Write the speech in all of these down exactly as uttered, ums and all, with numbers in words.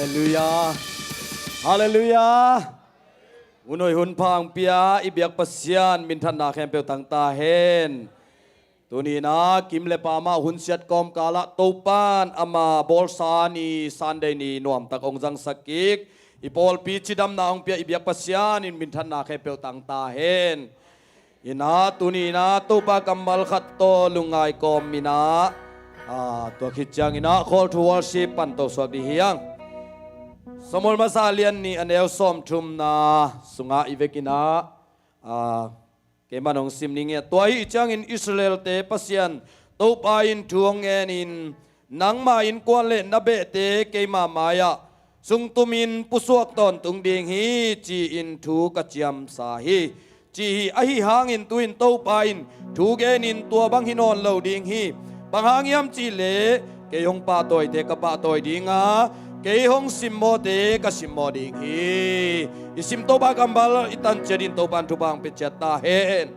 Halleluiah. Halleluiah. Hun hoih hun pha hong pia i biak Pasian minthanna khempeuh tang ta hen. Tuni in ah Kim le Pa mah hun siat kawmkal ah Topa'n ama bawlsa ni Sunday ni nuamtak hong zangsak kik, i pawlpi cidamna hong pia i biak Pasian in minthanna khempeuh tang ta hen. In ah tuni in ah Topa kammal khat tawh lungngai kawm in ah, aa, tua khit ciangin ah Call to Worship pan to suak ding hi hang. Samuel Masa a lian nih a neu sawmthumna sungah i vekin ah, aa, keimah hong sim ning e. Tua ahih ciangin Israel-te Pasian Topa in thu hong ngenin, nangma innkuan le na behte keima mai-ah sungtumin pusuak tawntung ding hi, ci-in thu ka ciamsa hi, ci hi. Ahi hangin tu-in Topa in thu genin tua bang hi nawn lo ding hi. Bang hang hiam cih leh kei hong pahtawite ka pahtawi ding a, kei hong simmawhte ka simmawh ding hi. I sim Topa kammal i tan ciat in Topa in thupha hong pia ciat ta hen.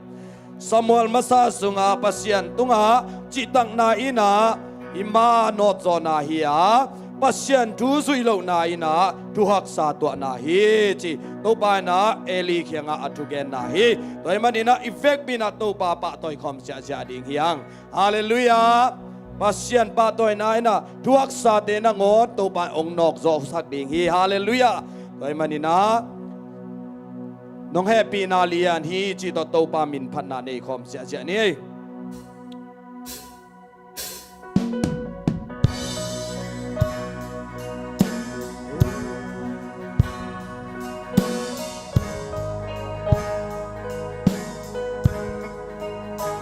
Samuel Masa sungah Pasian tungah cihtakna in ah i ma nawtzawhna hi a, Pasian thu zuih lohna in ah thu haksa tuahna hi, ci Topa in ah Eli kiangah a thugenna hi. Tua ahih manin ah i vekpi in ah Topa pahtawi khawm ziahziah ding hi hang. Halleluiah. Pasian pahtawina in ah thu haksate nangawn Topa in hong nawkzawhsak ding hi. Halleluiah. Tua ahih manin ah nong hehpihna lian hi, cih tawh Topa min phatna nei khawm ziahziah ni.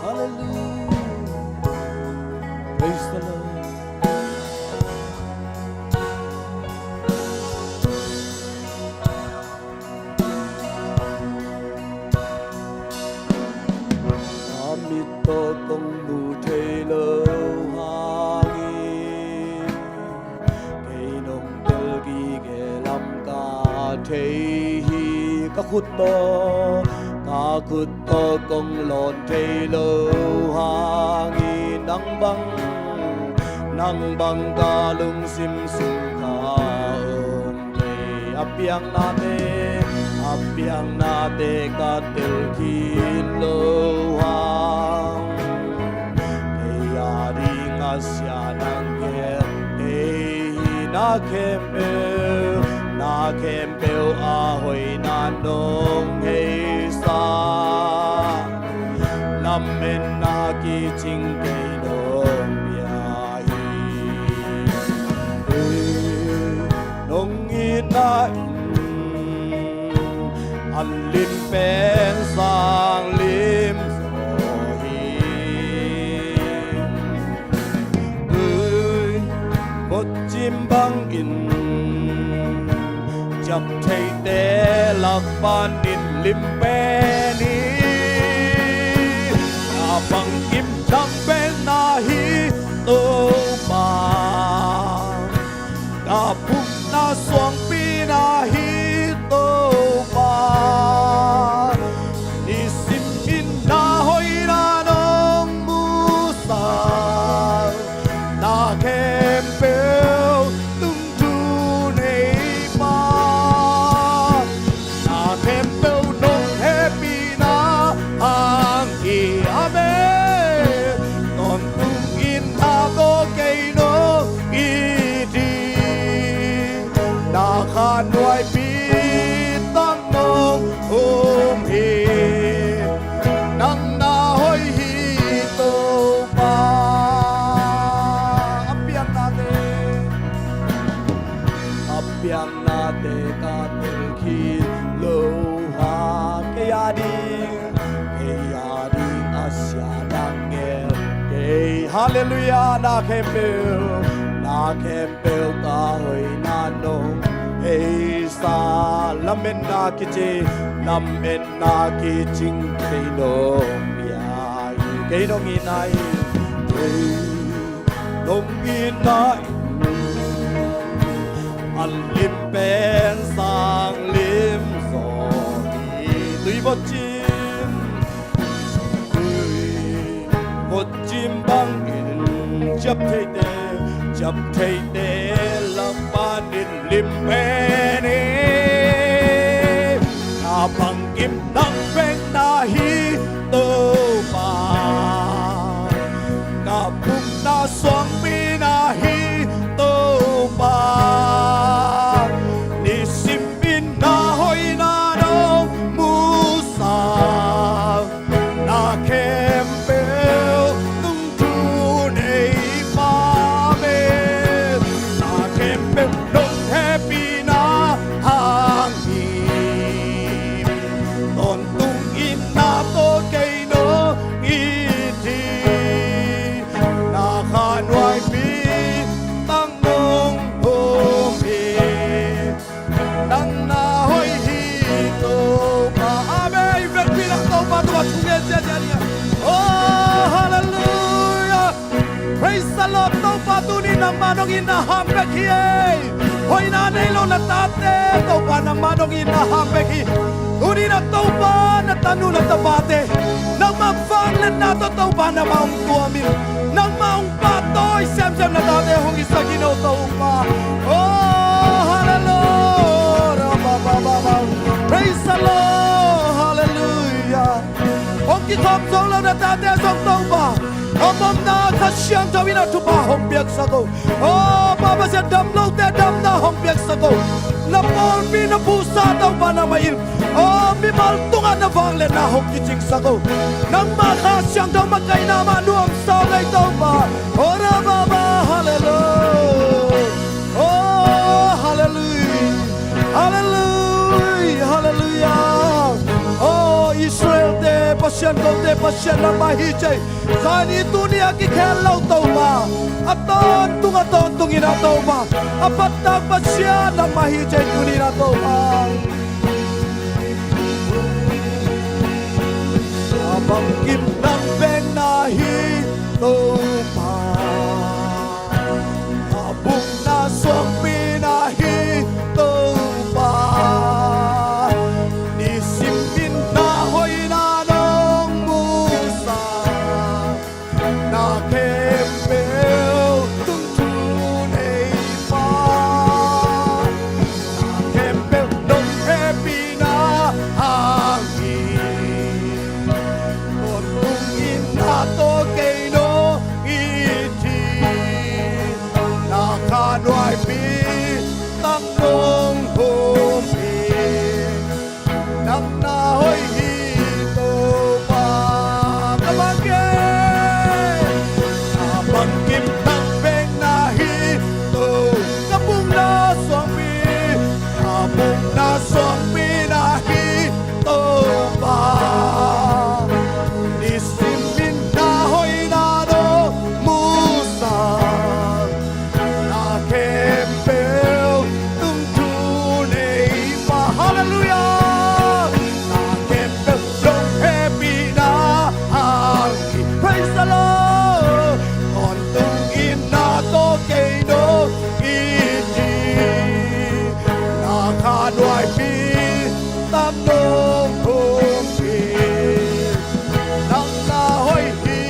Hallelujah. Praise the Lord. A mit tawh kong mu thei lo hangin, kei nong tel gige lam ka thei hi. Ka khut tawh, ka khut tawh kong lawn thei lo hangin, nang bang, nang bang ka lungsim sung kha om thei. A piaknate, a piaknate ka tel khin lo hang, kei a ding a sia nang gel, kei hi na khempeuh, na khempeuh a hoihna nong heisa. Lametna kicing kei nong pia hi. Nong itna in an lim pen sang lim zaw hi. Ui, votcim bangin ciap theite lak panin lim pen hi. Ka bangkim thang pen na hi Topa, ka phumna suangpi na hi Topa. Nisimin na hoihna nong musak, na khempeuh tungthu nei pa, na khempeuh nong hehpihna hang hi. Amen. Tawntungin na tawh kei nong it hi. Na kha nuaipi tak nong um hi. Nang na hoih hi Topa. A piaknate, a piaknate ka tel khin lo hang, kei a ding, kei a ding a sia nang gel, kei. Halleluiah. Na khempeuh, na khempeuh ka hoihna nong heisa. Lametna kici, lametna kicing kei nong pia hi. Kei nong itna in, kei nong itna in an lim pen sang lim zaw hi. Tui votcim, tui votcim bangin ciap theite, ciap theite lak panin Pen hi, na bangkim nang bek na hi Topa. Ka bukna suangpi na hi Topa. Nisim in na hoihna nong musak. Na khempeuh tung thu nei pa me. Na khempeuh nong hehpihna hang hi. Tawntung in na tawh kei nong it hi. Na khanuaipi tak nong hum hi. Nang na hoih hi Topa. Amen. Vekpi in Topa tungah thungen ziahziah ni. Oh, hallelujah. Praise the Lord. Topa tuni nangmah nong itna hang bek hi ei. Hoihna nei lo na tate Topa nangmah nong itna hang bek hi. Tuni na Topa na tanu na tapate nangmah vangliatna tawh Topa nangmah hong tuam in. Nangmah hong pahtawi semsem na tate hong hisak in aw Topa. Oh, hallelujah. Praise the Lord. Hallelujah. Hong kikhop zo lo na tate zong Topa, a omna Kha Siangtho in a thupha hong piaksak o. Oh, Pa Pasian, dam lote damna hong piaksak o. Na pawlpi na phuhsa Topa nangmah in, oh, mimal tungah na vangliatna hong kicingsak o. Nangmah Kha Siangtho makaihna mah nuamsa o ei Topa. Oh, ra ba ba, hallelujah. Oh, hallelujah. Hallelujah. Hallelujah. Oh, Israel te Pasian, kote Pasian nangmah hi ci ei. Zani tuni a kikhel lo Topa, a tawntung a tawntung in a Topa, a pattak Pasian nangmah hi ci ei tuni in a Topa. A bangkim nang bek na hi Topa. A bukna suangpi na hi Topa. Nisim in na hoihna nong musak. Na khempeuh tung thu nei pa. Na khempeuh nong hehpihna hang hi. Tawntung in na tawh kei nong it hi. Na khanuaipi tak nong hum hi. Nang na hoih hi Topa. Ka bangkim, ka bangkim nang bek na hi Topa. Ka bukna suangpi, ka bukna suangpi na hi Topa. Nisim in na hoihna nong musak. Na khempeuh tung thu nei pa. Hallelujah. Na khempeuh nong hehpihna hang hi. Praise the Lord. Tawntung in na tawh kei nong it hi. Na khanuaipi tak nong hum hi. Nang na hoih hi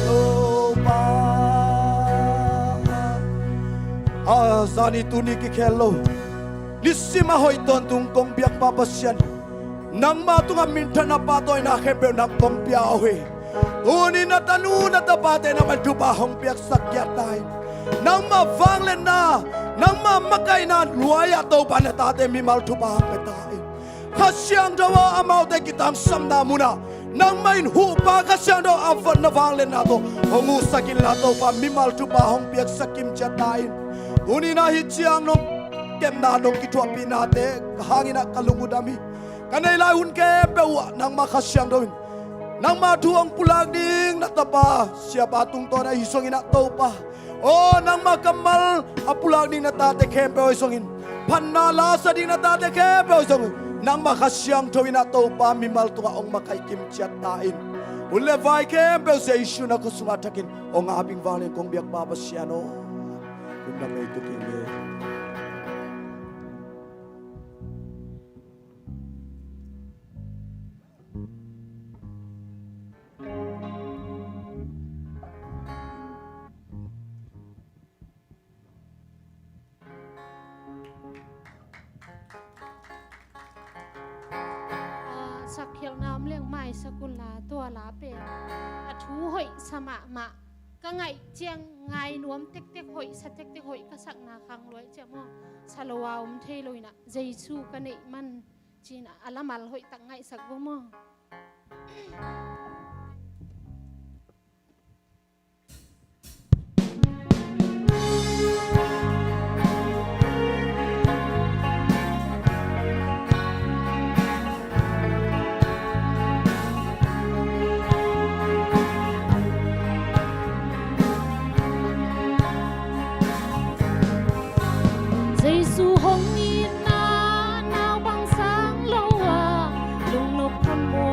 Topa. A zani tuni kikhel lo, nisim a hoih tawntung kong biakpa Pasian, nangma tungah minthanna pahtawina khempeuh nang kong pia uh hi. Tuni na tanu na tapate nangmah in thupha hong piaksak giat ta in. Nangmah vangliatna, nangmah makaihna nuai-ah Topa na tate mimal thupha hong pia ta in. Kha Siangtho aw, amaute kitangsapna munah nangmah in huhpa Kha Siangtho a va, na vangliatna tawh hong utsak inla Topa mimal thupha hong piaksak kimciat ta in. Tuni-in ah hih ciang nong kepna nong kithuahpihnate hangin ah ka lung uh dam hi. Ka neih lai hun khempeuh uh ah nangmah Kha Siangtho in nangmah thu hong pulak ding na tapa Siapa tungtawn ahi zongin ah Topa, aw nangmah kammal a pulak ding na tate khempeuh ahi zongin, phatna la sa ding na tate khempeuh ahi zongin, nangmah Kha Siangtho in ah Topa mimal tungah hong makaih kimciat ta in. Hun le vai khempeuh Jesu na khutsung a thakin hong ap ing vanglian kong biakpa Pasian aw. Hun na ngei tuk ing e. leng maisak unla, tua la pen a thu hoihsa mahmah, ka ngaih ciang ngai nuam tektek, hoihsa tektek, hoih ka sakna khang luai ciah maw, sa lo a om thei lo inah, Jesu ka neih man ci-in a lamal hoihtak ngaihsak vo maw. Jesu hong itna naupang sang lo a, lungnop phamawh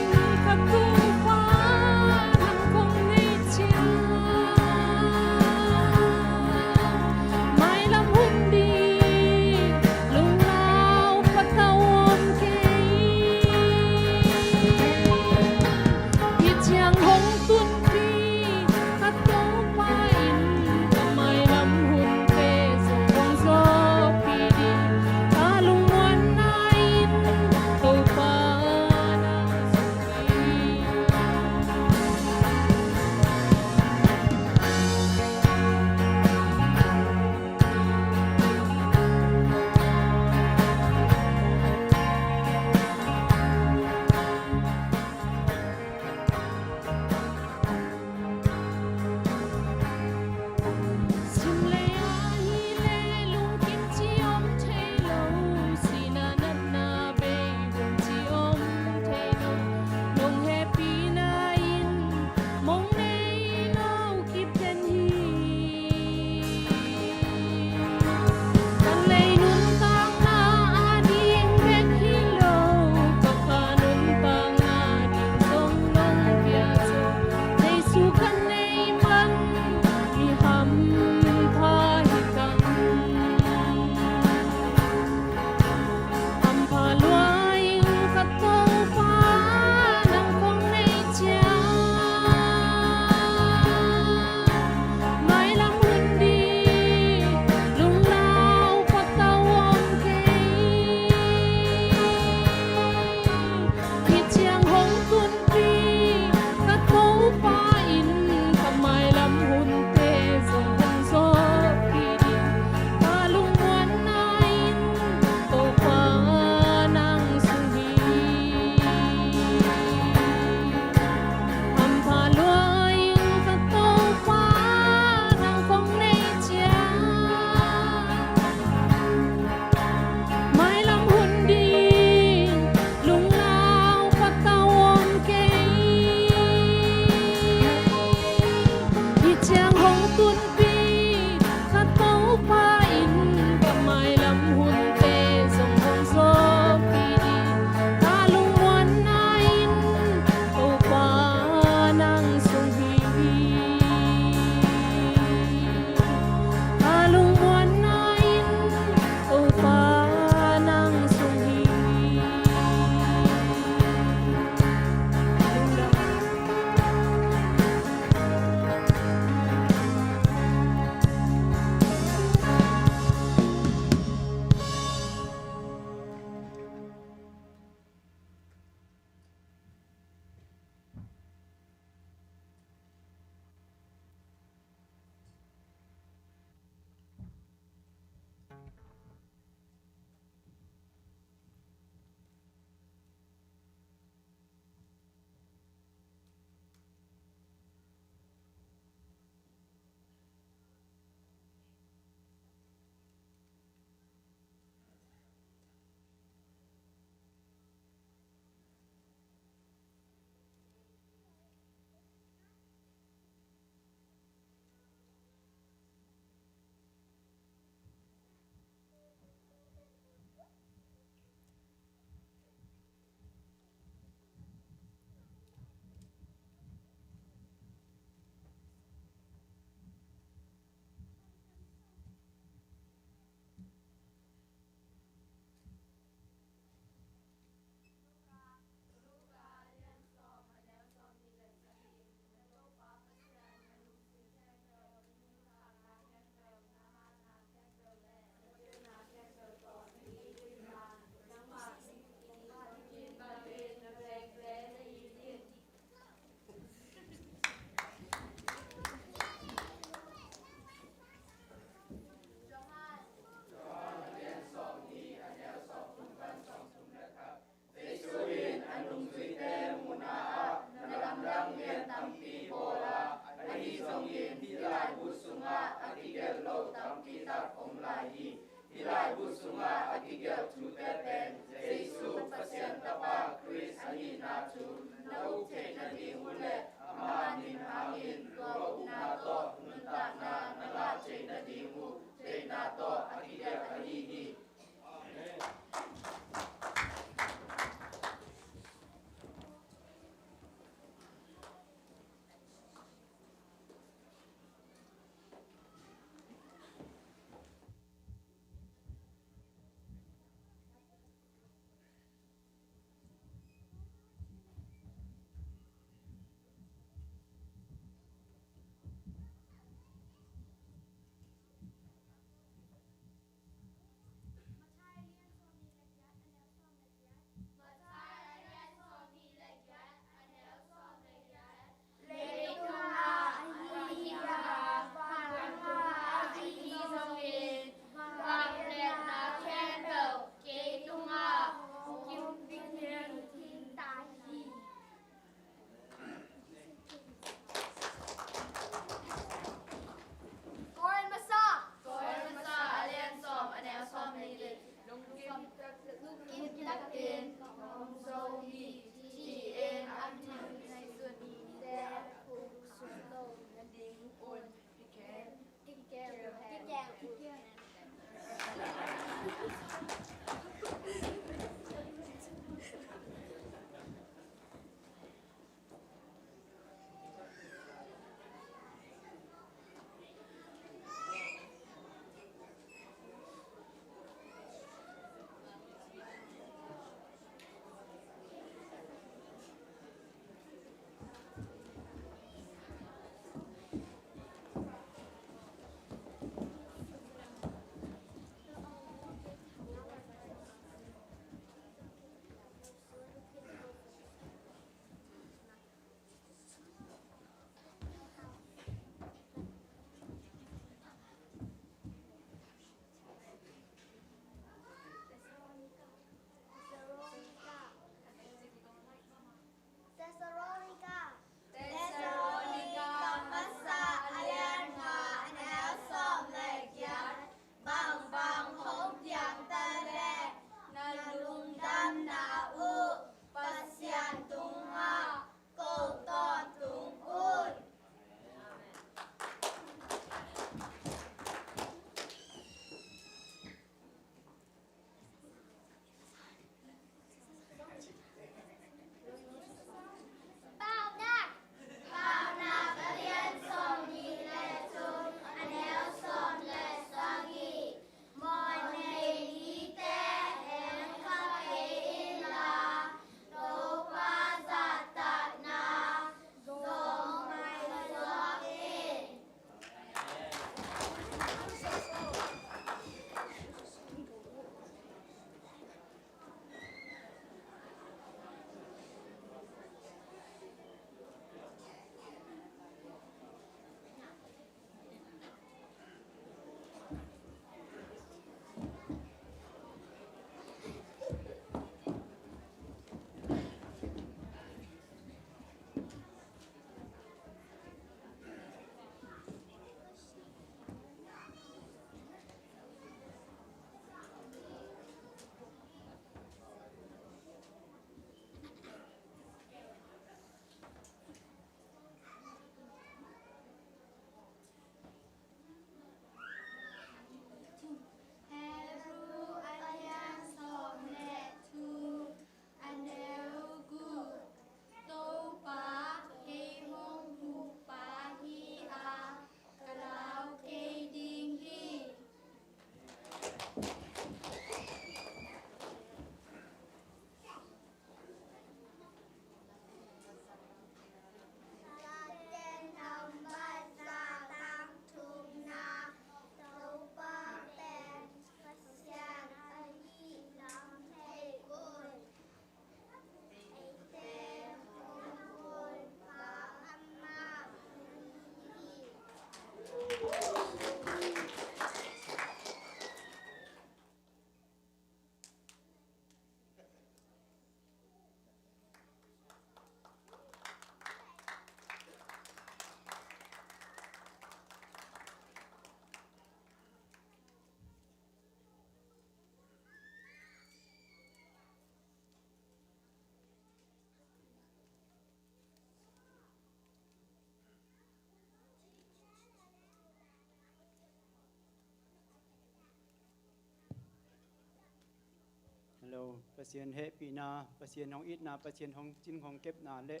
Lo, Pasian hehpihna, Pasian hong itna, Pasian hong cin hong kepna le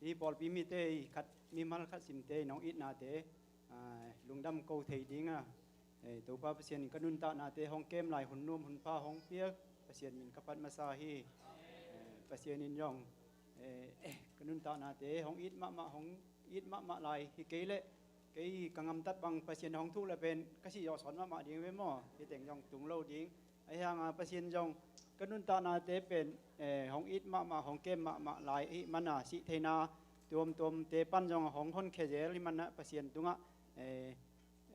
hih pawlpi mite i khat, mimal khat simte in hong itnate, aa, lungdam ko thei dinga, eh, Topa Pasian in ka nuntaknate hong kem lai hun nuam hun pha hong piak Pasian min ka phat masa hi. Eh, Pasian in zong, eh, ka nuntaknate hong it mahmah, hong it mahmah lai hi kei leh kei ka ngamtat bang Pasian hong thuk le pen ka si zawh sawn mahmah ding ve maw? Hi teng zong tung lo ding. Ahi hanga Pasian zong ka nuntaknate pen, eh, hong it mahmah, hong kem mahmah lai ahih mana sih theina tuamtuamte pan zong hong honkhia zel ahih mana Pasian tungah, eh,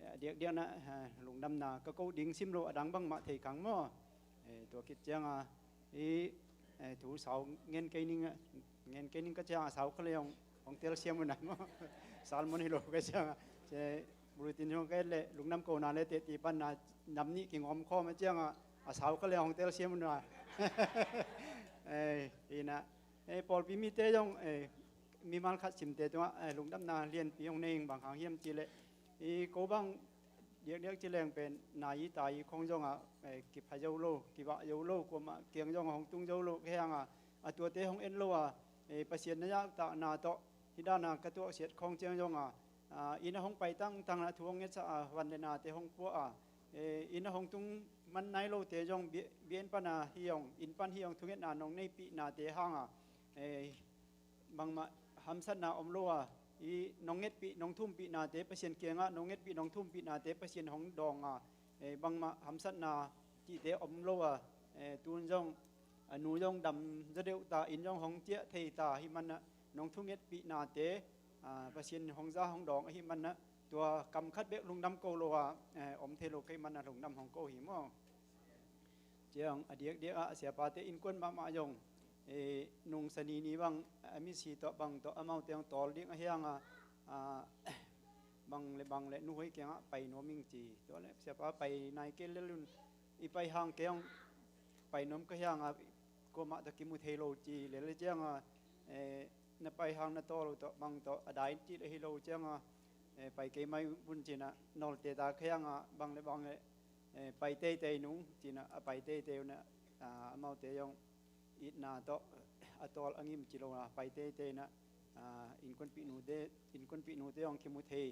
a diakdiakna, eh, lungdamna ka koh ding sim lo a dang bangmah thei kang maw? Eh, tua khit cianga i, eh, thu sau ngen kei ning, ngen kei ning ka cianga sau kha le hong, hong telsiam unai maw? Sermon hi lo ka cianga, ce, bulletin hong ka et le lungdam kona le tehti panna nam nih kingawm khawm a cianga a sau kha le hong telsiam unai. Eh, ina, eh, pawlpi mite zong, eh, mimal khat simte tungah, eh, lungdamna lianpi hong nei ing. Bang hang hiam cih leh i ko bang diakdiak ci leng pen nai i tai i khong zongah, eh, kipha zo lo, kivah zo lo, kuamah kiang zongah hong tung zo lo. Ka hianga a tuate hong en lo a, eh, Pasian na zahtakna tawh hih dana ka tuahsiat khong ciang zongah, ah, inn a hong pai tangtang a thu hong ngetsa a, van le nate hong pua a, eh, inn a hong tung man nai lote zong bia, bia inn pana hi zong, inn pan hi zong thungetna nong neipihnate hanga, eh, bangmah hamsatna om lo a, i nong ngetpih nong thumpihnate Pasian kiangah nong ngetpih nong thumpihnate Pasian hong dawng a, eh, bangmah hamsatna cihte om lo a, eh, tun zong a nu zong dam zaw deuh ta, inn zong hong ciah thei ta, hih manah nong thungetpihnate, ah, Pasian hong za hong dawng ahih manah tua kam khat bek lungdam ko lo a, eh, om thei lo ka hih manah lungdam hong ko hi maw? Ciang a diakdiak ah siapate innkuan mahmah zong, eh, nung sani ni bang a misi tawh bang tawh amaute hong tawl ding ahi hanga, ah, bang le bang le nuhoi kiangah pai nuam ing ci. Tua le siapa pai nai kei lel un, i pai hang kei hong pai nuam ka hianga kuamah tawh kimu thei lo ci lel cianga, eh, na pai hang na tawl uh tawh bang tawh a dai cih le hi lo cianga, eh, pai kei mai un cinah nawlte ta ka hianga bang le bang le, eh, pai teitei nung cinah a pai teitei unah, ah, amaute zong itna tawh a tawl a ngim ci lo a pai teitei nah, ah, innkuanpih nute, innkuanpih nute zong kimu thei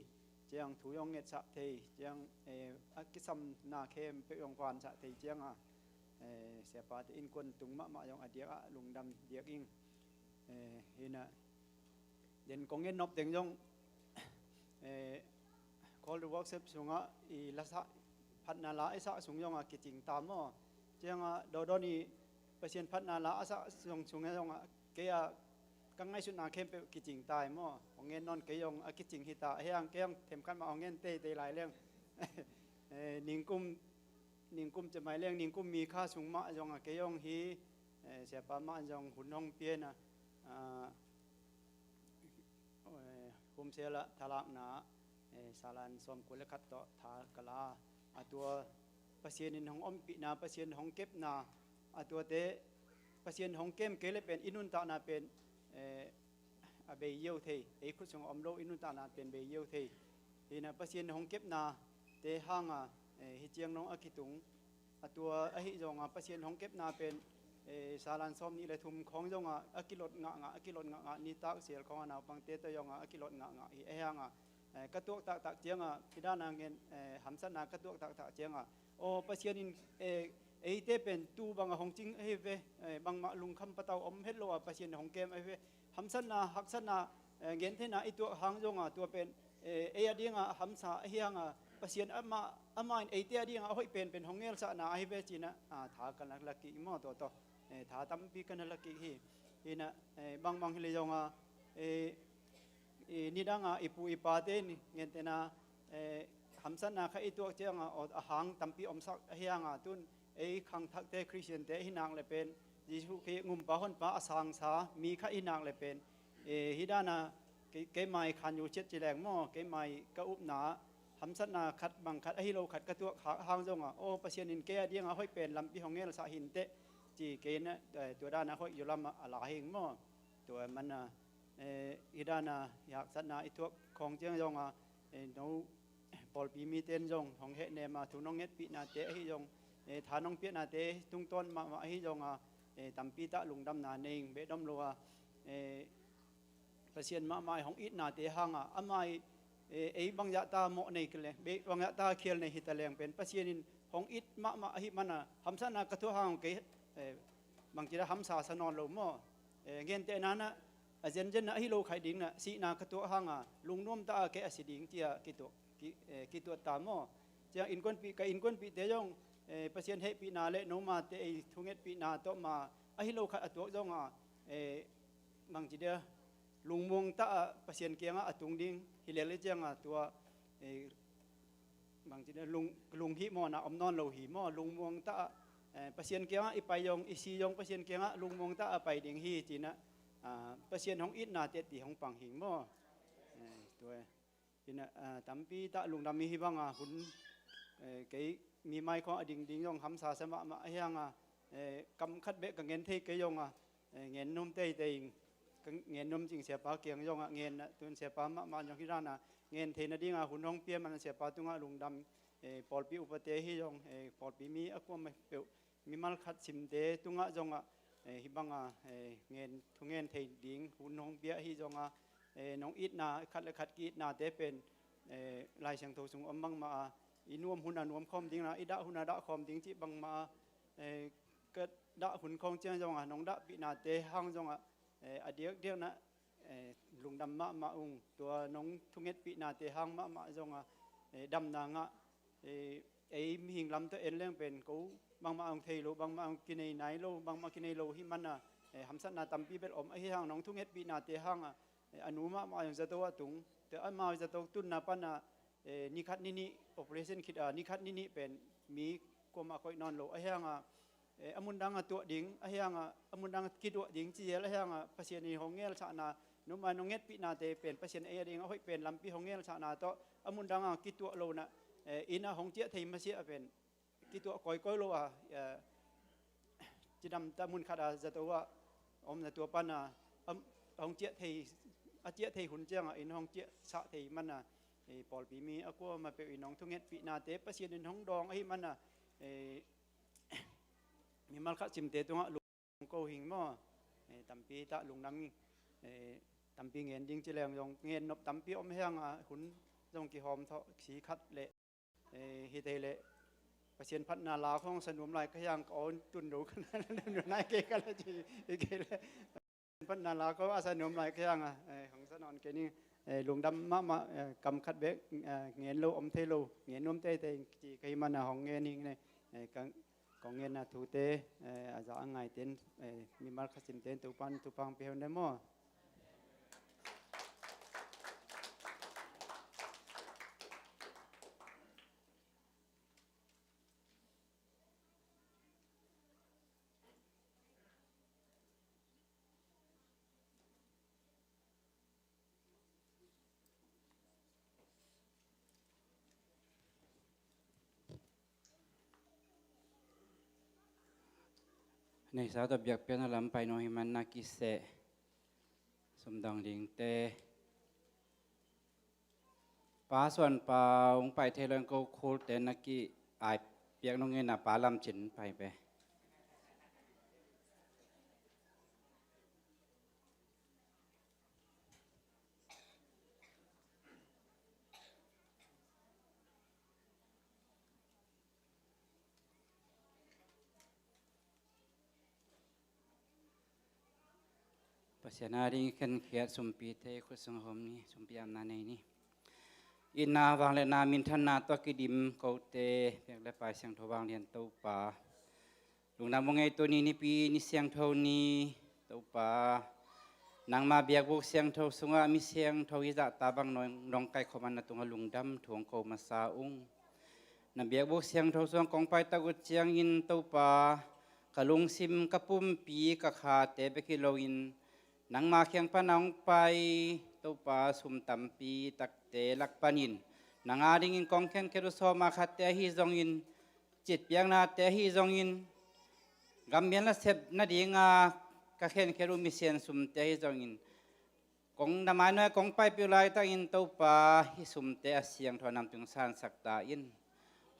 ciang thu zong ngetsah thei ciang, eh, a kisamna khempeuh zong vansah thei cianga, eh, siapate innkuan tung mahmah zong a diakah lungdam diak ing. Eh, hinah den kong ngen nop teng zong, eh, Call to Worship sungah i lasah phatna la i sah sung zongah kicing ta maw? Ciangah Dawdawn i Pasian phatna la a sah sung sungah zongah kei a ka ngaihsutna khempeuh kicing ta hi maw? Hong ngen nawn kei zong a kicing hi ta, ahi hang kei hong themkhat mah hong ngen teitei lai leng. Eh, ningkum, ningkum cemai leng, ningkum mi kha sung mah zongah kei zong hi, eh, siapa mah zong hun hong piana, ah, eh, humsela thalakna, eh, salan sawmkua le khat tawh tha ka la. A tua Pasian in hong ompihna, Pasian hong kepna, a tuate Pasian hong kem kei le pen i nuntakna pen, eh, a bei ziau thei, ei khut sungah om lo i nuntakna pen bei ziau thei. Hinah Pasian hong kepna te hanga, eh, hi ciang nong a kitung. A tua ahi zonga Pasian hong kepna pen, eh, salan sawm nih le thum khawng zonga a kilot ngahngah, a kilot ngahngah, nitak sial khawnga naupangte tawh zonga a kilot ngahngah hi. Ahi hanga, eh, ka tuak taktak cianga, hih dana ngen, eh, hamsatna ka tuak taktak cianga, aw, Pasian in, eh, eite pen tu banga hong cing ahi ve, eh, bangmah lungkham patau om het lo a Pasian hong kem ahi ve. Hamsatna, haksatna, eh, gentheihna i tuak hang zonga tua pen, eh, ei a dinga hamsa ahi hanga Pasian amah, amah in eite a dinga a hoih penpen hong ngelsahna ahi ve cinah, ah, tha ka na lak kik maw tua tawh. Eh, tha tampi ka na lak kik hi. Hinah, eh, bangbang hi le zonga, eh, i nidanga i pu i pate in gentehna, eh, hamsatna kha i tuak cianga aw, a hang tampi omsak ahi hanga tun ei khangthakte Khristiante ahi nak le pen Jesuh Khrih ngumpa honpa a sangsa mi kha i nak le pen, eh, hih dana kei, keimai khanyu ciat ci leng maw, keimai ka upna hamsatna khat bang khat ahi lo khat ka tuak ha-, hang zonga, aw, Pasian in kei a dinga hoih pen lampi hong ngelsah hinteh ci kei na, eh, tua dana hoih yulam a la hing maw? Tua mana, eh, hih dana i haksatna i tuak khawng ciang zonga, eh, no pawlpi miten zong hong hehnema thu nong ngetpihnate ahi zong, eh, tha nong piahnate tungtawn mahmah ahi zongah, eh, tampi tah lungdamna nei ing. Behdom lo a, eh, Pasian mahmah i hong itnate hangah amah i, eh, ei bangzah ta mawh nei ka leng, bei bangzah ta khial nei hi ta leng pen Pasian in hong it mahmah ahi mana hamsatna ka thuak hang kei, eh, bangci dah hamsa sa nawn lo maw? Eh, gentehna nah a zenzen nah ahi lo khaih ding nah sihna ka tuak hanga lungnuam ta a kei a si ding cia kituak, ki, eh, kituat ta maw? Ciang innkuanpih, ka innkuanpihte zong, eh, Pasian hehpihna le nomate ei thungetpihna tawh ma ahi lo khat a tuak zonga, eh, bangci dia lungmuang ta a Pasian kiangah a tung ding hi lel cianga tua, eh, bangci dia lung, lunghihmawhna om nawn lo hi maw? Lungmuang ta a, eh, Pasian kiangah i pai zong, i si zong Pasian kiangah lungmuang ta a pai ding hi cinah, ah, Pasian hong itna teti hong pang hi maw? Eh, tua. Cinah, ah, tampi tah lungdam i hi banga hun, eh, kei mi mai khawng a dingding zong hamsa sa mahmah ahi hanga, eh, kam khat beh ka ngen thei kei zonga, eh, ngen nuam teitei ing. Ka ngen nuam cing siapa kiang zongah ngen nah tun siapa mahmah zong hi rana ngen theina dinga hun hong pia mana siapa tungah lungdam, eh, pawlpi upate hi zong, eh, pawlpi mi a kuamah peuh mimal khat simte tungah zongah, eh, hi banga, eh, ngen, thungen thei ding hun hong pia hi zonga, eh, nong itna khat le khat ki-itnate pen, eh, Lai Siangtho sung om bangmah a i nuam hun a nuam khawm ding na i dah hun a dah khawm ding cih bangmah a, eh, ka dah hun khawng ciang zongah nong dahpihnate hang zongah, eh, a diakdiak nah, eh, lungdam mahmah ung. Tua nong thungetpihnate hang mahmah zongah, eh, damna ngah, eh, ei mihing lam tawh en leng pen ko bangmah hong thei lo, bangmah hong kinei nai lo, bangmah kinei lo hi mana, eh, hamsatna tampi bel om ahi hang nong thungetpihnate hanga, eh, a nu mahmah zong zato a tung, tua amau zato tunna pana, eh, nikhat ninih operation khit a nikhat ninih pen mi kuamah koih nawn lo ahi hanga, eh, a mundang a tuah ding ahi hanga, a mundang a kituah ding ci zel ahi hanga, Pasian i hong ngelsahna, numai nong ngetpihnate pen Pasian ei a ding a hoih pen lampi hong ngelsahna tawh a mundang a kituah lo nah, eh, inn a hong ciah thei masiah pen kituah kawikawi lo a, eh, cidam ta mun khat a zato ah omna tua pana, am, hong ciah thei, a ciah thei hun ciangah in hong ciahsah thei mana, eh, pawlpi mi a kuamah peuh in hong thungetpihnate Pasian in hong dawng ahi mana, eh, mimal khat simte tungah lung ko hing maw? Eh, tampi tah lungdam, eh, tampi ngen ding ci leng zong ngen nop tampi om hi hanga hun zong kihawm thawh si khat le, eh, hi thei le Pasian phatna la khawng sa nuam lai ka hiang ka awn tun do ka na nai kei ka la ci hi kei le Pasian phatna la khawng a sa nuam lai ka hianga, eh, hong sa nawn kei ning, eh, lungdam mahmah, eh, kam khat bek, eh, ngen lo om thei lo, ngen nuam teitei ci ka hi mana hong ngen hing ne, eh, ka kong ngenna thute, eh, a za a ngaite in, eh, mimal khat simte in Topan thupha hong pia hen de maw? Neisa tawh biakpiakna lam pai nuam hi man na kiseh sumdong dingte. Pa suan pa ung pai thei lo in ko khulte na ki ai piak nung in a pa lam cin pai pe. Pasian a ding khenkhiat sumpi thei khut sung hom ni, sumpi amna nei ni. Itna vangliatna minthanna tawh kidim kote, piak le pai siangtho vanglian Topa. Lungdam ung ei tuni nipi ni siangtho ni Topa. Nangma biakbuk siangtho sungah mi siangtho i zahta bang nong, nong kaikhawm an na tungah lungdam thu hong ko masa ung. Na biakbuk siangtho sungah kong paitak uh ciangin Topa, ka lungsim, ka pumpi, ka khate bek hi loin, nangma kiang pan a hong pai Topa sum tampi takte lak panin, nang a dingin kong khenkhiat uh sawma khatte ahi zongin, citpiaknate ahi zongin, gammial nasep nadinga ka khenkhiat uh misian sumte ahi zongin, kong na mainuai kong paipih uh laitakin Topa hih sumte a siangtho a namtung sansak ta in.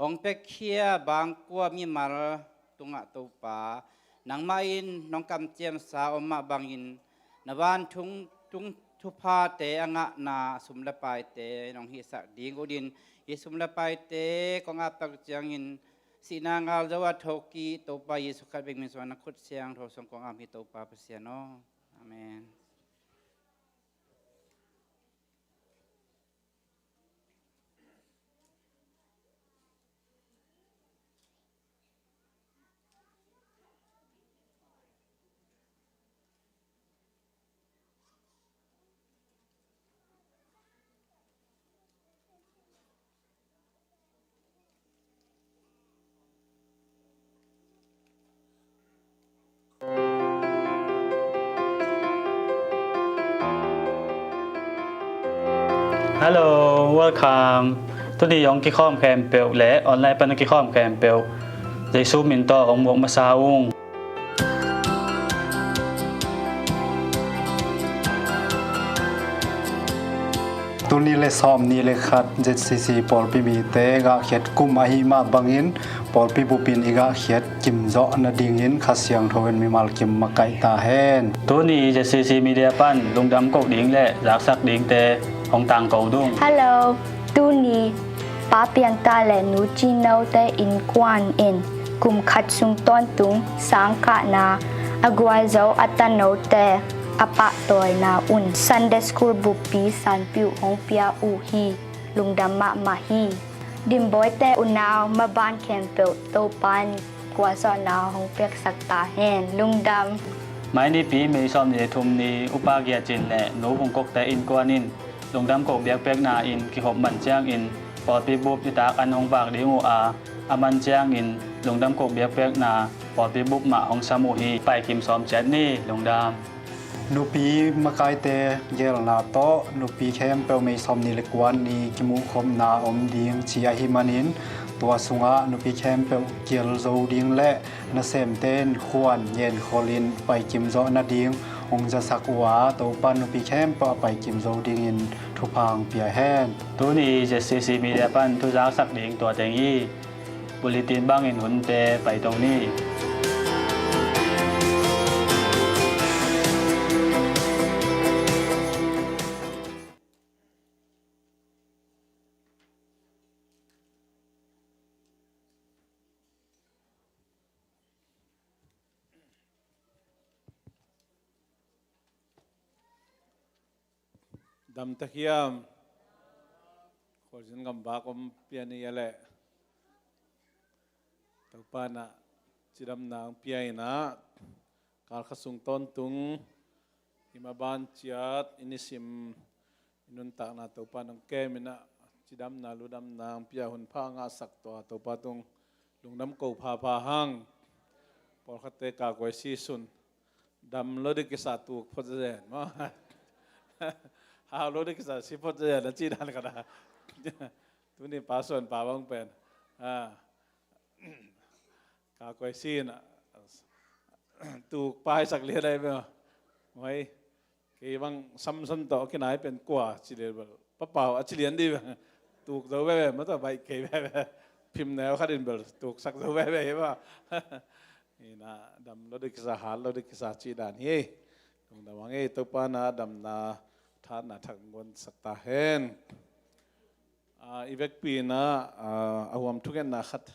hong piakhia bangkua mimal tungah Topa, nangmah in nong kamciamsa om mah bangin na vantung tung thuphate a ngahna sum le paite nong hihsak ding utin, hih sum le paite kong ap tak ciangin sihna ngal zo a thokik Topa Jesu Khrist bek min suang na khut siangtho sung kong ap hi Topa Pasian aw. Amen. Hello, welcome. Tuni hong kikhawm khempeuh le online pan hong kikhawm khempeuh Jesu min tawh hong muak masa ung. Tuni le sawm ni le khat Z C C pawlpi mite gahkhiat kum ahi mah bangin pawlpi bup in i gahkhiat kimzawh nadingin Kha Siangtho in mimal kim makaih ta hen. Tuni Z C C Media pan lungdam koh ding le zaksak dingte hong tangko ding. Hello, tuni Pa Pianta le Nu Cinote innkuan in kum khat sung tawntung sangkahna a gualzo a tanote a pahtawina un Sunday School buppi sanpiuh hong pia uh hi. Lungdam mahmah hi. Dimbawite unau maban khempeuh Topa in gualzawhna hong piaksak ta hen. Lungdam. Mai Nipi May sawm ni le thum ni Upa Gia Cin le Nu Vung Kokte innkuan in lungdam koh biakpiakna in kihop man ciangin pawlpi bup nitak an hong vak ding uh a, a man ciangin lungdam koh biakpiakna pawlpi bup mah hong sam uh hi. Paikim sawm ciat ni. Lungdam. Nupi makaite gelna tawh nupi khempeuh May sawm ni le kua ni kimuhkhopna om ding ci ahi manin tua sungah nupi khempeuh kiel zo ding le nasemte in khuan ngenkholin paikim zawh nading hong zasak uh a, Topa nupi khempeuh a paikim zo dingin thupha hong pia hen. Tuni Z C C Media pan thuzaksak ding tua teng hi. Bulletin bangin hunte paito ni. Damtak hiam? Khualzin gamvak om pian hi a leh. Topa in ah cidamna hong pia in ah, kalkha sung tawntung i maban ciat i nisim i nuntakna Topa in hong kem in ah, cidamna ludamna hong pia, hunpha ngahsak tua Topa tung lungdam ko phapha hang. Pawlkhatte ka kuai si sun. Dam lo ding kisa, tuk phot zen maw? Hau lo ding kisa, si phot zen a ci dan khat a. Tuni pa suan pa bang pen a, ka kuai si na, tuk pai sak lian ai maw? Mai kei bang Samson tawh kinai pen kua ci lian bel, papau a ci lian di bel, tuk zo veve maw, tawh baih kei veve. Phim neu khat in bel tuksak zo veve hi maw? Ina dam lo ding kisa, hat lo ding kisa cih dan hi. Lungdam hang ei, Topa in ah damna, thahatna thak guansak ta hen. Ah, i vekpi in ah, ah, a huam thungetna khat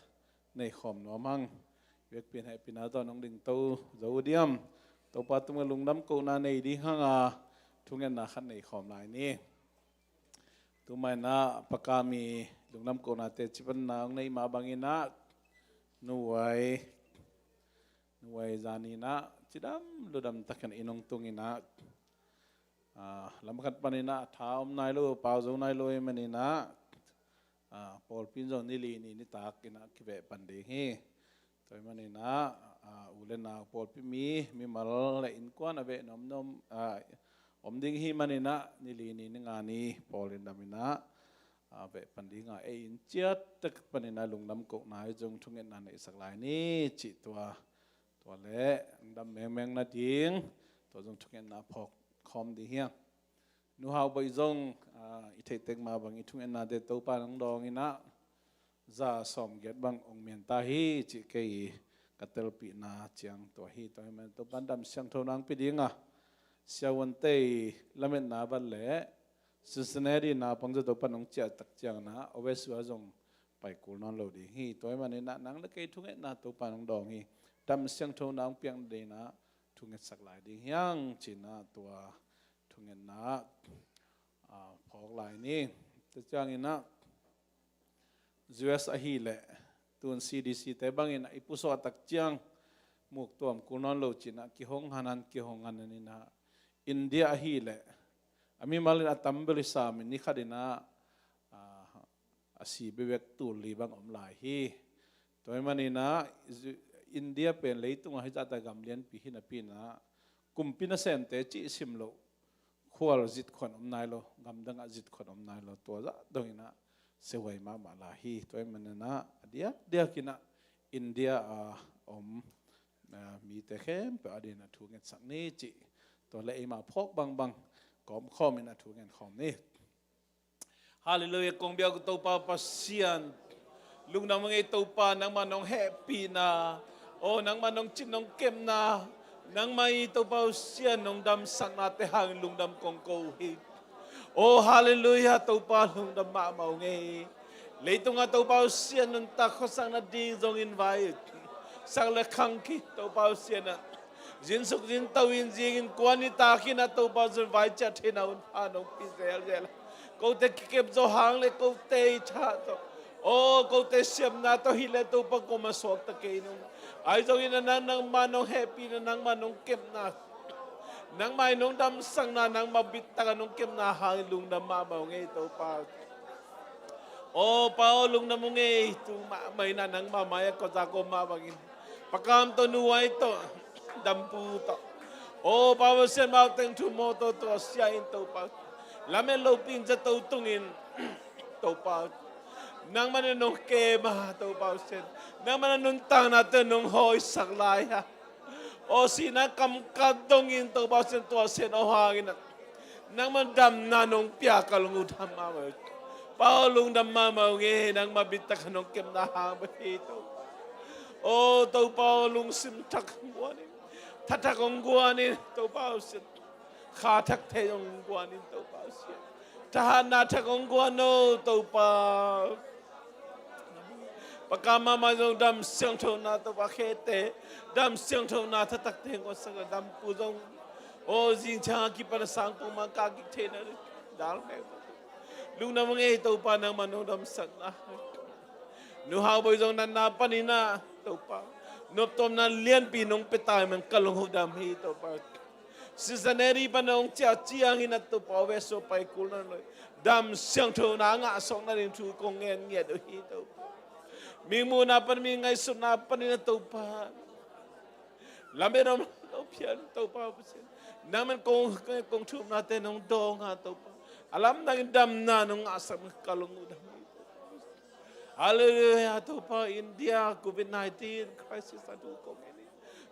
nei khawm nuam hang. I vekpi in hehpihna tawh nong dingto zo uh diam? Topa tungah lungdam kohna nei ding hang a, thungetna khat nei khawm lai ni. Tumah in ah pakam i lungdam kohnate cipanna hong nei mah bangin ah, nuai, nuai zan in ah cidam ludam takin inn hong tung in ah, ah, lam khat panin ah tha om nai lo, pau zo nai lo ahih manin ah, ah, pawlpi in zong ni li ni nitak in ah kiveh pan ding hi. Tua ahih manin ah, ah, u le nau pawlpi mi, mimal le innkuan a veh nuam nuam, ah, om ding hi manin ah, ni li ni ni nga ni pawl in dam in ah, ah, veh pan ding a, ei in ciat tak panin ah lungdam kohna hi zong thungetna neihsak lai ni cih tua. Tua le dam mengmeng nading tua zong thungetna phawk khawm ding hi hang. Nu Hau Bawi zong, ah, i theih tek mah bang i thungetnate Topa in hong dawng in ah, za sawmgiat bang ong mian ta hi cih kei ka telpihna ciang tua hi. Tua hi man Topan dam siangtho nang pia ding a, siavuante i lametna bat le Cincinnati na pang za Topan ong ciah tak ciang na Ovesua zong pai kul nawn lo ding hi. Tua hi manin ah nang le kei thungetna Topan ong dawng hi. Dam siangtho nang piang ding na thungetsak lai ding hiang cih na tua thungetna ah, phawk lai ni. Tua ciangin ah U S ahih leh tun C D C te bangin ah i pusuah tak ciang muk tuam kul nawn lo cih na kihong hanan kihong hanan in ah India ahih leh a mimal in a tam bel i sam in ni khat in ah, ah, a si bebek tul li bang om lai hi. Tua hi manin ah India pen leitung ah hizahta gam lianpi hi napi in ah kumpi nasemte cih sim loh khual zit khuan om nai lo, gamdang ah zit khuan om nai lo, tua zah dongin ah siahuai mahmah lai hi. Tua hi manin ah a diakdiak in ah India a om, ah, mite khempeuh a dingin ah thu ngetsak ni cih tua le eimah phawk bangbang kawmkhawm in ah thu ngen khawm ni. Halleluiah, kong biak uh Topa Pasian. Lungdam ung ei Topa, nangmah nong hehpihna. Aw, nangmah nong cin nong kepna. Nangmah i Topa Pasian nong damsaknate hangin lungdam kong ko uh hi. Aw, halleluiah, Topa lungdam mahmah ung ei. Leitungah Topa Pasian nuntak khuasak nading zong invite sak le khangkhia Topa Pasian ah zingsuk zingto in zingin kua ni takin ah Topa Pasian vai ciah theihna hun pha nong pi zelzel. Kote kikep zo hang le kote i tha tawh, aw, kote siamna tawh hi le Topa koma suakta kei nung. Ahi zongin ah nang, nangmah nong hehpihna, nangmah nong kepna, nangmah i nong damsakna, nangmah bitak a nong kepna hangin lungdam mahmah ung ei Topa. Aw Pa aw, lungdam ung ei, tung mahmah in ah nangmah mai a kawza kawm mah bangin Pa Kam tawh, Nu Huai tawh, Dampu tawh, aw Pa Pasian, mau teng thu mawtaw tawh sia in Topa, lamet lopi in zato tungin Topa, nangmah in nong kem a Topa Pasian, nangmah in nuntaknate nong hawisak lai a, aw sihna kamkat dongin Topa Pasian, tua Sian aw hangin ah nangmah damna nong pia ka lung uh dam mahmah. Pa aw, lungdam mahmah ung ei, nangmah bitak a nong kepna hang bek hi Topa. Aw Topa aw, lungsim thak hong guan in, tha thak hong guan in Topa aw, kha thak thei hong guan in Topa aw, thahatna thak hong guan o Topa. Pa Kam mahmah zong dam siangthona Topa khete, dam siangthona thathak teng kong sak a, Dampu zong aw zing ciang a kipan a sang pongman kah kik theihna dal meng. Lungdam ung ei Topa, nangmah nong damsakna. Nu Hau Boi zong natna panin ah Topa, noptuamna lianpi nong pia ta hi man ka lung uh dam hi Topa. Cincinnati pan hong ciah ciangin ah Topa, Ovesua pai kul nawn lo hi. Dam siangthona ngah suak nading thu kong ngen ngiat uh hi Topa. Mihmuhna pan, mi ngaihsutna panin ah Topa, lamet om lo phian Topa Pasian, nangmah in kong, kong thumnate nong dawng a Topa, a lamdangin damna nong ngahsak ka lung uh dam hi Topa. Halleluiah Topa, India covid nineteen crisis a thu kong ngen hi.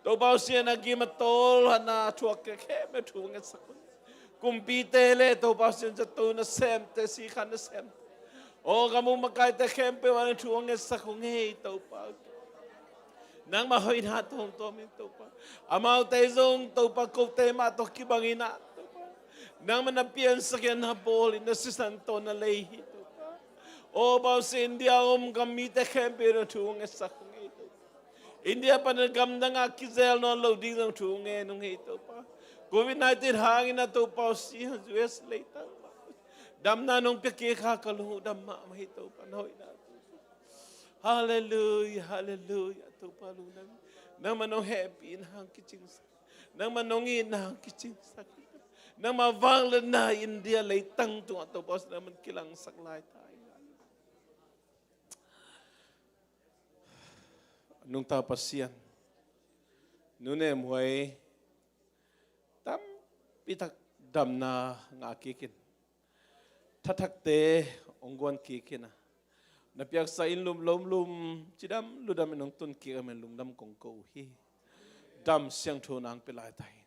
Topa Pasian, a gim a tawl, hatna thuak khempeuh thu ngetsak un. Kumpite le Topa Pasian, zato nasemte, sikhan nasemte, aw gam uk makaite khempeuh ah na thu hong ngetsak ung ei Topa. Nangmah hoihna tawmtawm in Topa, amaute zong Topa, kote mah tawh kibangin ah Topa, nangmah na piansak in, na bawl in, na sisan tawh na lei hi Topa. Aw Pa Pasian, India om gam mite khempeuh na thu hong ngetsak ung ei Topa. India pan a gamdang ah kizel nawn lo ding zong thu ngen ung ei Topa. Covid nineteen hangin ah Topa Pasian, U S leitang mah damna nong pia kik a, ka lung uh dam mahmah hi Topa, na hoihna. Halleluiah, halleluiah Topa, lungdam. Nangmah nong hehpihna hang kicingsak, nangmah nong itna hang kicingsak, nangmah vangliatna India leitang tungah Topa Pasian, nangmah kilangsak lai ta hi. Nungta Pasian, Nu Nem Huai tampi tak damna ngah kik in, thathakte hong guan kik in ah, na piaksa inn lum lom lum cidam ludam in hong tun kik a, min lungdam kong ko uh hi. Dam siangtho nang pia lai ta in,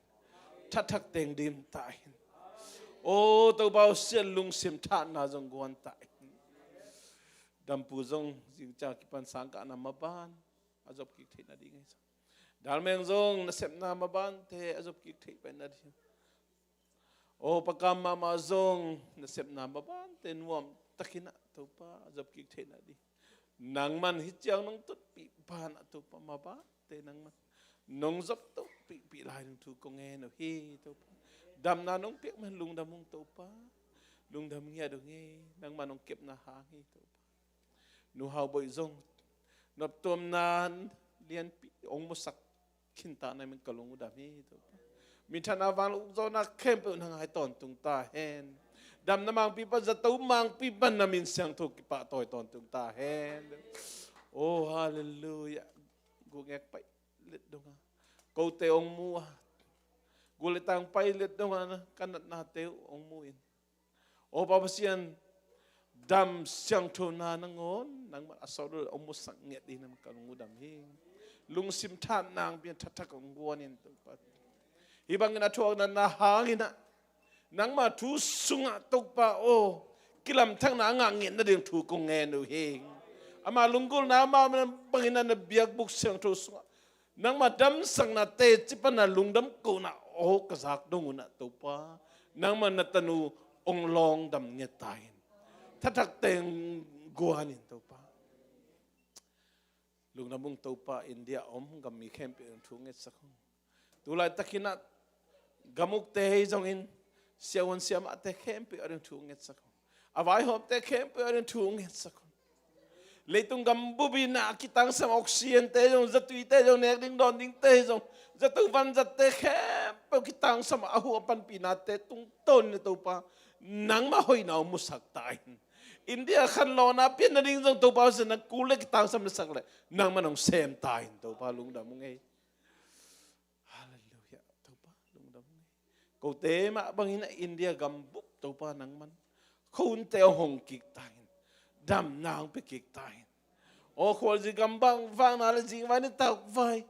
thathak teng dim ta in. Aw Topa Pasian, lungsim thatna zong guan ta in. Dampu zong zingciang kipan sangkahna maban a zop kik theih nading hi. Dalmeng zong nasepna mabante a zop kik theih pai nading. O pakam mahmah zong nasepna mabante nuam takin ah Topa a zop kik theih nading. Nangman hih ciang nong tutpih banah Topa mabante nangman nong zop tohpihpih lai ding thu kong ngen uh hi Topa. Damna nong piak man lungdam ung Topa. Lungdam ngiat ung hi. Nangman nong kepna hang hi Topa. Nu Hau Boih zong noptuamna lianpi hong musak khinta na min ka lung uh dam hi Topa. Minthanna vanluk zawhna khempeuh na ngai tawntung ta hen. Damna mangpi pan zato mangpi pan na min siangtho kipahtawi tawntung ta hen. O halleluiah. Gulngek pai let donga kote hong mu a, gul le tang pai let donga ka natnate uh hong mu in. O Pa Pasian, dam siangthona nangawn nangmah a sawt uh hong musak ngiat ding na min ka lung uh dam hi. Lungsim tha nang pian thathak hong guan in Topa. Hih bangin a thuakna na hangin ah nangmah thu sungah Topa aw kilamthakna a ngah ngiat nading thu kong ngen uh hi. Ama lunggulhna ama bangin ah na biakbuk siangtho sungah nangmah damsakna teci pana lungdam kohna aw ka zak dong unah Topa nangmah na tanu hong lawng dam ngiat ta in. Thathak teng guan in Topa. Lungdam ung Topa, India om gam mi khempeuh in thu ngetsak ung. Tulaitak in ah gamukte hi zongin, siavuan siamahte khempeuh a ding thu ngetsak ung. A vaihawmte khempeuh a ding thu ngetsak ung. Leitung gambup in ah kitangsam oxygente zong, zatuite zong, nek ding dawn dingte zong, zato vanzatte khempeuh kitangsam a huh a panpihnate tungtawn in Topa nangmah hoihna hong musak ta in. India khanlawhna pian nading zong Topa Pasian na kul le kitangsam na sak le nangmah hong sem ta in Topa lungdam ung ei. Halleluiah. Topa lungdam ung ei. Kote mah bangin ah India gambup Topa nangman khuante hong hong kik ta in. Damna hong pia kik ta in. Aw khualzi gam bang vakna le zingvai nitak vai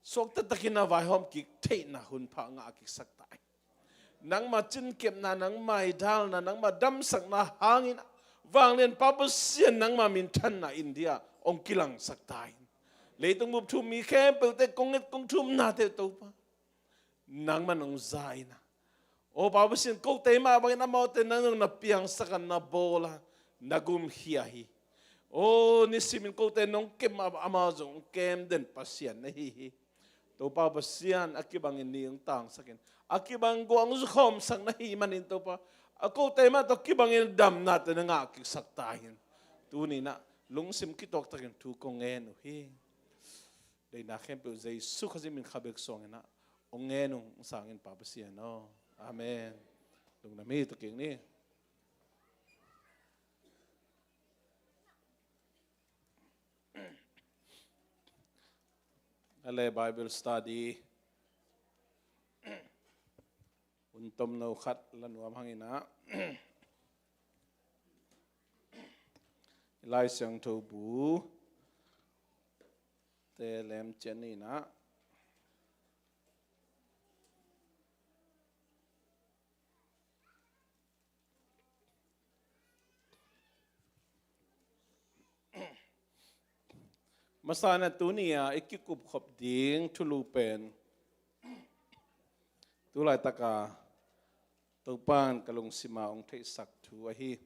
suakta takin a vaihawm kik theihna hunpha ngah kiksak ta in. Nangmah cinkepna, nangmah maidalna, nangmah damsakna hangin ah vanglian Pa Pasian nangmah minthanna India hong kilangsak ta in. Leitung bup thum mi khempeuhte kong nget kong thumnate Topa nangman hong za in ah. Aw Pa Pasian, kote mah bangin amaute nang zong na piangsak a, na bawl a, na gumkhia hi. Aw nisimin kote nong kem a, amau zong kem den Pasian na hi hi. Topa Pasian, a kibangin ni hong tangsak in, a kibang guang zukhawmsak na hi manin Topa, a kote mah tawh kibangin damnate na ngah kiksak ta in. Tuni in ah lungsim kituaktakin thu kong ngen uh hi. Deihna khempeuh Jesu Khazih min kha bek suangin ah hong ngen ung, hong sang in Pa Pasian aw. Amen. Lungdam hi, tawh kik ni. A le Bible study hun tomno khat la nuam hangin ah Lai Siangtho bu te lem cian ni in ah masa in ah tuni a i kikupkhop ding thulu pen tulaitaka Topan ka lungsima hong theihsak thu ahi.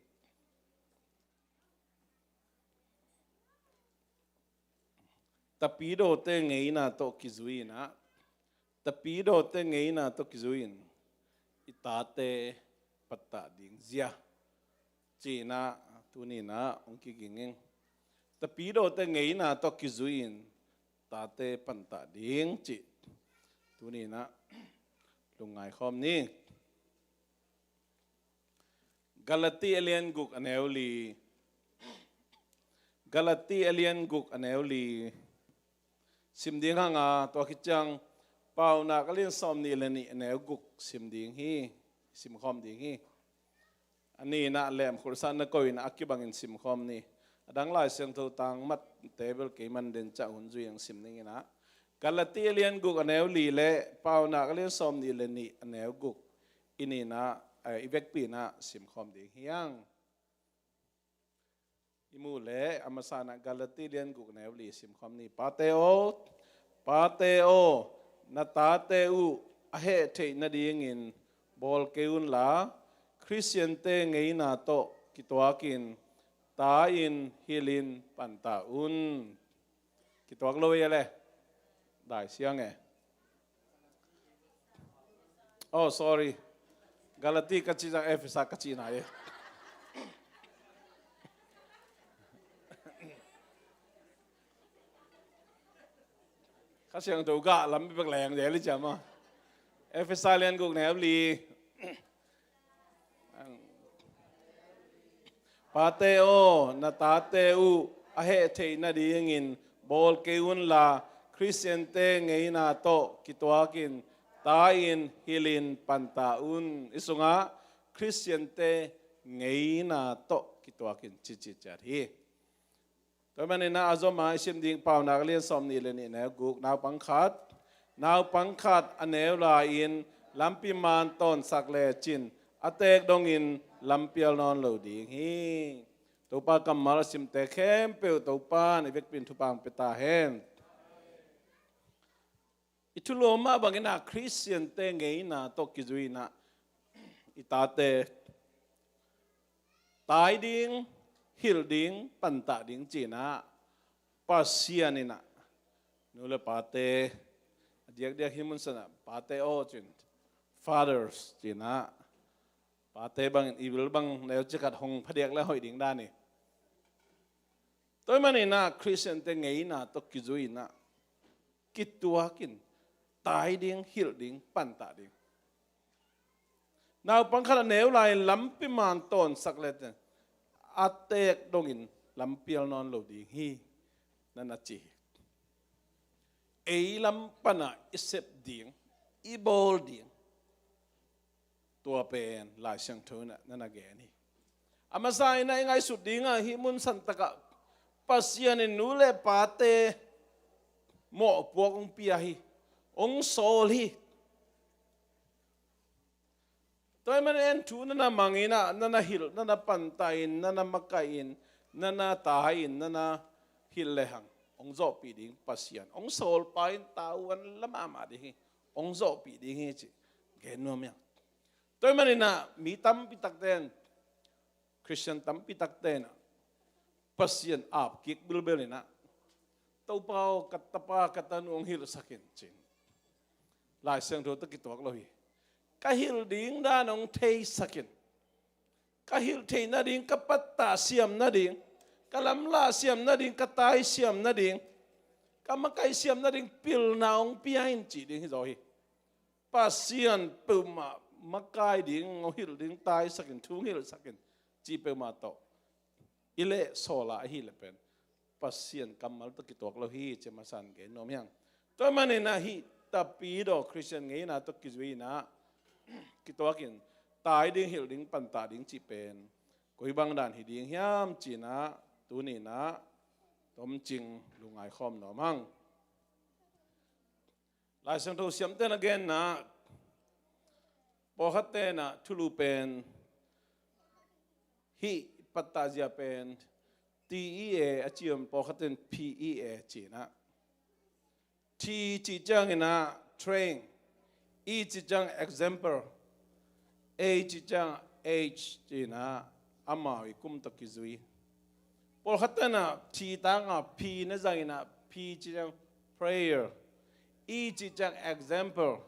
Tapidawte ngeina tawh kizui in ah, tapidawte ngeina tawh kizui in i tate pattah ding zia ci-in ah tuni in ah hong kiging ing. Tapidawte ngeina tawh kizui in tate pattah ding cih tuni in ah lungngai khawm ni. Galati a lian guk a neu li. Galati a lian guk a neu li. Sim ding hang a, tua khit ciang Paunak a lian sawm nih le nih a neu guk sim ding hi. Sim khawm ding hi. A ni in ah lem khulsan na ko in ah a kibangin sim khawm ni. A dang Lai Siangtho tang mat table kei man den ciang hun zui ang sim ding in ah. Galati a lian guk a neu li le Paunak a lian sawm nih le nih a neu guk i ni in ah, eh, i vekpi in ah sim khawm ding hi ang. I muh leh a masa in ah Galati lian guk neu li sim khawm ni. Pate aw, pate aw, na tate uh a heh theih nadingin bawl kei unla, Khristiante ngeina tawh kituakin, ta-in hilhin panta un. Kituak lo hi a le. Dai siang e. Oh, sorry. Galati ka cih ciang Efesa ka cihna hi. Kha Siangtho gah lam bek leng zel hi ciam a. Efesa lian guk neu li. Pate aw, na tate uh a heh theih nadingin bawl kei unla, Khristiante ngeina tawh kituakin, ta-in hilhin panta un. I sungah Khristiante ngeina tawh kituakin cici ciat hi. Tua manin ah a zom a i sim ding Paunak lian sawm nih le nih neu guk, naupang khat, naupang khat a neu lai-in lampi man tawnsak lecin a teek dongin lampial nawn lo ding hi. Topa kammal a simte khempeuh Topa in i vekpi in thupha hong pia ta hen. I thulu mah bangin ah Khristiante ngeina tawh kizui in ah i tate tai ding, hilh ding, pantah ding ci-in ah Pasian in ah nu le pate, a diakdiak hih mun sungah pate aw ci-in, fathers ci-in ah, pate bangin i bil bang neu cikhat hong phadiak le hoih ding dan hi. Tua ahih manin ah Khristiante ngeina tawh kizui in ah kituakin tai ding, hilh ding, pantah ding. Naupang khat a neu lai-in lampi man tawnsak lecin a teek dongin lampial nawn lo ding hi, na na ci hi. Ei lam panah i sep ding, i bawl ding, tua pen Lai Siangtho in ah na na gen hi. A masa in ah i ngaihsut dingah hih mun santakah Pasian in nu le pate mawhpuak hong pia hi, hong sawl hi. Tua ahih manin en thu na na mang in ah, na na hilh, na na pantah in, na na makaih in, na na tai in, na na hilh lehang hong zawhpih ding Pasian, hong sawlpa in tavuan la mahmah ding hi, hong zawhpih ding hi cih gen nuam hi hang. Tua ahih manin ah mi tampi takte in, Khristian tampi takte in ah Pasian ap kik bilbel in ah, Topa aw, ka tapa ka tanu hong hilhsak in ci-in Lai Siangtho tawh kituak lo hi. Ka hilh ding dan hong theisak in. Ka hilh theih nading, ka pattah siam nading, ka lamlah siam nading, ka tai siam nading, ka makaih siam nading pilna hong pia in cih ding hi zaw hi. Pasian peuhmah makai ding, hong hilh ding, taisak in, thu hong hilhsak in cih peuhmah tawh i leh sawl a, ahih leh pen Pasian kammal tawh kituak lo hi cih a masa in gen nuam hi hang. Tua ahih manin ah hih Tapidaw Khristian ngeina tawh kizui in ah kituakin tai ding, hilh ding, pantah ding cih pen koi bang dan hi ding hiam ci-in ah tuni in ah tomcing lungngai khawm nuam hang. Lai Siangtho siamte in a genna, pawlkhatte in ah thulu pen, hih pattah zia pen T E A a ci om, pawlkhatte in P E A ci-in ah. T cih ciangin ah train, E cih ciang example, A cih ciang age ci-in ah amau i kum tawh kizui. Pawlkhatte in ah T tangah P na zangin ah P cih ciang prayer, E cih ciang example,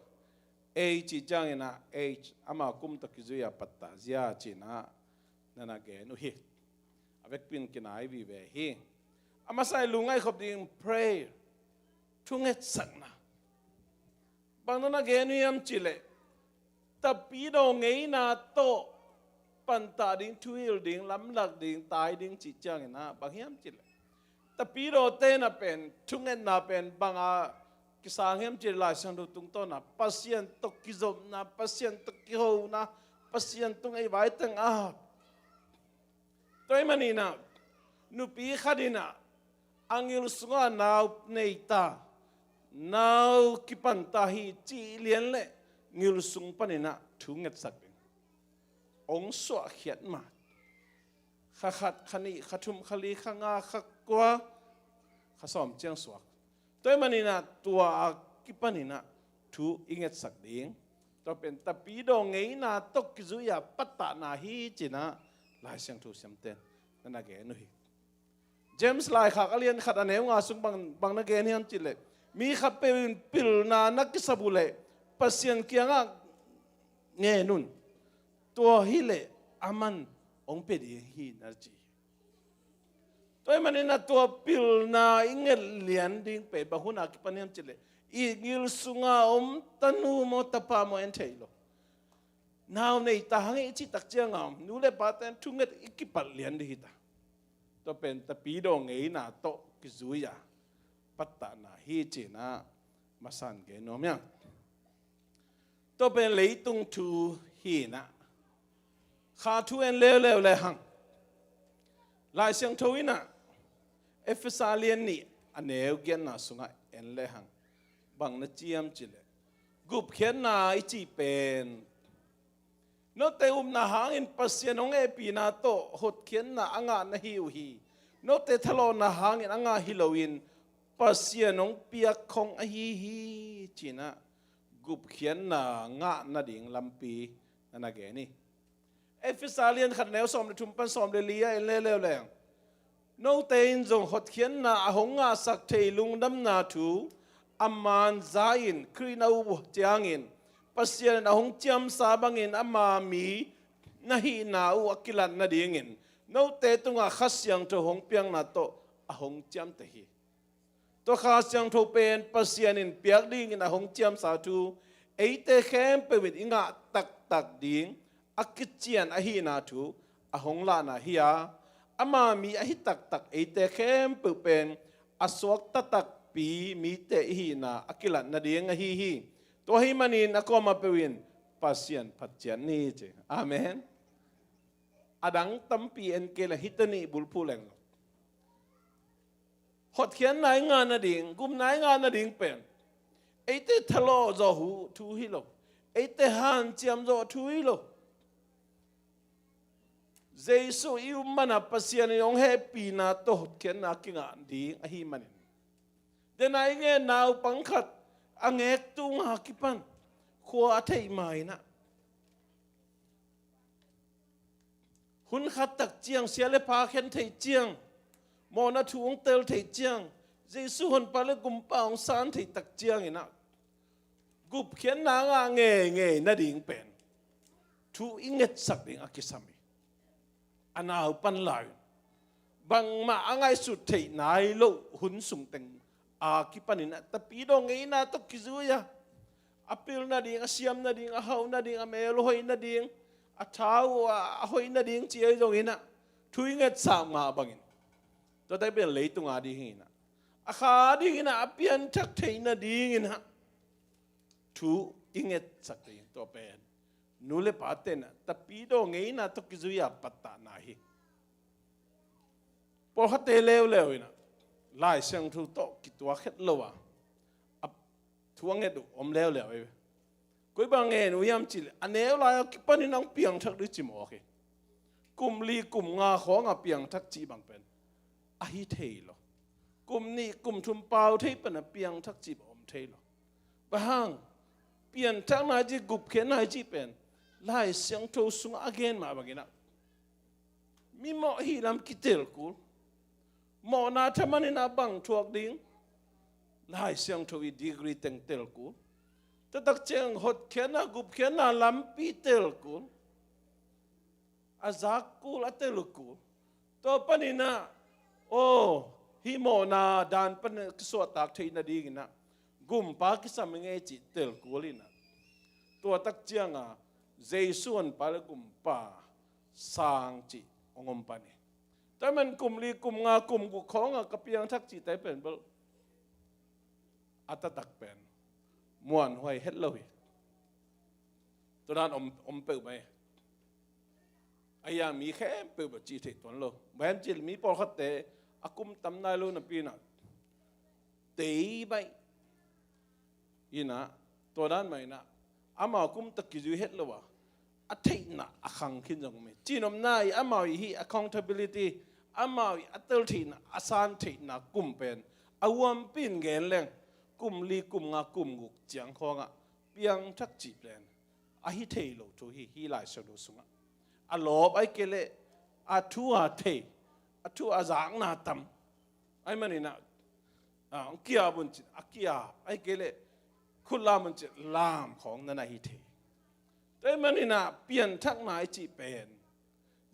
A cih ciangin ah age, amau kum tawh kizui a pattah zia ci-in ah na na gen uh hi. A vekpi in kinai vive hi. A masa i lungngaih khop ding prayer, thungetsakna. Bang na na gen uh hiam cih leh Tapidaw ngeina tawh pantah ding, thuhilh ding, lamlak ding, tai ding cih ciangin ah bang hiam cih leh Tapidawte in ah pen thungetna pen bang a kisang hiam cih leh Lai Siangtho tungtawn ah Pasian tawh kizopna, Pasian tawh kihona, Pasian tung ei vai teng a. Tua ahih manin ah nupi khat in ah a ngil sungah nau nei ta, nau kipan ta hi cih lian leh ngil sung panin ah thu ngetsak ding, hong suahkhiat ma. Kha khat, kha nih, kha thum, kha li, kha nga, kha kua, kha sawm ciang suak. Tua ahih manin ah tua a kipanin ah thu i ngetsak ding, tua pen tapidaw ngeina tawh kizui-a pattahna hi ci-in ah Lai Siangtho siamten na na gen uh hi. James laikhak a lian khat a neu nga sung bang, bang na gen hiam cih leh, mi khatpeuh in pilna na kisap uh leh Pasian kiangah ngen un. Tua hi leh aman hong pia ding hi na ci hi. Tua ahih manin ah tua pilna i nget lian ding pen bang hun a kipan hiam cih leh, i gil sunga om tanu maw tapa maw en thei lo. Nau nei ta hang i cih tak ciangin nu le pate in thunget i kipat lian ding hi ta. Tua pen tapidaw ngeina tawh kizui-a pattahna hi ci-in ah masa-in gen nuam hi hang. Tua pen leitung thu hi-in ah, kha thu en leuleu le hang. Lai Siangtho in ah Efesa lian nih a neu giatna sungah en le hang, bang na ci hiam cih leh, gupkhiatna i cih pen note upna hangin Pasian hong hehpihna tawh hotkhiatna a ngah na hi uh hi. Note thalawhna hangin a ngah hi loin Pasian hong piak khong ahi hi ci-in ah gupkhiatna ngah nading lampi na na gen hi. Efesa lian khat neu sawm le thum pan sawm le li ah en leuleu le hang. Note in zong hotkhiatna a hong ngahsak thei lungdamna thu a man za-in Khrih na up uh ciangin Pasian in a hong ciamsa bangin ama mi na hihna uh a kilat nadingin note tungah Kha Siangtho hong piakna tawh a hong ciamteh hi. Tua Kha Siangtho pen Pasian in piak dingin a hong ciamsa thu, eite khempeuh in i ngah taktak ding a kician ahihna thu a hong lahna hi a, ama mi ahi taktak eite khempeuh pen a suakta takpi mite i hihna a kilat nading ahi hi. Tua ahih manin a kuamah peuh in Pasian phat ciat ni ci. Amen. A dang tampi en kei leh hihte nih bulphuh leng lo. Hotkhiatna i ngah nading, gupna i ngah nading pen eite thalawh zawh thu hi lo, eite hanciam zawh thu hi lo. Jesuh i up man a Pasian in hong hehpihna tawh hotkhiatna kingah ding ahih manin, den a i ngen naupang khat a ngek tung a kipan khua a theih ma-in ah, hun khat tak ciang sia le pha khen theih ciang, mawhna thu hong tel theih ciang, Jesuh honpa le gumpa hong san theih tak ciangin ah, gupkhiatna a ngah ngeingei nading pen thu i ngetsak ding a kisam hi. A nau pan lai-in bangmah a ngaihsut theih nai loh hun sung teng a kipanin ah tapidaw ngeina tawh kizui-a, a pil nading, a siam nading, a hauh nading, a mel hoih nading, a thau a, a hoih nading ci ahi zongin ah thu i ngetsak mah bangin, tua te pen leitung a ding hi-in ah, a kha dingin ah, a pianthak theih nadingin ah thu i ngetsak ding, tua pen nu le pate in ah tapidaw ngeina tawh kizui-a pattahna hi. Pawlkhatte leuleu in ah Lai Siangtho tawh kituak het lo a, a thu a nget uh om leuleu hi. Koi bang ngen uh hiam cih leh, a neu lai a kipanin hong piangthak ding ci mawk hi. Kum li kum nga khawng a piangthak cih bang pen ahi thei lo. Kum nih kum thum pau thei pan a piangthak cih bang om thei lo. Bang hang, pianthakna i cih, gupkhiatna i cih pen Lai Siangtho sungah a gen mah bangin ah, mi mawh hih lam kitel kul. Mawhna thaman in ah bang thuak ding, Lai Siangtho i degree teng tel kul. Tua tak ciang hotkhiatna, gupkhiatna lampi tel kul. A zak kul, a tel kul. Tua panin ah, aw, hih mawhna dan pan kisuahtak theih nadingin ah gumpa kisam hi ing ei cih tel kul in ah, tua tak ciang a Jesuh honpa le gumpa sang cih hong om pan hi. Tua man kum li kum nga kum guk khawng a ka piangthak cihte pen bel a taktak pen muanhuai het lo hi. Tua dan om, om peuhmah hi. A hiang mi khempeuh bel cih theih tuan lo. Bang hiam cih leh mi pawlkhatte a kum tam nai lo napi in ah, tei baih in ah, tua dan mah in ah, amau kum tak kizui het lo a, a theihna a khang khin zong om hi. Cihnopna i amau i hih accountability, amau i a tel theihna, a san theihna kum pen a huampi in gen leng kum li, kum nga, kum guk ciang khawngah piangthak cih pen a hi thei lo thu hi, hih Lai Siangtho sungah. A lawp ai kei leh a thu a thei, a thu a zakna tam. Ai maninah, a, kia buncin a kia, ai kei leh khut lam buncin lam khawng na na hi thei. Tua ai maninah pianthakna i cih pen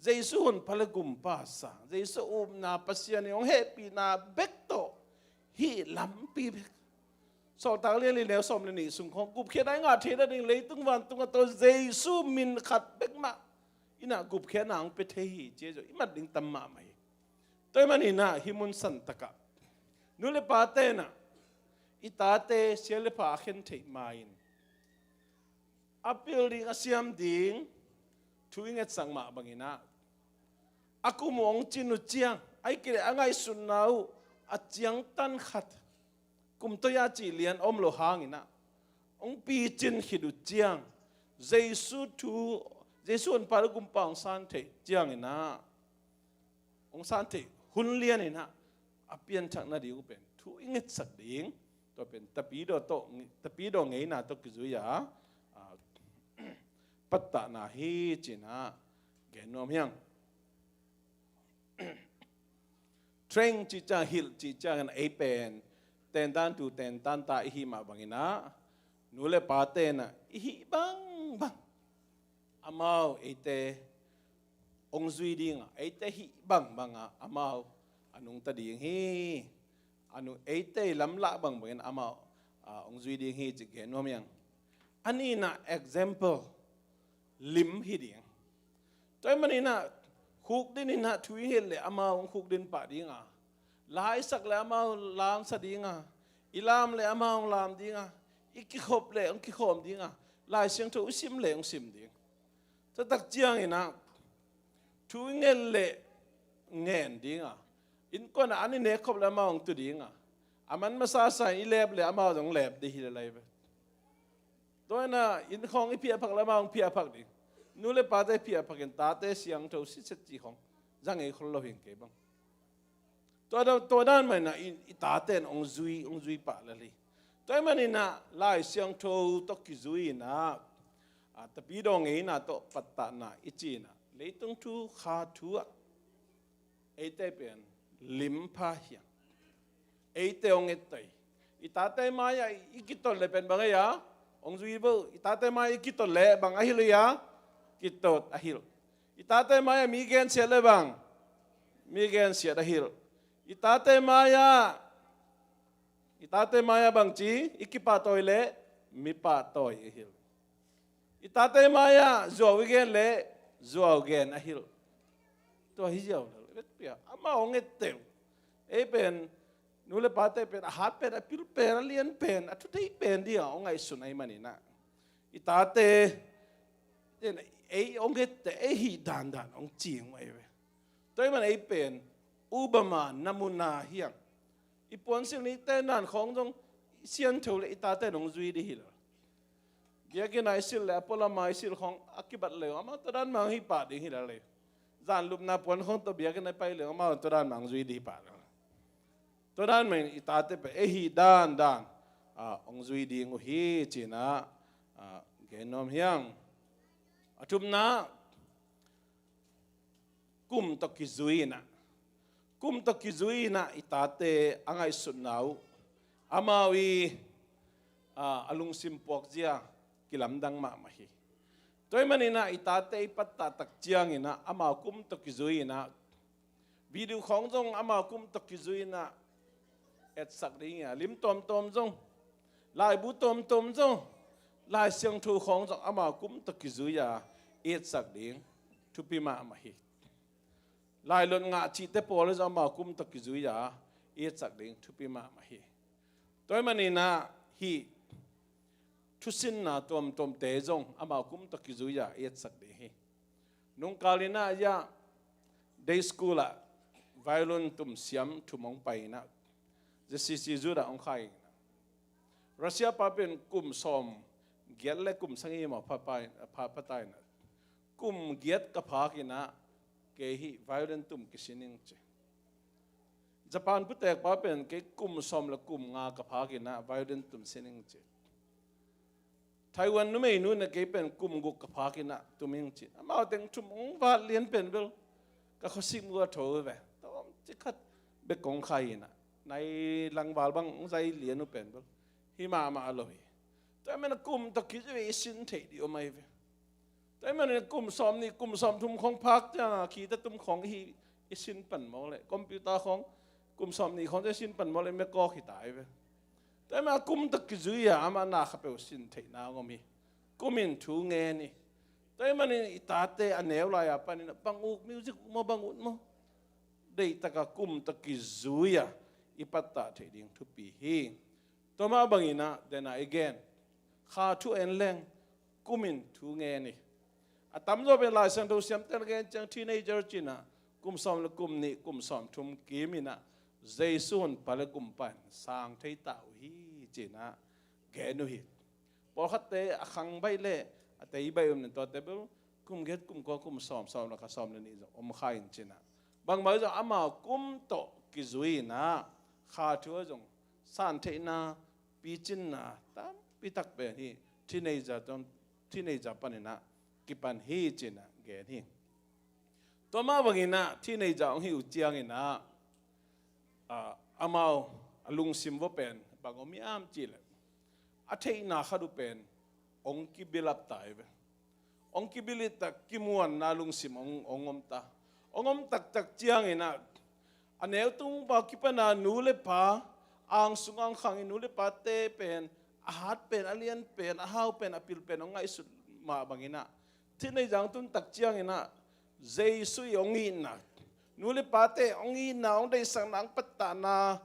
Jesu hun pha le gumpa sa, Jesu upna, Pasian i hong hehpihna bek tawh hih lampi bek. Sawltak lian li neu sawm le nih sung khawng gupkhiatna i ngah theih nading leitung vantung a tawh Jesu min khat bek mah inah gupkhiatna hong pia thei hi, ci hi. Zong i mat ding tam mahmah hi. Tua ai maninah hih mun santakah nu le pa tenah i tate sia le pha a khen theih ma-in a pil ding, a siam ding thu i ngetsak mah banginah a kum uh hong cin uh ciang, ai kei leh a ngaihsutna uh a ciangtan khat, kum toi a cih lian om lo hanginah hong picin khit uh ciang, Jesu thu, Jesu hun pha le gumpa hong san theih cianginah hong san theih hun lianinah a pianthak nading uh pen thu i ngetsak ding, tua pen tapidaw tawh, tapidaw ngeina tawh kizui a, a, pattahna hi cinah gen nuam hiang. Train cih ciang, hilh cih ciangin ei pen tentan tu tentan ta i hih mah banginah nu le pa tenah i hih bangbang amau eite hong zui dingah, eite hih bangbangah amau a nungta ding hi. A nung, eite i lamlah bangbangin amau, a, hong zui ding hi cih gen nuam hiang. A nihna example lim hi ding. Tua ai maninah khukdin inah thu i nget leh amau hong khukdin pah dinga, la i sak leh amau la hong sa dinga, i lam leh amau hong lam dinga, i kikhop leh hong kikhawm dinga, Lai Siangtho i sim leh hong sim ding. Tua tak cianginah thu i nget leh ngen dinga, innkuanah an i nek khop leh amau hong tu dinga, a man masa sa i lep leh amau zong lep ding hi le lai ve. Tua inah inn khawng i phiahphak leh amau hong phiahphak ding. Nu le pate phiahphakin tate siangtho sitset cih khawng za ngei khol lo hi ing kei bang. Tua dan, tua dan mah inah i, i tate in hong zui, hong zui pah lel hi. Tua ai maninah Lai Siangtho tawh kizui inah, a, tapidaw ngeina tawh pattahna i ci inah leitung thu, kha thu ah eite pen lim pha hiang. Eite hong ettei. I tate mai-ah i kitot leh pen bang ei a hong zui vo. I tate mai-ah i kitot leh bang a hilh uh hi a, kitot a hilh. I tate mai-ah mi gensiat leh bang, mi gensiat a hilh. I tate mai-ah, i tate mai-ah bangci i kipahtawi leh mi pahtawi a hilh. I tate mai-ah zuau i gen leh zuau gen a hilh. Tua hi ziau lel, vekpi-a amau hong ettei uh. Ei pen nu le pate pen a hat pen, a pil pen, a lian pen, a thuthei pen dingah hong ngaihsun ai maninah i tate in ei hong ettei, ei hih dandan hong cing uh ei ve. Tua ai man ei pen ubama namuna hiang. I puansilh nih tendan khawng zong i siangtho leh i tate in hong zui ding hi lo. Biakinn ah i silh leh a pualam ah i silh khawng a kibat leh amau tua dan mah hong hi pah ding hi lo leh. Zan lupna puan khawng tawh biakinn ah i pai leh amau tua dan mah hong zui ding hi pah lo. Tua dan mah in i tate pen ei hih dandan, a, hong zui ding uh hi cinah, a, gen nuam hiang. A thumna, kum tawh kizui inah, kum tawh kizui inah i tate a ngaihsutna uh amau i, a, a lungsim puakzia kilamdang mahmah hi. Tua ai maninah i tate i pattah tak cianginah amau kum tawh kizui inah video khawng zong amau kum tawh kizui inah etsak ding hi a, lim tuamtuam zong, laibu tuamtuam zong, Lai Siangtho khawng zong amau kum tawh kizui a etsak ding thupi mahmah hi. Lailot ngah cihte pawl zong amau kum tawh kizui a etsak ding thupi mahmah hi. Tua ai maninah hih thusinna tuamtuamte zong amau kum tawh kizui a etsak ding hi. Nungkal inah ya day school ah violin tum siam thum hong pai inah, ZCC zut ah hong khai inah, Russia pa pen kum sawm giat le kum sagih maw pha, pha, pha, pha ta inah, Kum giat ka phak in ah kei hih violin tum kisin ing ci. Japan putekpa pen kei kum sawm le kum nga ka phak in ah violin tum sin ing ci. Taiwan numeinu in ah kei pen kum guk ka phak in ah tum ing ci. Amau teng thum hong vat lian pen bel ka khuasim uh a tho ve. Tawm ci khat bek kong khai in ah nai langval bang hong zai lian uh pen bel hi mahmah lo hi. Tua ahih manin ah kum tawh kizui i sin theih ding om ahi ve. Tua ahih manin kum sawm nih, kum sawm thum khawng phak ciang a keyboard tum khawng i, i sin pan mawk leh, computer khawng kum sawm nih khawng i sin pan mawk leh mekawk hi ta hi ve. Tua ahih manin kum tawh kizui a amah na kha peuh sin theihna hong om hi. Kum in thu ngen hi. Tua ahih manin i tate a neu lai a panin bang uk, music uk maw, bang ut maw, deihtaka kum tawh kizui a i pattah theih ding thupi hi. Tua mah bangin ah, then ah i gen, kha thu en leng kum in thu ngen hi. A tamzaw pen Lai Siangtho siamte na gen ciang teenager ci in ah kum sawm le kum nih, kum sawm thum kim in ah Jesu honpa le Gumpa in sang thei ta uh hi ci in ah gen uh hi. Pawlkhatte a khang baih le a tei baih um nen tuate bel kum giat, kum kua, kum sawm, sawm le khat, sawm le nih zong om kha in ci in ah, bangmah zong amau kum tawh kizui in ah kha thu ah zong san theihna, picinna tampi tak pen hi. Teenager tawh, teenager panin ah kipan hi ci in ah gen hi. Tua mah bangin ah teenager hong hi uh ciangin ah, ah, amau a lungsim vua pen bang om hiam cih leh, a theihna khat uh pen hong kibilap ta hi ve. Hong kibilap ta, kimuanna lungsim hong, hong om ta. Hong om taktak ciangin ah a neu tungpa kipan a nu le pa, ang sung ang khang i nu le pate pen a hat pen, a lian pen, a hau pen, a pil pen hong ngaihsut mah bangin ah teenager hong tun tak ciangin ah Jesu i hong itna, nu le pate hong itna, hong deihsakna, hong pattahna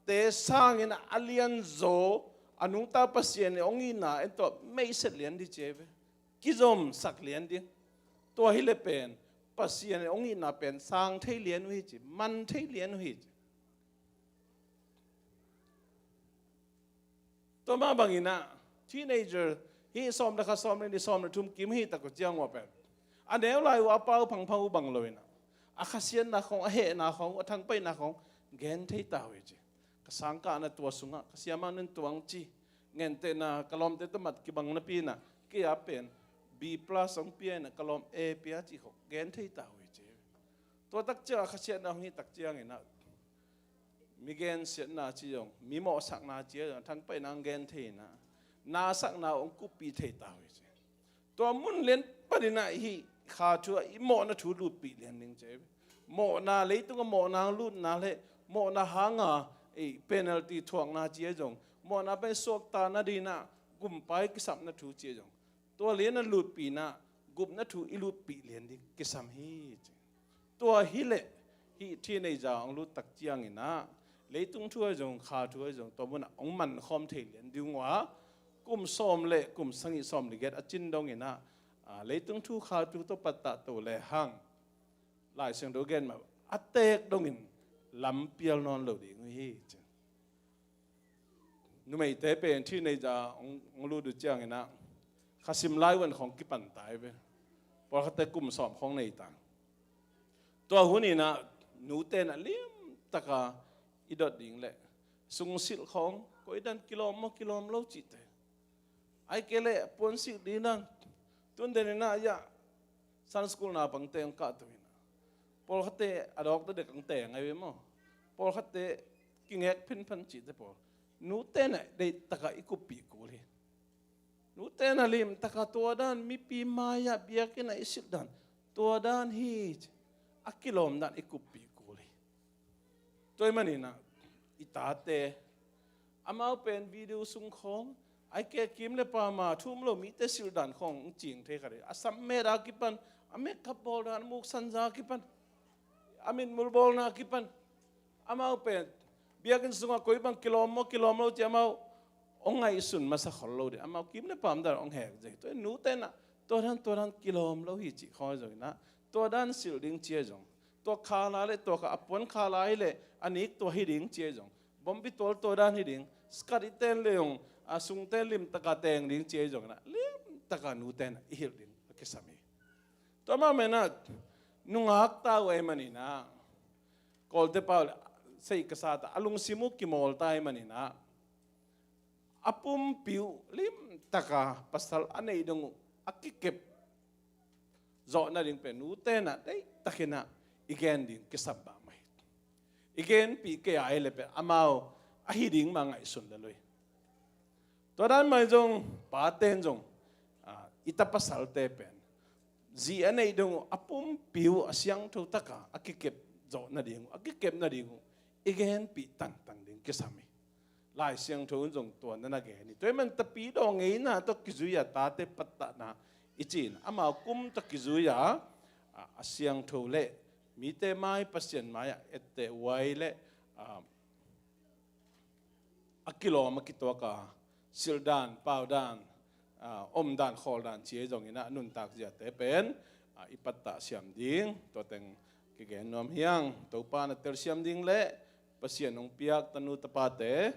te sangin ah a lianzaw, a nungta Pasian i hong itna en tawh meihset lian ding ci hi ve. Kizomsak lian ding. Tua hi leh pen Pasian i hong itna pen sang thei lian uh hi ci, man thei lian uh hi ci. Tua mah bangin ah teenager, hih sawm le khat, sawm le nih, sawm le thum kim hih tak uh ciang ua pen a neu lai uh a pau phangphang uh bang lo in ah, a khasiatna khawng, a hehna khawng, a thangpaihna khawng gen thei ta uh hi ci. Ka sangkahna tua sungah ka siamah in tua hong ci, ngentehna ka lawmte tawh mat kibang napi in ah kei a pen B plus hong pia in ah ka lawm A pia cih khawng gen thei ta uh hi ci. Tua tak ciang a khasiatna hong hih tak ciangin ah mi gensiatna ci zong, mi mawhsakna ci zong, thangpaihna hong gen thei in ah, nasakna hong kuppih thei ta uh hi ci. Tua mun lian panin ah hih kha thu ah i mawhna thu lutpih lian ding ci hi. Mawhna, leitungah mawhna hong lutna le mawhna hanga, eh, penalty thuakna ci hi zong, mawhna pen suakta nadingin ah gumpa i kisapna thu ci hi zong, tua lian a lutpih in ah gupna thu i lutpih lian ding kisam hi ci. Tua hi leh hih teenager hong lut tak ciangin ah leitung thu ah zong, kha thu ah zong tua munah hong mankhawm thei lian ding uh a, kum sawm le kum sagih sawm le giat a cin dongin ah, ah, leitung thu, kha thu tawh pattah to lehang Lai Siangtho gen mah a teek dongin lampial nawn lo ding uh hi ci. Numeite pen teenager hong, hong lut uh ciangin ah khasim lai un khawng kipan ta hi ve. Pawlkhatte kum sawm khawng nei ta. Tua hun in ah nute in ah limtaka i dot ding leh sungsilh khawng, koi dan kilawm maw, kilawm lo cihte, ahih kei leh puansilh ding dan, tun den in ah, ya, Sunday school naupangte hong kahto in ah, pawlkhatte a dawkte dek hong teng ahi ve maw, pawlkhatte kingek phinphan cihte pawl, nute in ah deihtaka i kuppih kul hi. Nute in ah limtaka tua dan, mipi mai-ah biakinn ah i silh dan, tua dan hi ci, a kilawm dan i kuppih kul hi. Tua ahih manin ah i tate, amau pen video sung khawng, ahih kei leh kim le pam a thu um lo mite silh dan khawng hong cing thei kha ding. A sam met a kipan, a makeup bawl dan, a muk sanza a kipan, a mitmul bawlna a kipan, amau pen biakinn sungah koi bang kilawm maw, kilawm lo ci amau hong ngaihsun masa khol lo ding. Amau kim le pam dan hong hek zek. Tua in nute in ah tua dan, tua dan kilawm lo hi cih khawng zong in ah, tua dan silh ding ci hi zong, tua khala le tua kha, a puan khala hi leh a nik tua hi ding ci hi zong, bombi tual tua dan hi ding, skirt i ten le zong, a sungte limtaka teng ding ci hi zong in ah, limtaka nute in ah i hilh ding a kisam hi. Tua mah menat nungak ta uh ahih maninah, Kawlte pau le, sei ka sa ta, a lungsim uh kimawl ta ahih maninah, a pumpi uh limtaka pasal a neih dong uh a kikep zawh nading pen nutenah deihtakinah i gen ding kisam mahmah hi. I genpih kei a ahih leh pen amau ahi ding mah ngaihsun lel uh hi. Tua dan mah zong paten zong, ah, i ta pasalte pen zi a neih dong uh a pumpi uh a siangtho taka a kikep zawh nading uh, a kikep nading uh i genpih tangtang ding kisam hi. Lai Siangtho in zong tua na na gen hi. Tua ahih man tapidaw ngeina tawh kizui-a tate pattahna i cih in amau kum tawh kizui-a, a, a siangtho le mite mai, Pasian mai-ah etteh huai le, a, a kilawm a kituak a silh dan, pau dan, a, om dan, khawl dan ci ahi zongin a nuntak ziate pen, a, i pattah siam ding, tua teng kigen nuam hi hang. Topa na telsiam ding le Pasian hong piak tanu tapate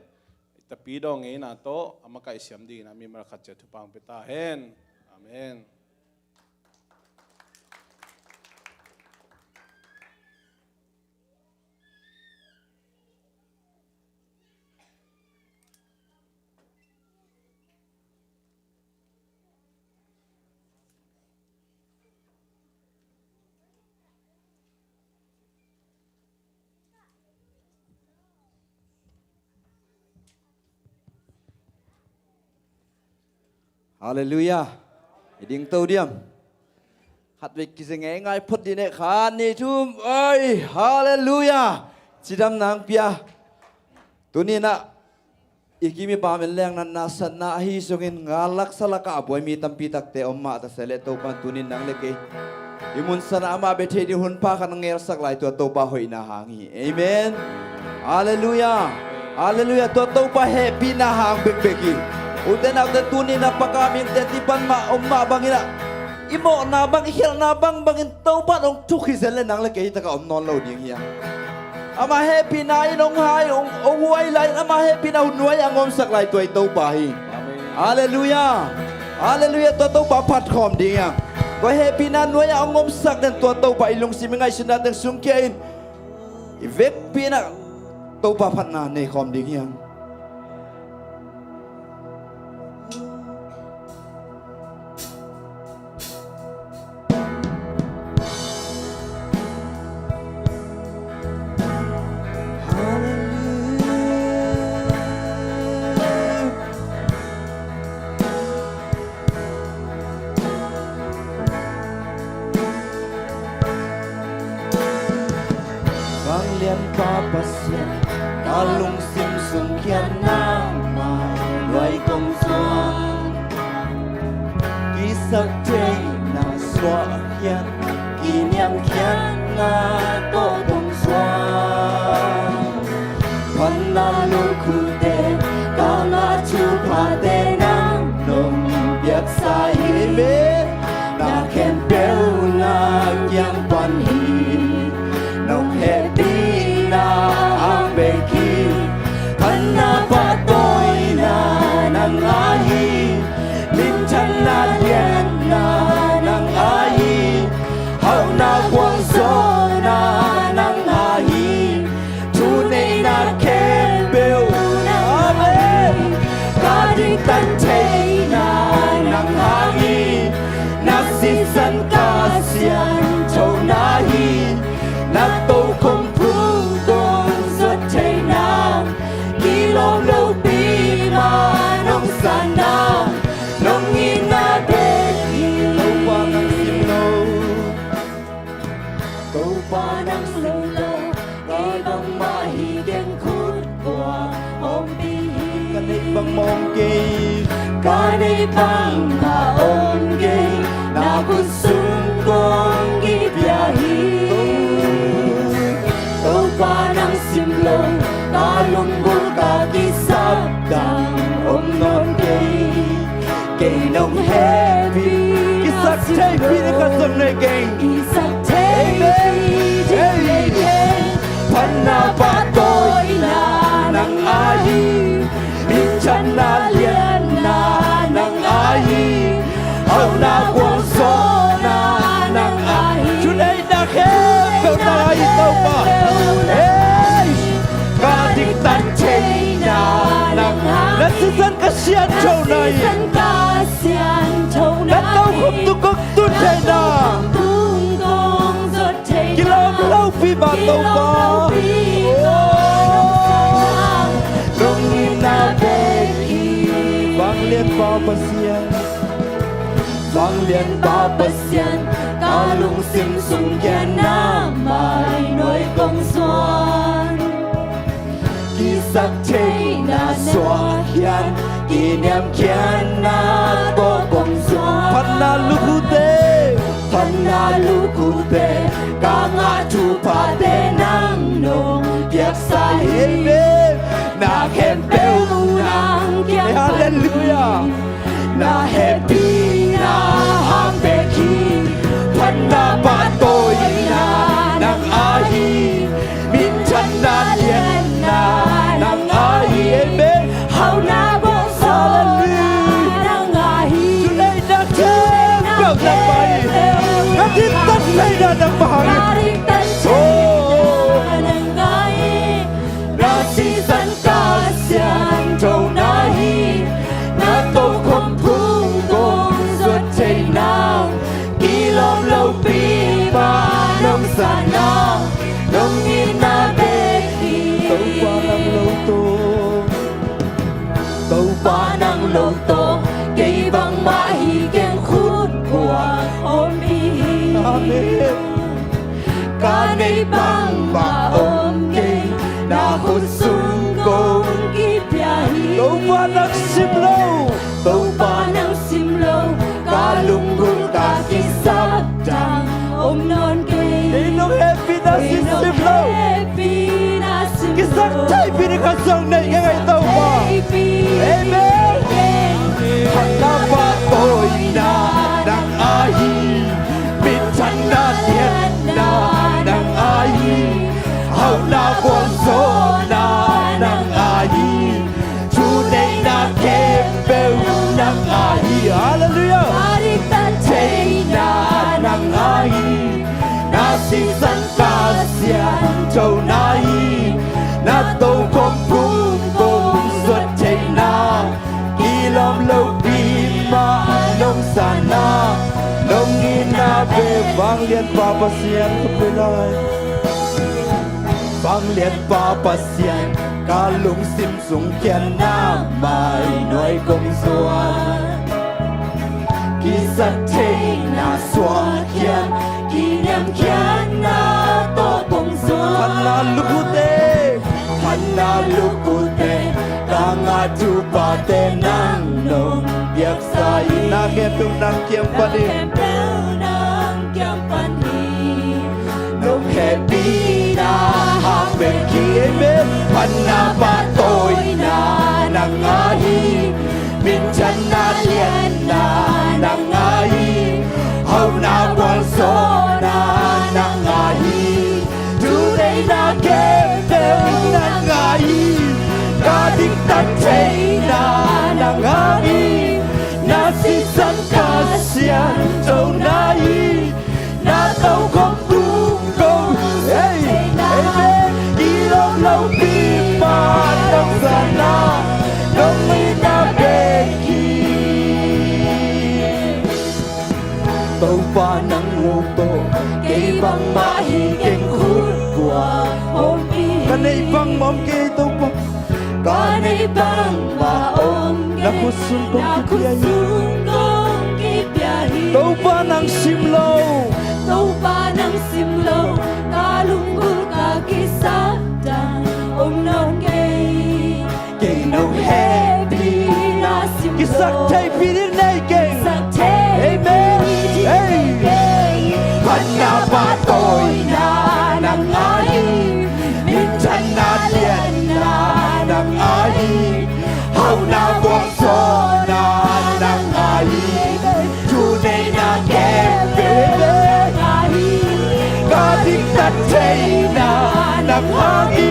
i tapidaw ngeina tawh a makaih siam dingin a mimal khat ciat thupha hong pia ta hen. Amen. Halleluiah. I dingto diam? Khatvei kizeng ei ngai phot dih ne, khat, nih, thum. Oi, halleluiah. Cidam nang pia. Tuninah i kim i pam in leng natna satna ahi sungin ngal lak sa laka a buai mi tampi takte om mah ta se le Topan tunin nang le kei i mun sana amah bia thei ding hun pha khat ngelsak lai tua Topa hoihna hang hi. Amen. Halleluiah. Halleluiah. Tua Topa hehpihna hang bekbek hi. Ute naute tuninah Paka mihingte tipan mah om mah banginah i mawhna bang, i khialhna bang bangin Topa in hong thuk hi zen le nang le kei hi taka om nawn lo ding hi a. Ama hehpihna in hong hai, hong, hong huai lai in ama hehpihna hun nuai-ah hong omsak lai tua i Topa hi. Amen. Halleluiah. Halleluiah. Tua Topa phat khawm ding hi a. Tua hehpihna nuai-ah hong omsak den tua Topa i lungsim i ngaihsutna teng sungkhia in i vekpi-in ah Topa phatna nei khawm ding hi hang. Vanglianpa Pasian, ka lungsim sung khiatna mah nuai kong zuan. Kisaktheihna suahkhiat, kiniamkhiatna tawh kong zuan. Phatna lungkhutte ka ngah thuphate nang nong piaksa hi. Amen. Na khempeuh na kiang pan hi. Nong hehpihna hang bek hi. Phatna pahtawina nang a hi. Minthanna lianna nang a hi. Hauhna kuangzawhna nang a hi. Thuneihna khempeuh nang a hi. Amen. Ka dingtan theihna nang a hi. Na sisan ka sianthona hi. Na tokhom phung kong zuat theihna. Kilawm lopi mah nong sanna. Nong itna bek hi. Topa nang sim lo. Topa nang sim lo. Kei bangmah hi keng khut kua ompih hi. Ka neih bangmah om kei. Ka neih bangmah om kei. Na khut sung kong kipia hi. Topa nang sim lo. Ka lunggulh ka kisap dang om nawn kei. Kei nong hehpih. Kisaktheihpih ding khat zong nei keng. Kisaktheihpih ding nei keng. Phatna pahtawina nang a hi. Minthanna lianna nang a hi. Hauhna kuangzawhna nang Na sisan ka sianthona hi. Na sisan ka sianthona hi. Na tokhom tung kong tun theihna. Na tokhom tung kong zuat theihna. Kilawm lopi mah Topa. Kilawm lopi mah Topa. Nong itna bek hi. Vanglianpa Pasian. Vanglianpa Pasian, ka lungsim sung khiatna mai nuai kong zuan. Kisaktheihna suak khiat, kiniamkhiatna tawh kong zuan. Phatna lukhute, phatna lukhute, ka ngah thuphate nang nong piaksa hi. Amen. Na khempeuh nang kiang pan hi. Halleluiah. Na hehpihna hang bek hi. Phatna pahtawina nang aa hi. Minthanna lianna nang aa hi. Amen. Hauhna bawlsawna nang aa hi. Halleluiah. Thunei na khempeuh nang mah hi. Ka diktat theihna nang mah hi. Ka diktat theihna nang aa hi. Na sisan ka sianthona hi. Na tokhom tung kong zuat theihna. Kilawm lopi mah nong sahna. Nong itna bek hi. Topa nang lo tawh. Topa nang lo tawh. Kei bangmah hi keng khut kua ompih hi. Amen. Ka neih bangmah om kei, na khut sung kong kipia hi. Topa nang sim lo. Topa nang sim lo, ka lunggulh ka kisap dang om nawn kei. Kei nong hehpihna sim lo. Kei nong hehpihna sim lo. Kisaktheihpih ding khat zong nei keng ei Topa. Kisaktheihpih ding keng. Amen. Phatna pahtawina nang aa hi. Minthanna lianna nang aa hi. Hauhna bawlsawna nang aa hi. Thuneihna khempeuh nang aa hi. Halleluiah. Ka diktat theihna nang aa hi. Na sisan ka sianthona hi. Na tokhom tung kong zuat theihna. Kilawm lopi mah nong sahna. Nong itna bek. Vanglianpa Pasian, ka pui lai. Vanglianpa Pasian, ka lungsim sung khiatna mai nuai kong zuan. Kisaktheihna suak khiat, kiniamkhiatna tawh kong zuan. Phatna lukhute, phatna lukhute, ka ngah thuphate nang nong piaksa hi. Na khempeuh nang kiang pan hi. Na khempeuh nang kiang pan hi. Nong hehpihna hang bek hi. Amen. Phatna pahtawina nang aa hi. Minthanna lianna nang aa hi. Hauhna bawlsawna nang aa hi. Thuneihna khempeuh nang aa hi. Ka diktat theihna nang aa hi. Na sisan ka sianthona hi. Na tokhom tung kong, hey, amen. Kilawm lopi mah nong sahna. Nong itna bek hi. Topa nang lo tawh, kei bangmah hi keng khut kua ompih hi. Ka neih bangmah om kei Topa. Ka neih bangmah om kei. Na khut sung kong kipia hi. Topa nang sim lo. Topa nang sim lo. Ka lunggulh ka kisap dang om nawn kei. Kei nong hehpihna sim lo. Kisaktheihpih ding nei keng. Kisaktheihpih ding nei keng. Amen. Hey. Phatna pahtawina nang aa hi. Minthanna lianna nang aa hi. Hauhna bawlsawna nang aa hi. Thuneihna khempeuh nang aa hi. Ka diktat theihna nang aa hi.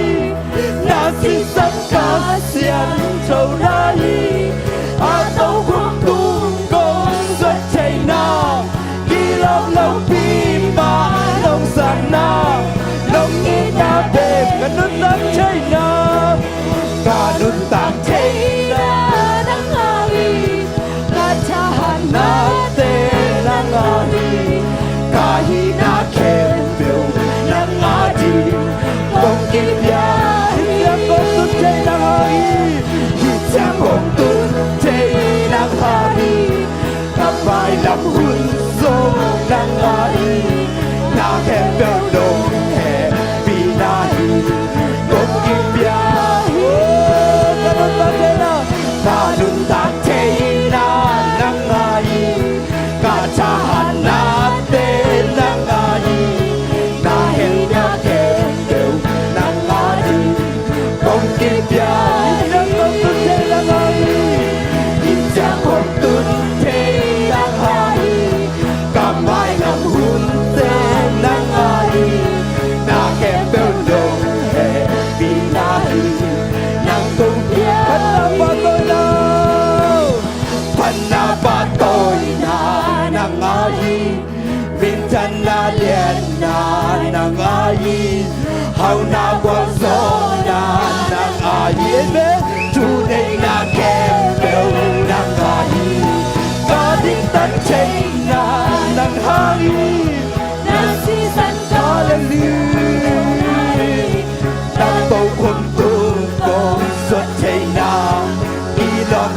Na sisan ka sianthona hi. A tokhom tung kong zuat theihna. Kilawm lopi mah nong sahna. Nong itna bek ka nuntak theihna. Ka nuntak theihna.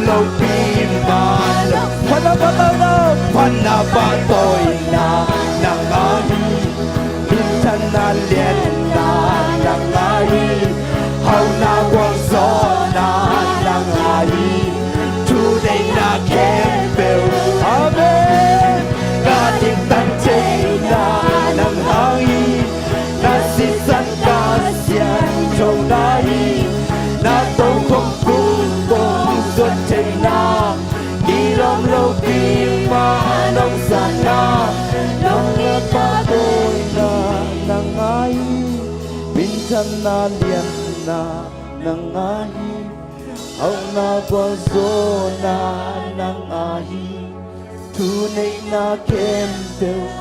Lopi mah nong, phatna pahtawina, phatna pahtawina nang ahi. Minthanna lianna nang ahi. Hauhna gualzawhna nang ahi. Thuneihna khempeuh. Amen. Ka diktat theihna nang hang hi. Na sisan ka siangthona hi. Na tokhom kungkong zuat theihna, kilawm lopi mah nong zahna, nong itna tawina nang ahi. Minthanna lianna nang ahi. Hauhna gualzawhna nang ahi. Thuneihna khempeuh.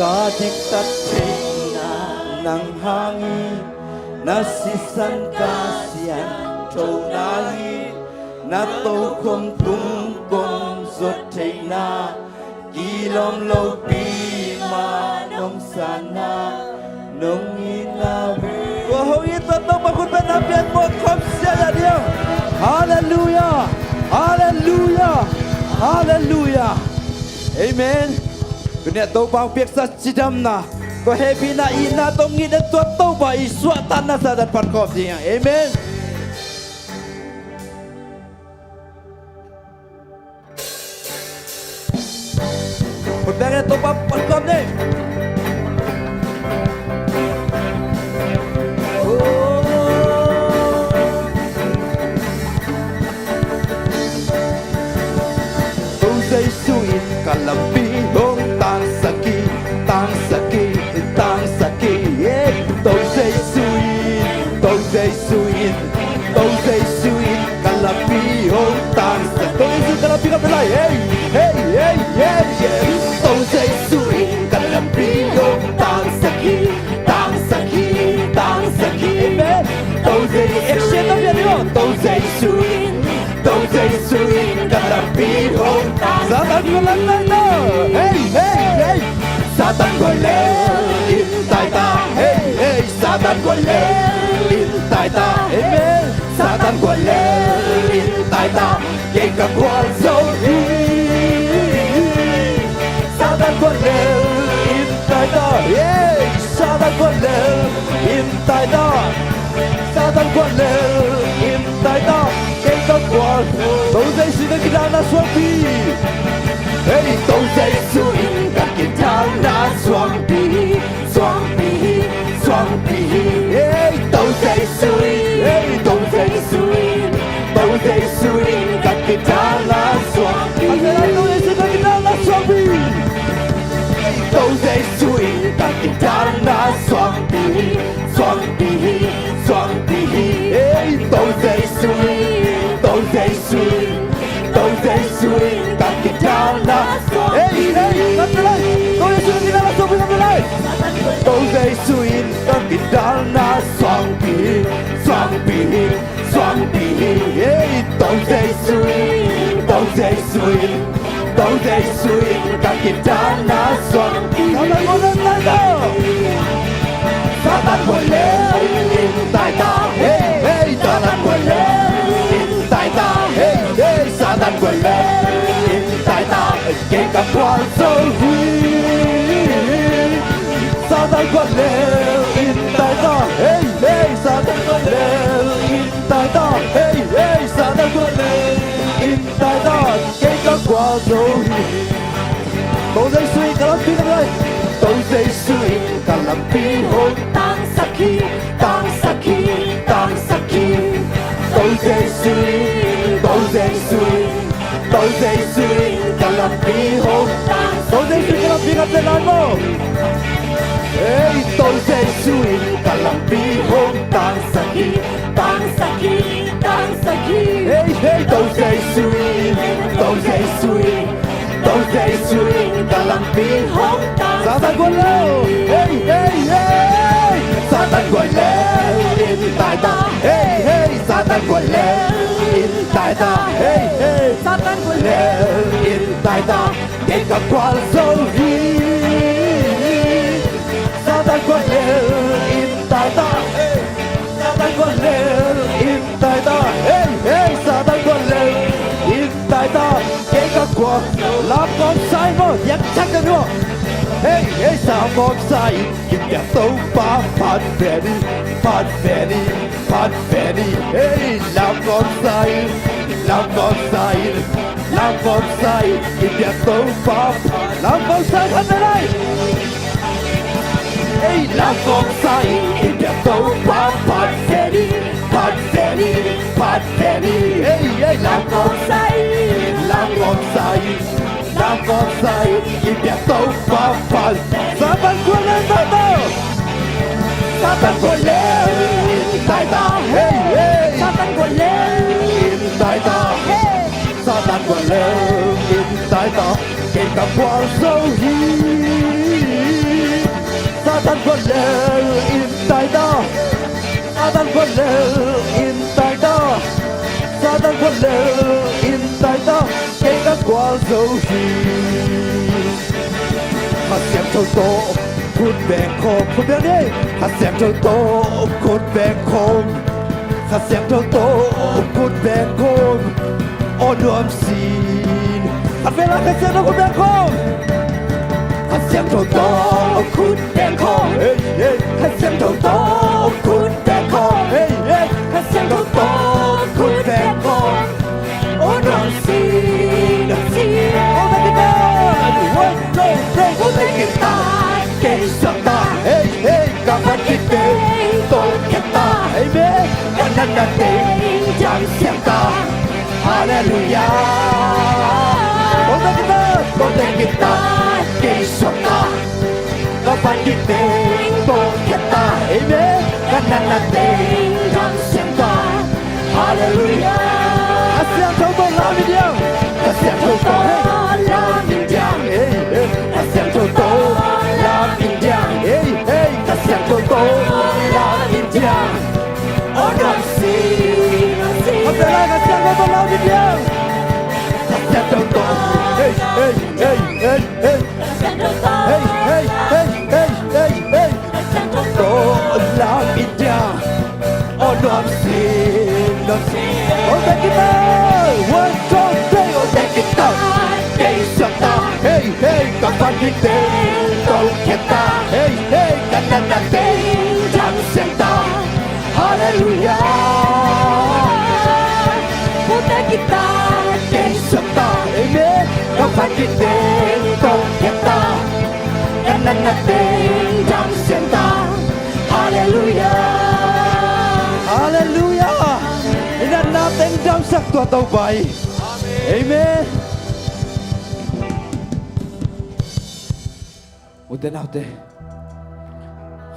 Ka diktat theihna nang hang hi. Na sisan ka siangthona hi. Na tokhom kungkong zuat theihna, kilawm lopi mah nong zahna, nong itna. Tua hong it tua Topa khut bengna pian mawk khawm sia ya dia. Halleluiah. Halleluiah. Halleluiah. Amen. Tuni-a Topa hong piaksa cidamna, tua hehpihna, itna tawh hong it a, tua Topa i suahtakna Satan phat khawm ding hi hang. Amen. Khut bengin Topa phat khawm ni. Tua Jesu in ka lampi hong tangsak hi, tangsak hi, tangsak hi. Hey, tua Jesu in, tua Jesu in, tua Jesu in ka lampi hong tangsak. Tua Jesu in ka lampi hong tangsak. Hey, hey, hey, hey, hey. Tua Jesu in ka lampi hong tangsak hi, tangsak hi, tangsak hi. Amen. Tua Jesu in, tua Jesu in, tua Jesu in ka lampi hong tangsak. Satan kua lam tai ta. Hey, hey, hey. Satan kua lel in tai ta. Hey, hey. Satan kua lel in tai ta. Amen. Satan kua lel in tai ta. Kei ka gualzo hi. Satan kua lel in tai ta. Hey, Satan kua lel in tai ta. Satan kua lel in tai ta. Kei ka gual. Tua Jesu in ka kidalna suangpi. Hey, tua Jesu in ka kidalna suangpi. Suangpi hi, suangpi hi. Hey, tua Jesu in, hey, tua Jesu in, tua Jesu in ka kidalna suangpi. Tua Jesu in ka kidalna suangpi. Hey, tua Jesu in ka kidalna suangpi hi, suangpi hi, suangpi hi. Hey, tua Jesu in, tua Jesu in, tua Jesu in ka kidalna suangpi. Hey, hey, ngam ta lai. Tua Jesu in ka kidalna suangpi, ngam ta lai. Tua Jesu in ka kidalna suangpi, suangpi hi, suangpi hi. Hey, tua Jesu in, tua Jesu in, tua Jesu in ka kidalna suangpi. Satan kua lel in tai ta. Satan kua lel in tai ta. Hey, hey, Satan kua lel in tai ta. Hey, hey, Satan kua lel in tai ta. Kei ka gualzo hi. Satan kua lel in tai ta. Hey, hey, Satan kua lel in tai ta. Hey, hey, Satan kua lel in tai ta. Kei ka gualzo hi. Tua Jesu in ka lampi hong tangsak. Tua Jesu in ka lampi hong tangsak hi, tangsak hi, tangsak hi. Tua Jesu in, tua Jesu in, tua Jesu in ka lampi hong tangsak. Tua Jesu in ka lampi hong tangsak. Hey, tua Jesu in ka lampi hong tangsak hi, tangsak hi, tangsak hi. Hey, hey, tua Jesu in, tua Jesu in, tua Jesu in ka lampi hong tangsak. Satan kua lel. Hey, hey, hey. Satan kua lel in tai ta. Hey, hey, Satan kua lel in tai ta. Hey, hey, Satan kua lel in tai ta. Kei ka gualzo hi. Satan kua lel in tai ta. Hey, Satan kua lel in tai ta. Hey, hey, Lamkawmsa in i piak Topa phat ve ni, phat ve ni, phat ve ni. Hei, lamkawmsa in, lamkawmsa in, lamkawmsa in i piak Topa phat, lamkawmsa in, phat ve ni. Hei, lamkawmsa in i piak Topa phat ve ni, phat ve ni, phat ve ni. Hei, hei, lamkawmsa in, lamkawmsa in, lamkawmsa in i piak Topa phat. Satan guallel in tai ta. Satan guallel in tai ta. Hei, hei. Satan guallel in tai ta. Hei. Satan guallel in tai ta. Kei ka gualzo hi. Satan guallel in tai ta. Satan guallel in tai ta. Satan guallel in tai ta. Kei ka gualzo hi. Kha Siangtho tawh khut beng khawm, khut beng ni. Kha Siangtho tawh khut beng khawm. Kha Siangtho tawh khut beng khawm. Aw nuam sin. Khat vei la, Kha Siangtho khut beng khawm. Kha Siangtho tawh khut beng khawm. Hei, hei. Kha Siangtho tawh khut beng khawm. Hei, hei. Kha Siangtho tawh khut beng khawm. Aw nuam sin, nuam sin. Aw nuam sin. One, two, three. Aw nuam sin. Kei suak ta. Hei, hei. Ka van kik teng tawlkhiat ta. Amen. Ka natna teng damsiang ta. Halleluiah. Kawltak khit ta. Kawltak khit ta. Kei suak ta. Ka van kik teng tawlkhiat ta. Amen. Ka natna teng damsiang ta. Halleluiah. Kha Siangtho tawh lam in diang. Kha Siangtho tawh lam in diang. Hey, hey. Kha Siangtho tawh lam in diang. Hey, hey. Kha Siangtho tawh lam in diang. Aw nuam sin, nuam sin. Kha Siangtho tawh lam in diang. Kha Siangtho tawh. Hey, hey, hey, hey, hey. Hey, hey, hey, hey, hey, hey. Tawh lam in diang. Aw nuam sin, nuam sin. Aw nuam sin. One, two, three. Aw nuam sin. Kei suak ta. Hey, hey, ka van kik teng tawlkhiat ta. Hey, hey, ka natna teng damsiang ta. Halleluiah. Aw nuam sin. Kei suak ta. Amen. Ka van kik teng tawlkhiat ta. Ka natna teng damsiang ta. Halleluiah. Halleluiah. I natna teng damsak tua Topa hi. Amen. Ute naute,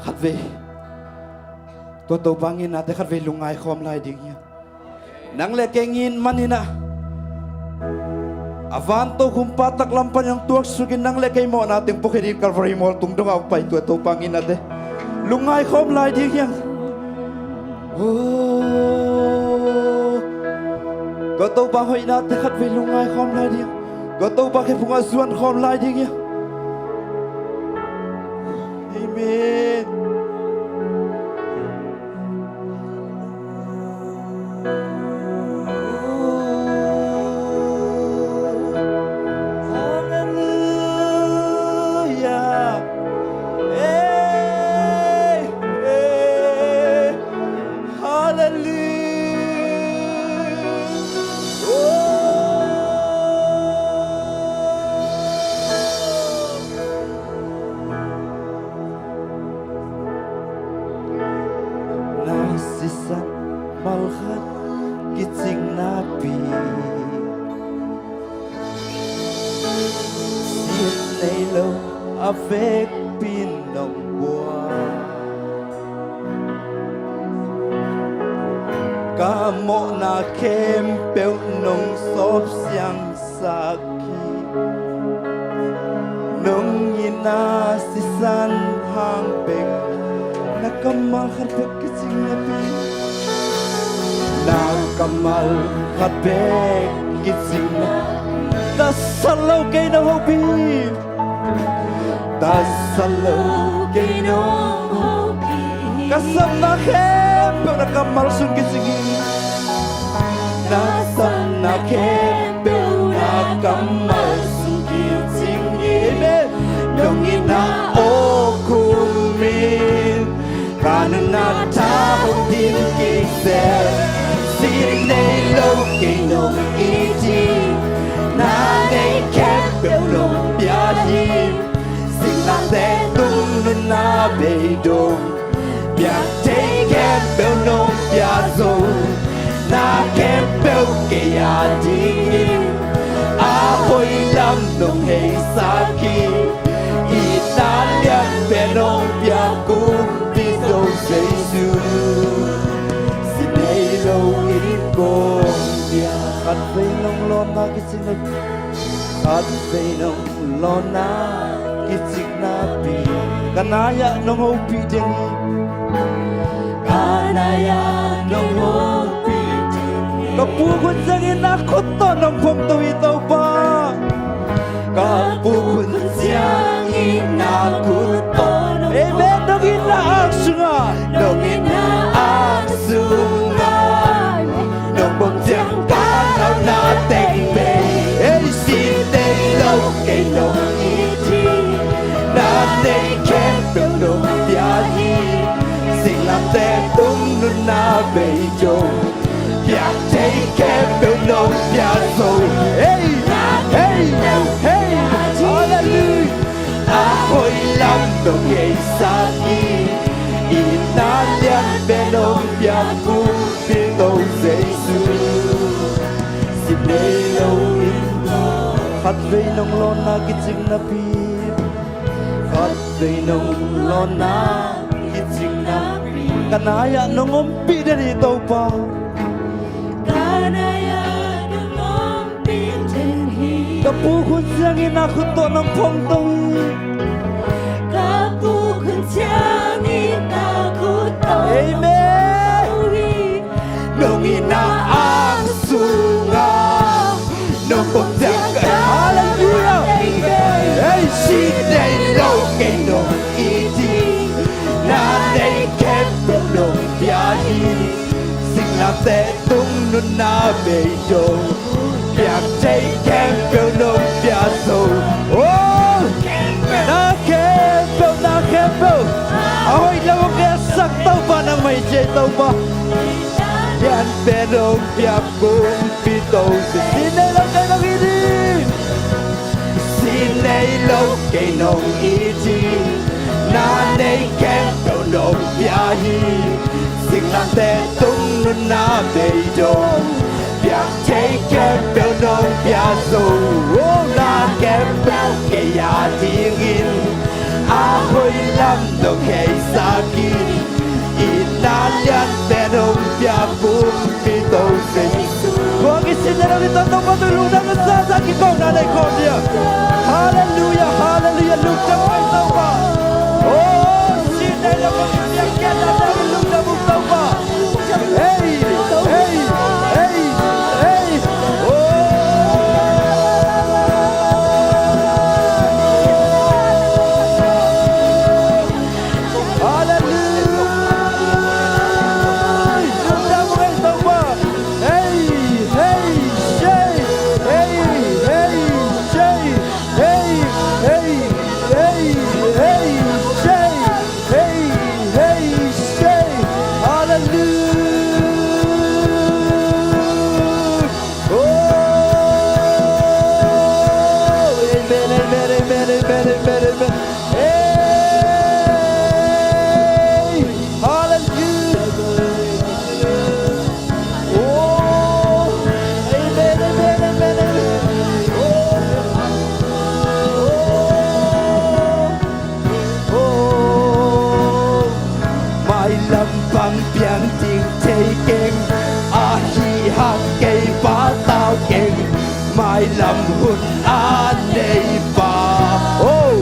khatvei tua Topa nginnate khatvei lungngai khawm lai ding hi. Nang le kei ngin manin ah, a van tokhom pa taklam pan hong tuaksukin nang le kei mawhna teng pua khe dingin Calvary mual tung dongah hong pai tua Topa nginnate lungngai khawm lai ding hi hang. Oh, tua Topa hoihnate khatvei lungngai khawm lai ding hi hang. Tua Topa khephungah zuan khawm lai ding hi hang. Amen. Halleluiah. Hey, hey. Halleluiah. Oh. Na sisan malkhat kicing napi, sin nei lo a vekpi nong buak. Ka mawhna khempeuh nong sawp siangsak hi. Nong itna sisan hang bek, na kammal khat bek kicing napi, na kammal khat bek kicing napi, tasat lo kei nong hopih. Tasat lo kei nong hopih. Ka sapna khempeuh na kammal sung kicing hi. Na sapna khempeuh na kammal sung kicing hi. Amen. Nong itna aw Sin nei lo kei nong it hi. Na nei khempeuh nong pia hi. Singlamteh tung nunna beidong, piak thei khempeuh nong pia zo. Na khempeuh kei a dingin a hoih lam nong heisak hi. Itna lianpen hong piak Kumpi Topa Jesu, sin nei lo in kong piak. Khatvei nong lawnna kicing napi, khatvei nong lawnna kicing napi, ka nai-ah nong hopih ding hi. Ka nai-ah nong hopih ding hi. Ka puk hun ciangin na khut tawh nong phongto hi Topa. Ka puk hun ciangin na khut tawh nong, amen, nong itna ang sungah, nong itna ang sungah nong pom ciang ka nauna teng bei. Ei, sin nei lo kei nong it hi. Na nei khempeuh nong pia hi. Singlamteh tung nunna beidong, piak thei khempeuh nong pia zo. Ei, ei, ei, hallelujah. A hoih lam nong heisak hi. Itna lianpen hong piak Kumpi Topa Jesu, sin nei lo in. Khatvei nong lawnna kicing napi, khatvei nong lawnna kicing napi, ka nai-ah nong ompih den hi Topa. Ka nai-ah nong ompih den hi. Ka puk hun ciangin na khut tawh nong phongto hi. Ka puk hun ciangin na khut tawh, amen, nong phongto hi. Nong itna ang sungah nong pom ciang ka, hallelujah. Ei, sin nei lo kei nong it hi. Na nei khempeuh nong pia hi. Singlamteh tung nunna beidong, piak thei khempeuh nong pia zo. Oh, na khempeuh, na khempeuh a hoih lam hong heisak Topa, nangmah hi ci-a Topa. Lianpen hong piak Kumpi Topa, sin nei lo kei nong it hi. Sin nei lo kei nong it hi. Na nei khempeuh nong pia hi. Singlamteh tung nunna beidong, piak thei khempeuh nong pia zo. Oh, na khempeuh kei a dingin a hoih lam nong heisak hi. Itna lianpen hong piak Kumpi Topa Jesu. Kua kisin na lo ni Topa, Topa tu lungdam na sa sa kikawmna nei khawm dia. Hallelujah, hallelujah, lungdam ngai Topa. Oh, sin nei lo kei nong it hi, lungdam uh Topa. Hey, hey, hey, hey. Oh. Hallelujah. Lungdam uh ei Topa. Hey, hey, say. Hey, hey, say. Hey, hey, hey, hey, say. Hey, hey, say. Hallelujah. Oh, amen, amen, amen, amen, amen, amen. Hey, hallelujah. Oh, amen, amen, amen, amen. Oh, oh. Oh, mailam pan piang ding thei keng, ahi hang kei patau keng, mailam hun a nei pa. Oh,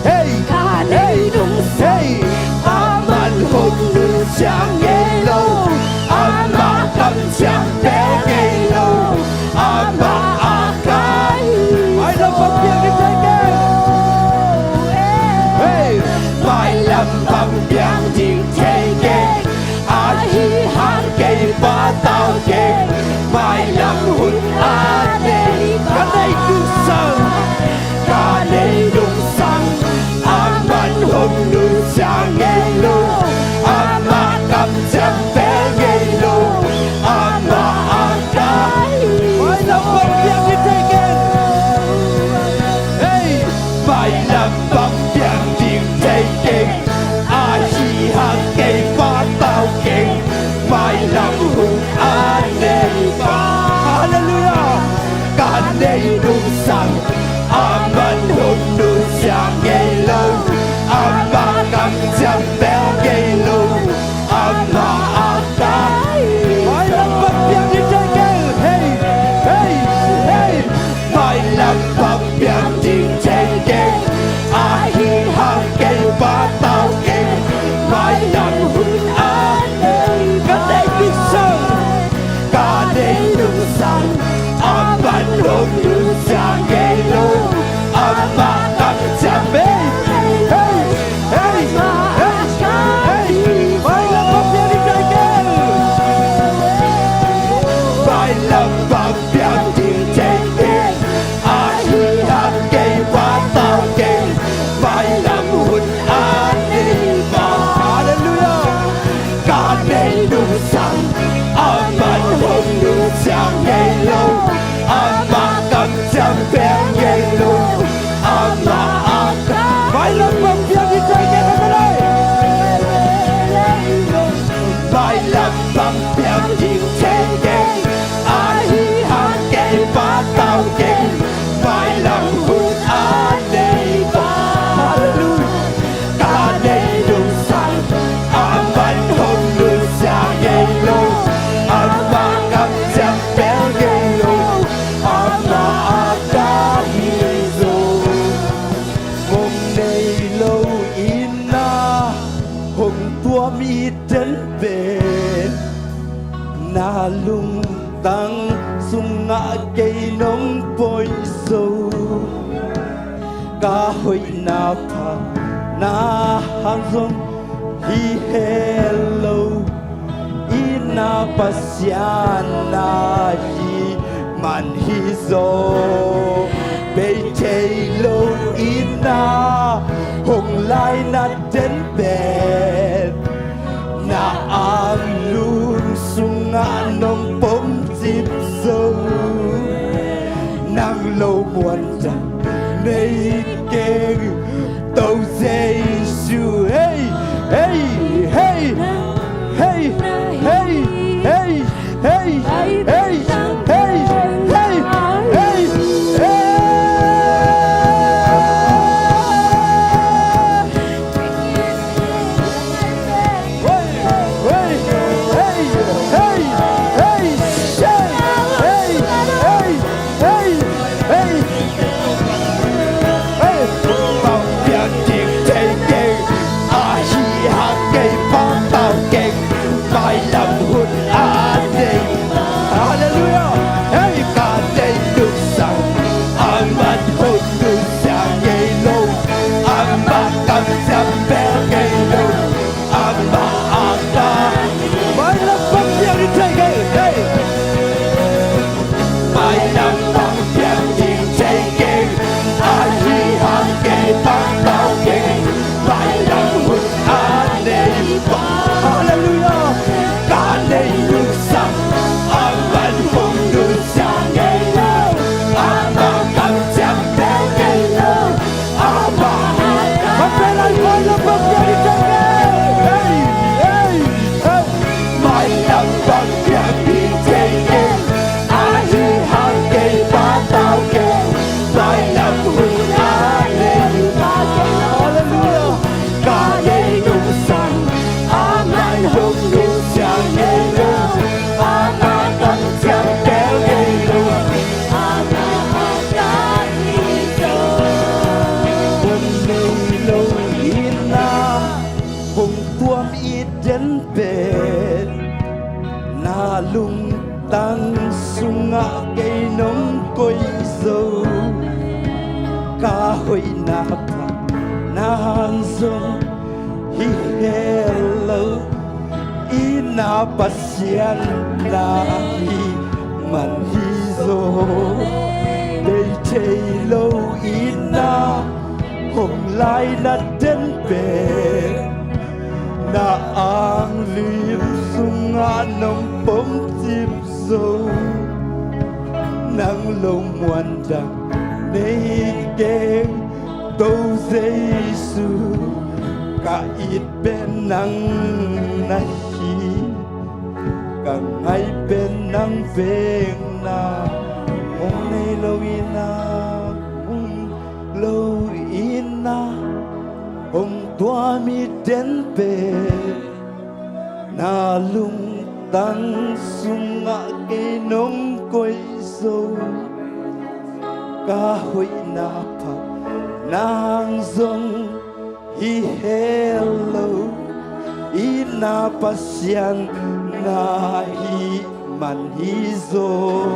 hey, ka nei nungsang, hey, aman hong nusia ngei lo, amah kamciam pia ngei lo. Amah a kai. Mailam pan piang ding thei keng. Hey, mailam pan piang ding thei keng. Ahi hang kei patau keng. Mailam hun a nei, ka nei nungsang, ka nei nungsang. Aman hong nusia ngei lo. Amah kam Hong nusia ngei lo, amah kamciam. Hei, hei, hei, hei, hei. Mailam bang piang ding tei keng. Mailam bang piang ding tei keng. Ahi hang kei patau keng. Mailam hun a nei mah. Halleluiah. Ka nei nungsang, aman hong nusia ngei lo. Amah kamciam bel ngei lo. Amah a ka. Mailam bang piang ding tei keng, ka lai. Mailam bang piang ding tei keng. Ahi hang kei patau keng. Mailam hun a nei mah. Halleluiah. Ka nei nungsang, aman hong nusia ngei lo. Amah kamciam bel ngei lo. Amah a ka hi zo. Hong nei lo in ah, hong tuam i den pen. Na lungtang sungah kei nong poi zo. Ka hoihna pha na hang zong hi hel lo. I na Pasian na hi man hi zaw. Bei thei lo i na hong lai na den pen. Na anglum sungah nong pom cip zo. Nang lo muan dang nei keng Topa Jesu. Hei, hei, hei. Hei, hei, hei, hei, hei, hei. Hei, hei. Hei, bang piang ding tei keng. Ahi hang kei patau keng. Mailam hun a nei. Halleluiah. Hei, ka nei nungsang, aman hong nusia ngei lo. Amah kamciam bel ngei lo. Amah a ka. Mailam bang piang ding tei keng. Hei. Mailam bang piang ding tei keng. Ahi hang kei patau keng. Mailam hun a nei mah. Halleluiah. Ka nei nungsang, aman hong nusia ngei lo. Amah kamciam bel ngei lo. Amah a ka. Hei, hei, hei. Mailam bang piang ding tei keng. Ahi hang kei patau keng. Mailam hun a nei. Halleluiah. Ka nei nungsang, aman hong nusia ngei lo. Amah kamciam bel ngei lo. Amah a ka hi zaw. Hong nei lo in ah, hong tuam i den pen. Na lungtang sungah kei nong koih zo. Ka hoihna pha nang zong hi hel lo. I na Pasian na hi man hi zaw. Bei thei lo i na hong lai na den pen. Na anglum sungah nong pom cip zo. Nang lo muan dang nei keng Topa Jesu. Ka it pen nang na hi. Ka ngai pen nang veng na. Hong nei lo i na, hong lo i na, hong tuam i den pen. Na lungtang sungah kei nong koih zo. Ka hoihna pha nang zong hi hel lo. I na Pasian na hi man hi zaw.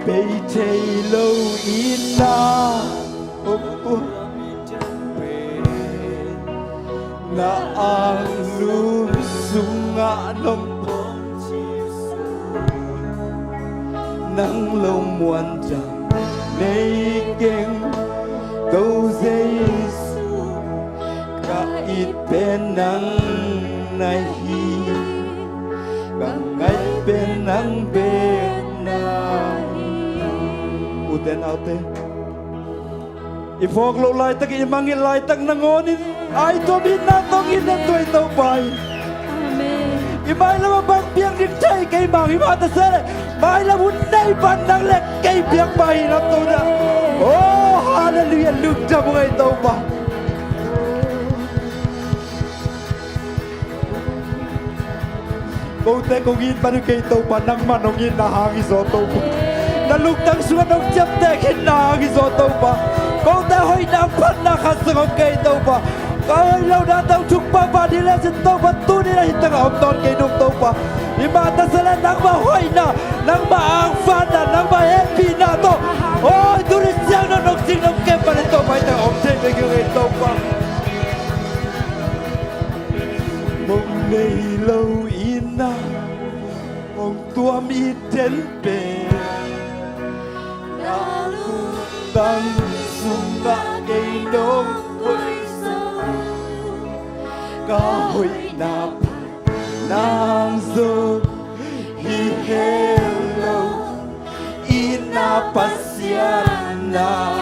Bei thei lo in ah, na anglum sungah nong pom cih sun, nang lo muan dang nei keng, Topa Jesu. Ka it pen nang na hi, ka ngaih pen nang bek na hi. Ute naute, i phawk loh laitak, i mangngilh laitak nangawnin a i tuam itna tawh ngin na tuai Topa in. Amen. I mailam a bang piang ding thei kei mang hi mah ta se leh, mailam hun nei pan nang le kei piang pah hi na Topa. Oh, halleluiah, lungdam uh ngei Topa. Kote kong it pan uh kei Topa, nangmah nong itna hang hi zaw Topa. Na lungtang sungah nong ciamteh khitna hang hi zaw Topa. Kote hoihna phatna khat zong om kei Topa. Ka hoih lohna tawh thuk pahpah ding le sin Topa, tuni-in ah hih tengah om nawn kei nung Topa. Hih mah ta se leh nangmah hoihna, nangmah angfanna, nangmah hehpihna tawh, oi, tuni siangtho nong cing nong kem pan in Topa, hih tengah om thei bek ing ei Topa. Mong nei lo in ah, mong tuam it den pen, na lungtang sungah kei nong koih zo. Ka hoihna phatna hang zong hi het lo, itna Pasian na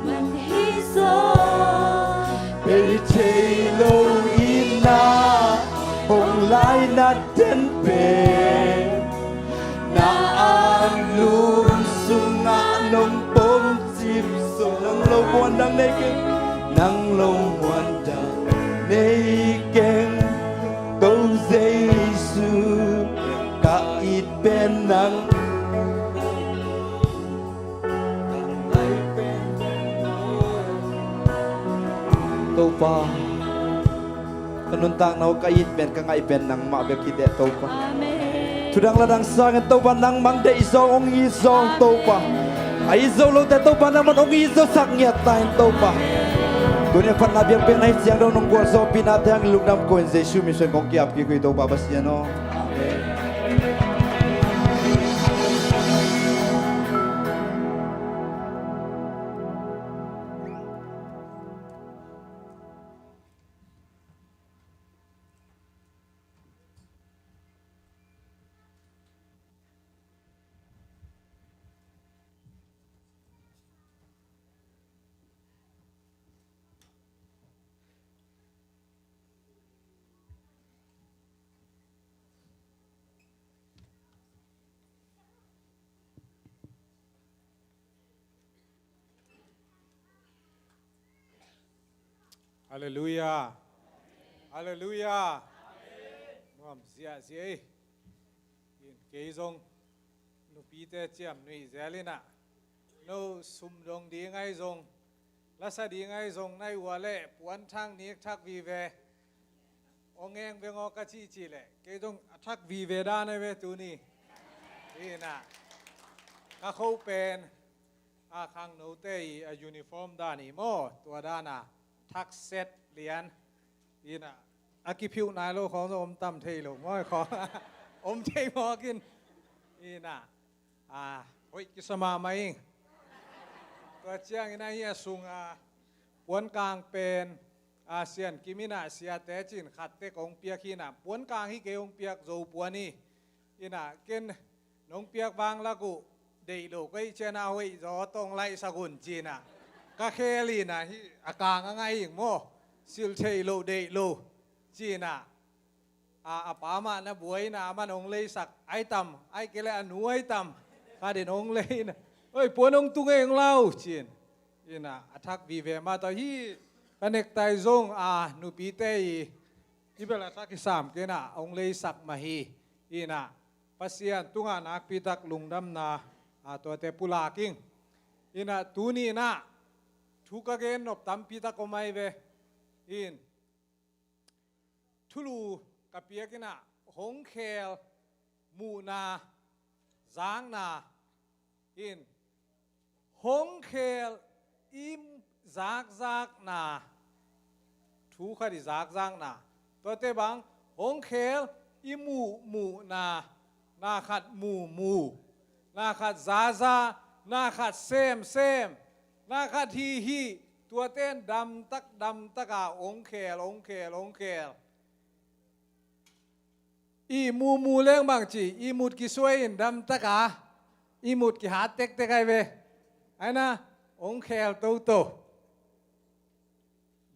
man hi zaw. Bei thei lo in ah, hong laina den pen, na anglum sungah nong pom cih sun, nang lo muan dang nei keng, nang lo muan dang nei keng, Topa Jesu. Ka it pen nang. Topa, ka nuntakna uh ka it pen, ka ngaih pen nangmah bek hi teh Topa. Amen. Thudang ladang sangin Topa, nangmah deih zaw hong it zaw Topa. A it zo lote Topa, nangmah hong it zawsak ngiat ta in Topa. Tuni a phatna biakpiakna hih ciang dong nong gualzawhpihna te hang lungdam ko in Jesu min suang kong ki-ap kik uh hi Topa Pasian aw. Amen. Halleluiah. Halleluiah. Nuam ziahziah ei. In kei zong nupite ciam nuih zel in ah, no sum dong ding ahi zong, lasa ding ahi zong, na hih uh leh puanthak nik thak vive, aw ngeng veng aw ka cihcih leh, kei zong a thak vive dan ahi ve tuni. In ah, ka kho pen a khangnote i a uniform dan hi maw, tua dan a thak set lian. In ah, a kiphiuh nai lo khawng zong om tam thei lo maw, khawng om thei mawk in. In ah, a hoih kisa mahmah ing. Tua ciangin ah hih a sung a puankang pen a Sian Kim in ah siate cin khat tek hong piak hi in ah, puankang hi kei, hong piak Zo puan hi. In ah ken nong piak vang lak uh deih lo ka hih ciang ah hoih zaw tawh hong laihsak un ci in ah, ka khel in ah, hih a kang a ngaih ing maw, silh theih loh deih lo ci in ah, a, a pa mah na buai in ah, aman hong leisak, ai tam, ai kei leh a nu ai tam, khat in hong lei in ah, oi, puan hong tung ei, hong lau ci in. In ah, a thak vive mah tawh hih ka necktie zong a nupite i, hih bel a thak kisam kei in ah, hong leisak mah hi. In ah, Pasian tungah nakpitak lungdamna a tuate pulak ing. In ah, tuni in ah thu ka gen nop tampitak om ahi ve. In thulu ka piak in ah, hong khel, muhna, zakna, In hong khel i zakzakna, thu khat i zakzakna, tuate bang hong khel i muhmuhna, na khat mumu, na khat zaza, na khat semsem, na khat hihih, tuate in damtak damtaka hong khel, hong khel, hong khel. I mumu leng bangci, i mut kisuai in damtaka, i mut kihat tektek ai ve. Aina, hong khel toto.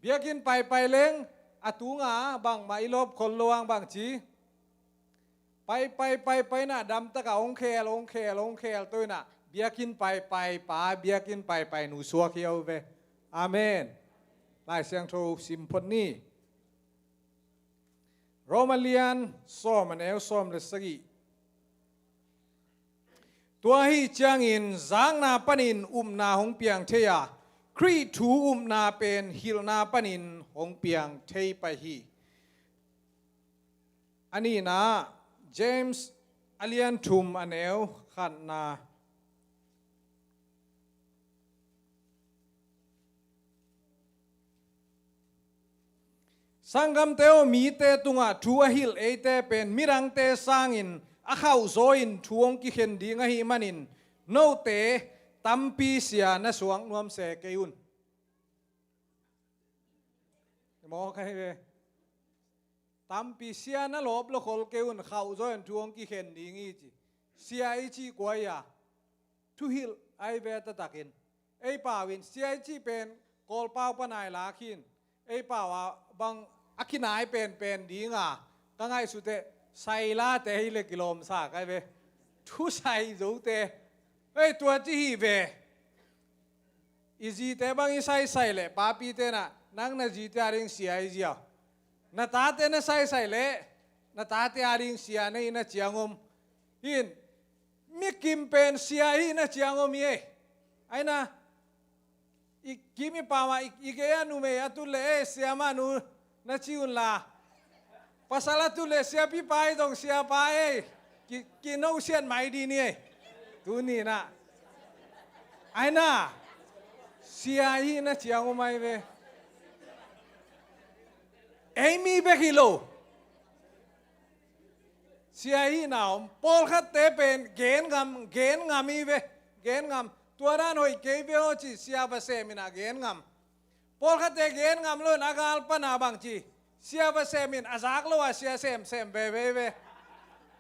Biakinn paipai leng, a tunga bangmah i lawp khol lo ang bangci. Paipai paipai na damtaka hong khel, hong khel, hong khel to ina. Biakinn paipai pa, biakinn paipai nu suak hi au ve. Amen. Lai Siangtho sim phot ni. Roma lian sawm a neu sawm le sagih. Tua hi ciangin zakna panin upna hong piang thei a, Khrih thu upna pen hilhna panin hong piang thei pai hi. A nihna, James a lian thum a neu khatna. Sanggamte aw, mite tungah thu a hilh eite pen midangte sangin a khauhzaw in thu hong kikhen ding ahih manin, note tampi sia na suak nuam se kei un. Mawk ahi ve. Tampi sia na lawp lo khol kei un, khauhzaw in thu hong kikhen ding hi ci. Sia i cih kua hi a, thuhilh ahi ve taktakin. Ei pau in sia i cih pen Kawlpau pan a i lak hi in. Ei pau a bang a kinai penpen dinga ka ngaihsut teh, sailate hi le kilawmsa kai ve. Thusai zote. Ei, tua ci hi ve. I zite bang i saisai leh, papite na, nang na zite a ding sia i zia. Na tate na saisai leh, na tate a ding sia na hihna ciang om. Hin, mi kim pen sia hihna ciang om hi ei. Aina, i kim i pau a, i, i gei a numei a tut leh, ei, siamah nu na ci un la. Pasal a tut leh siapipa ei, dong siapa ei. Ki, kinosiat mai ding hi ei. Tuni na. Aina, sia hihna ciang om ai ve. Ei mi bek hi lo. Sia hihna om. Pawlkhatte pen gen ngam, gen ngam hi ve. Gen ngam. Tua dan hoih kei ve aw ci sia va sem in a gen ngam. Pawlkhatte gen ngam lo in a gal pan a bangci, sia va sem in a zak lo a sia semsem veve ve.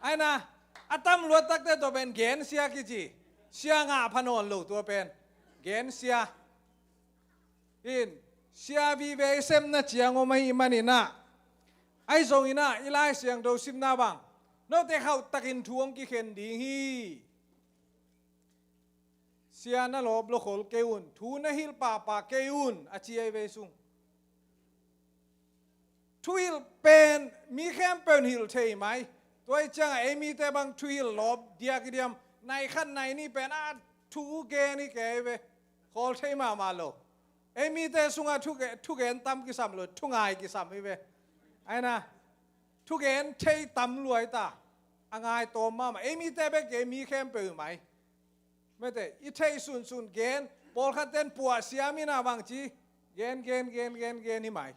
Aina, a tam luat takte tawh pen gen sia kici. Sia ngah pha nawn lo tua pen. Gen sia. In, sia vive i semna ciang om ahih manin ah, ahi zongin ah i Lai Siangtho simna bang, note khauhtakin thu hong kikhen ding hi. Sia na lawp lo khol kei un, thu na hilh pahpah kei un, a ci ahi ve sung. Thuhilh pen mi khempeuh in hilh thei mai. Tua hi ciangah ei mite bang thuhilh lawp diak i diam, nai khat nai nih pen a thu gen hi kei ve. Khawl thei mahmah lo. Ei mite sungah thuge-, thugen tam kisam lo, thungai kisam hi ve. Aina, thugen thei tam luai ta. A ngai tawm mahmah. Ei mite bek kei, mi khempeuh hi mai. Mete, i theih sunsun gen, pawlkhat ten puah siam in a bangci, gen, gen, gen, gen, gen hi mai.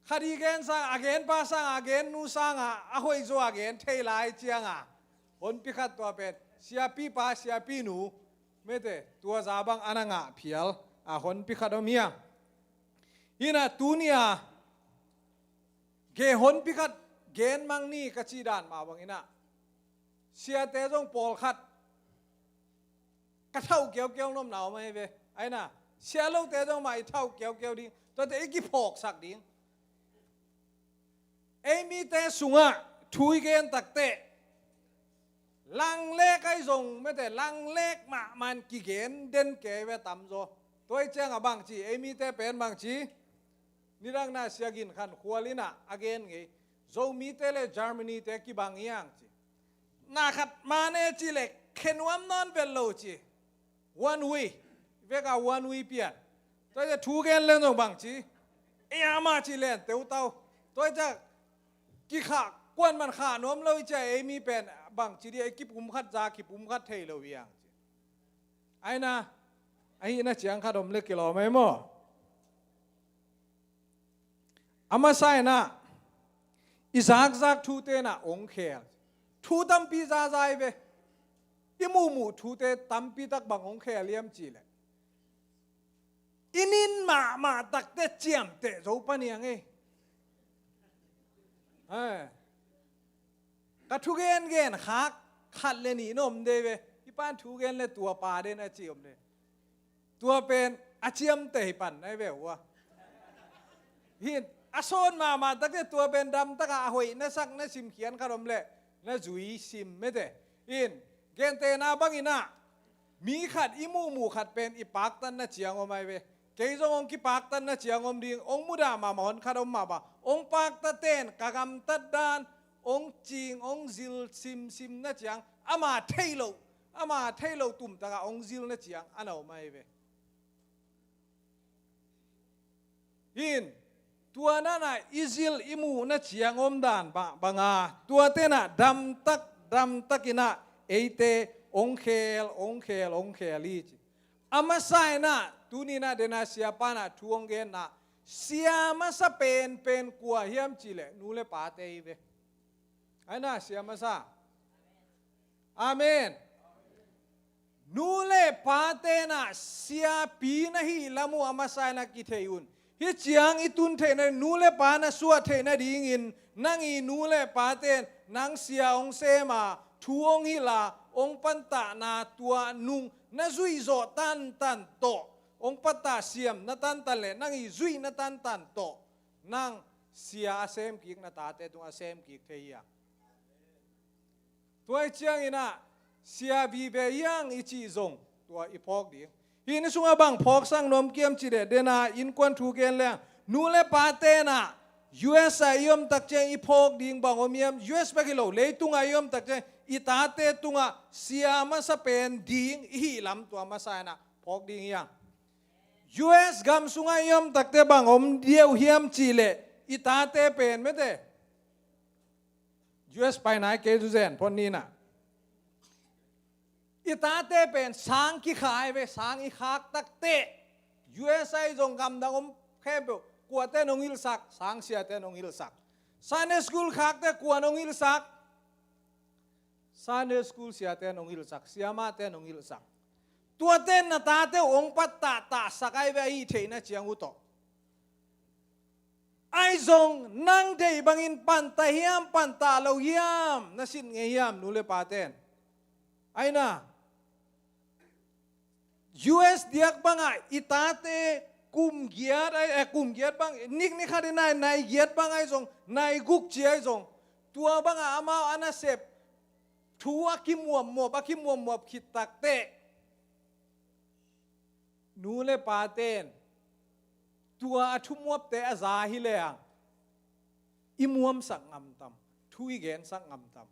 Khat i gen sang, a gen pa sang, a gen nu sang a, a hoih zaw a gen thei lai ciang a, honpi khat tua pen, siapipa, siapinu, mete, tua za bang a na ngah phial a honpi khat om hiam? Hi na tuni a, gen honpi khat, gen mang ni ka cih dan mah bangin ah, siate zong pawlkhat ka thauh kiaukiau nopna om ahi ve. Aina, sia lote zong mah i thauh kiaukiau ding, tuate i kiphawksak ding. Ei mite sungah thu i gen takteh, langlek ahi zong, mete, langlek mahmah in kigen den kei ve tamzaw. Tua hi ciangah bangci, ei mite pen bangci, nidang na sia gin khan khual in ah a gen ngei. Zomite le Germany-te kibang hi hang ci. Na khat mane ci le khenuam nawn vet lo ci. One way. Vek a one way pian. Tua hi ciah thu gen len zong bangci, ei ama ci len teutau. Tua hi ciah kikhah Kuan man kha nuam lo i cia ei mi pen bangci dia i kipum khat za kipum khat thei lo i ang ci. Aina, ahi na ciang khat om le kilawm ei maw? A masa inah i zakzak thute inah ong khel. Thu tampi zaza i ve. I muhmuh thute tampi tak bang ong khel hiam cihleh i nin mahmah takte ciamteh zo paniang ei. Ka thugen gen khak khat le nih na om dei ve. Hi pan thugen le tua pa den a ci om dei. Tua pen a ciamteh hi pan nai ve ua. Hin a sawn mahmah takte tua pen damtaka a hoih na sak na sim khian khat om le na zui sim mete. Hin gentehna banginah mi khat i muhmuh khat pen i paktan na ciang om ai ve. Kei zong ong kipaktan na ciang om ding, ong mudah mahmah hon khat om mahmah. Ong paktaten ka gamtat dan ong cing ong zil simsim na ciang ama thei lo, ama thei lo tumtaka ong zil na ciang a na om ai ve. Hin tua nana i zil i muh na ciang om dan banga tua tena damtak damtak inah eite ong khel ong khel ong khel i ci. A masa inah tuninah dena siapa inah thu ong genna sia masa penpen kua hiam cihleh nu le pate i ve. Aina sia masa. Amen. Nu le pa tenah siapi na hih lam uh a masa inah kithei un. Hih ciang i tun theihna nu le pa na suah theihna dingin nang i nu le pa ten nang sia hong sema thu hong hilha hong pantahna tua nung na zuihzawh tantan tawh hong pantah siam na tantan le nang i zuih na tantan tawh nang sia a semkik na tate tungah a semkik thei hi a. Tua i cianginah sia vive hiang i cih zong tua i phawk ding. Hih ni sungah bang phawksak nuam kiam ci deh dena innkuan thu gen leng nu le pa tenah U S a i om tak ciang i phawk ding bang om hiam? U S bek hi lo leitungah i om tak ciang i tate tungah sia masa pen ding i hih lam tua masa inah phawk ding hiang. U S gam sungah i om takte bang om diau hiam cihleh i tate pen mete. U S pai nai kei zu zen phon nina. I tate pen sang kikhai ve, sang i khak takte U S a i zong gamdang om khempeuh kuate nong hilhsak, sang siate nong hilhsak. Sunday school khakte kua nong hilhsak? Sunday school siate nong hilhsak, siamate nong hilhsak. Tuate na tate ong pattah tahsak ai ve ahi theihna ciang uh tawh. Aizong nang deih bangin pantah hiam pantah lo hiam na sin ngei hiam nu le paten? Aina U S diak bangah i tate kum giat ai, eh, kum giat bang, nik ni khat i nai, nai giat bang aizong, nai guk ci aizong, tua bangah amau a nasep thu a kimuapmuap a kimuapmuap khit takteh nu le paten tua a thumuapte a za hi leng i muamsak ngamtam, thu i gensak ngamtam,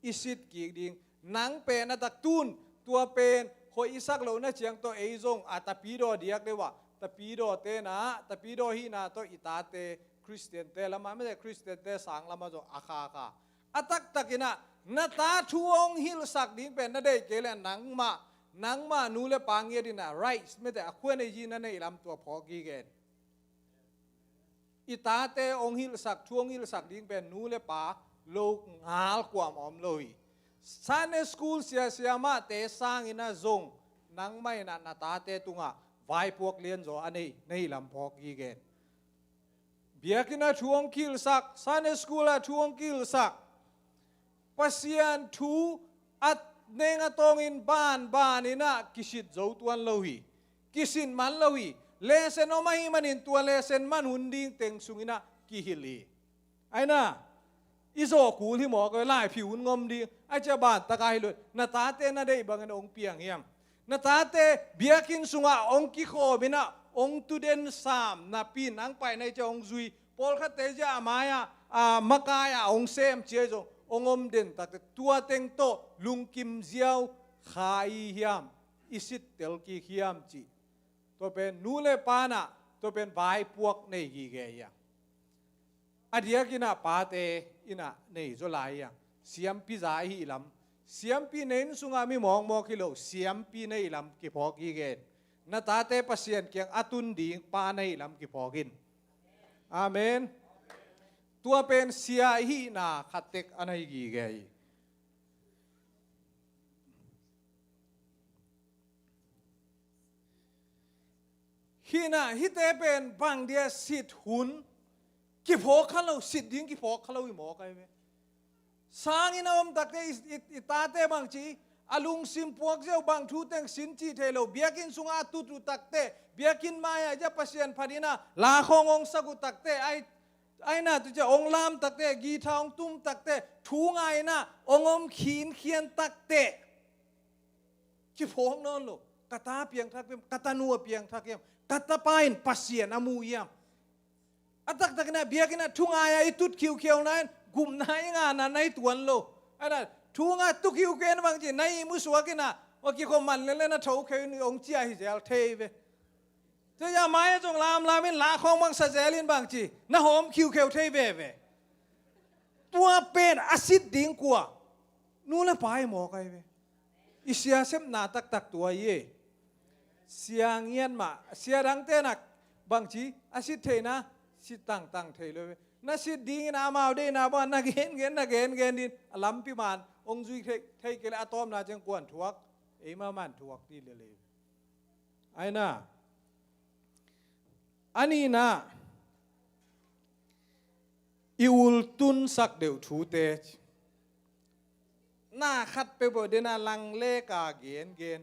i sitkik ding. Nang pen a taktun tua pen hoih i sak lohna ciang tawh ei zong a tapidaw diak deuh ah, tapidaw tena tapidaw hihna tawh i tate Khristiante lamah mete Khristiante sang lamah zong a khakha a taktakinah na ta thu hong hilhsak ding pen na deih kei le nangmah, nangmah nu le pa ngiat inah rights mete a khuan ei hi na neih lam tua phawk hi gen. I tate hong hilhsak thu hong hilhsak ding pen nu le pa lo ngal kuam a om lo hi. Sunday school siasia mahte sangin a zong nangmah inah na tate tungah vaipuak lianzaw a nei na hih lam phawk hi gen. Biakinn ah thu hong kilhsak, Sunday school ah thu hong kilhsak. Pasian thu a neng a tawngin banban inah kisit zo tuan lo hi. Kisit man lo hi. Lesen om ahih manin tua lesen man hun ding teng sunginah kihilh hi. Aina i zawh kul hi mawk a, laiphi hun ngom ding a cia ban taka hi lo. Na tate na deih bangin hong piang hiam? Na tate biakinn sungah hong kikhawm inah hong tuden sam napi nang paina i cia hong zui. Pawlkhatte i cia a mai-ah a makai-ah hong sem cia i zong hong om den takte tua teng tawh lungkim ziau kha i hiam? I sittel kik hiam cih tua pen nu le pa inah tua pen vaipuak nei gige hi a. A diakinah pate inn ah nei zaw lai hiam? Siampi za i hih lam. Siampi na inn sungah mi mawkmawk hi lo, siampi na hih lam kiphawk hi gen. Na tate Pasian kiang a tun ding pa na hih lam kiphawk in. Amen. Tua pen sia i hihna khat tek a na hi gige hi. Hih na, hihte pen bang dia sit hun kiphawk kha lo, sit ding kiphawk kha lo i mawk ai ve. Sanginn a om takte i, i, i tate bangci, a lungsim puak ziau bang thu teng sin cih thei lo, biakinn sungah a tut uh takte, biakinn mai-ah cia Pasian phat in a, la khawng hong sak uh takte, ai, ai na tu cia hong lam takte, guitar hong tum takte, thu ngai in a hong om khinkhian takte. Kiphawk nawn lo. Ka ta piangthak hiam, ka tanu a piangthak hiam, ka tapa in Pasian a mu hiam. A taktak in a biakinn ah thu ngai-ah i tut khiukhiauna in gupna i ngahna na hi tuan lo. Ai na, thu ngai tu khiukhiau in bangci na ihmu suak in a, wa kikhawm man lele na tho kheu in hong cia hi zel thei ve. Tua a mai-ah zong lamlam in la khawng bang sa zel in bangci na hawm khiukheu thei veve. Tua pen a sit ding kua? Nu le pa i mawk ai ve. I sia sepna taktak tua hi e. Sia ngiat mah, sia dangte nak bangci a sit theihna, sit tangtang thei lo ve. Na sit dingin amau deihna bang na gengen, na gengen din a lampi man hong zui thei, thei kei le a tawpna ciang kuan thuak, eima man thuak ti lele. Ai na, a nihna, i ultunsak deuh thute. Na khat peuhpeuh den a langlek a gengen.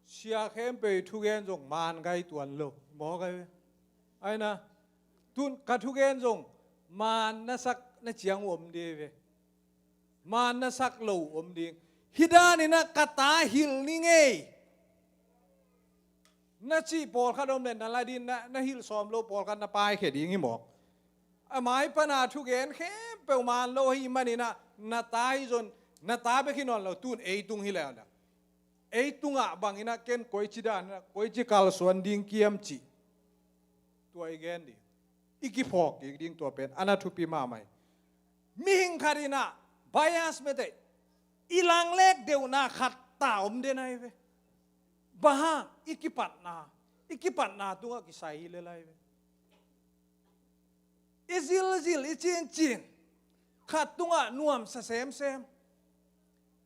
Sia khempeuh i thugen zong man gai tuan lo. Mawk ai ve. Ai na, tun ka thugen zong man na sak na ciang uh om ding ve. Man na sak lo uh om ding. Hih danin a ka ta hilh ni ngei. Na cih pawlkhat om le na la din, na, na hilh sawm lo pawlkhat na paikhia ding hi mawk. A mai pana thugen khempeuh man lo ahih manin a, na ta hi zon, na ta bek hi nawn lo, tun ei tung hi lel na. Ei tungah bangin a ken koici dan, koici kalsuan ding kiam cih. Tua i gen ding. I kiphawk kik ding tua pen a na thupi mahmah hi. Mihing khat in a bias mete, i langlek deuhna khat ta om den ai ve. Bang hang, i kipatna, i kipatna tungah kisai hi lel ai ve. I zilzil, i cincin, khat tungah nuamsa semsem.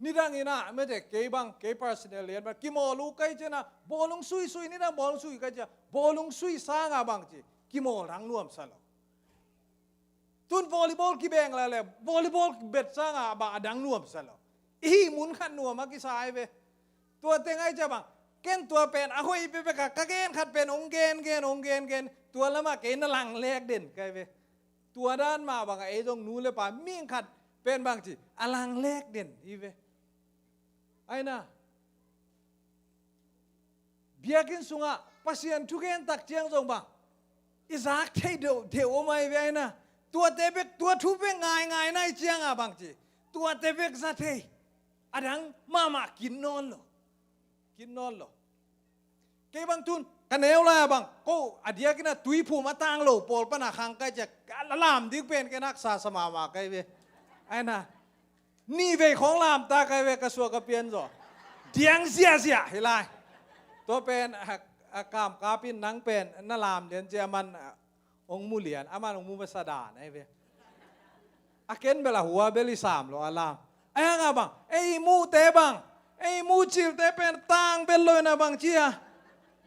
Nidang in a mete kei bang, kei personal lian bang kimawl uh kai ciang a bawlung suisui, nidang bawlung sui kai ciang a bawlung sui sangah bangci kimawl dang nuamsa lo. Tun volleyball kibeng lele, volleyball bet sangah bang a dang nuamsa lo. I hih mun khat nuam a kisa ai ve. Tua teng ai ciang bang, ken tua pen a hoih bekbek a ka gen khat pen hong gengen, hong gengen, tua lamah kei na langlek den kai ve. Tua dan mah bangah ei zong nu le pa mihing khat pen bangci a langlek den hi ve. Ai na, biakinn sungah Pasian thugen tak ciang zong bang i zak thei deuh deuh om ai ve. Ai na, tuate bek, tua thu bek ngaingai nai ciangah bangci tuate bek za thei. A dang mahmah kin nawn lo. Kin nawn lo. Kei bang tun ka neu lai-ah bang ko a diakin a tuiphum a tang lo pawl pana khang kai ciang a lam ding pen ken haksa sa mahmah kai ve. Ai na, nihvei khawng lamta kai ve, ka suak ka pian zaw. Diang ziahziah hi lai. Tua pen a, a kamkap in nang pen na lam lian ciang a man a, hong mu lian, a man hong mu masa dan ai ve. A ken bel a hua bel i sam lo a lam. Ai hang a bang, ei muhte bang, ei muh cilte pen tang bel lo in a bang cia.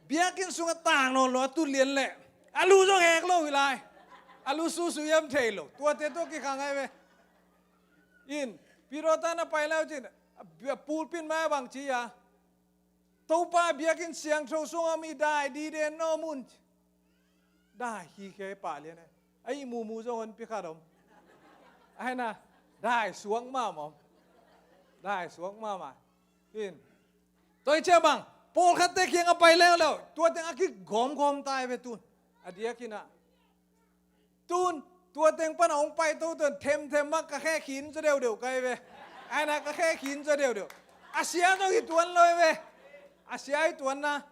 Biakinn sungah tang nawn lo a tut lian leh a lu zong hek lo hi lai. A lu susu hiam thei lo. Tuate tua kikhang ai ve. In, Peter tan a pai leu cin, pulpit mai a bang cia. Topa biakinn siangtho sungah mi dai diden na om un. Dai hi kei pah lian e. A ihmuhmuh zong hon pi khat om. Ai na, dai suak mahmah om. Dai suak mahmah. In. Tua i ciang bang, pawlkhatte kiang a pai leuleu, tua teng a kigawmgawm ta ai ve tun. A diakin a. Tun, tua teng pana hong pai toto in themthem mah ka khe khin zaw deudeuh kai ve. Ai na, ka khe khin zaw deudeuh. A sia zong i tuan lo ai ve. A sia i tuanna.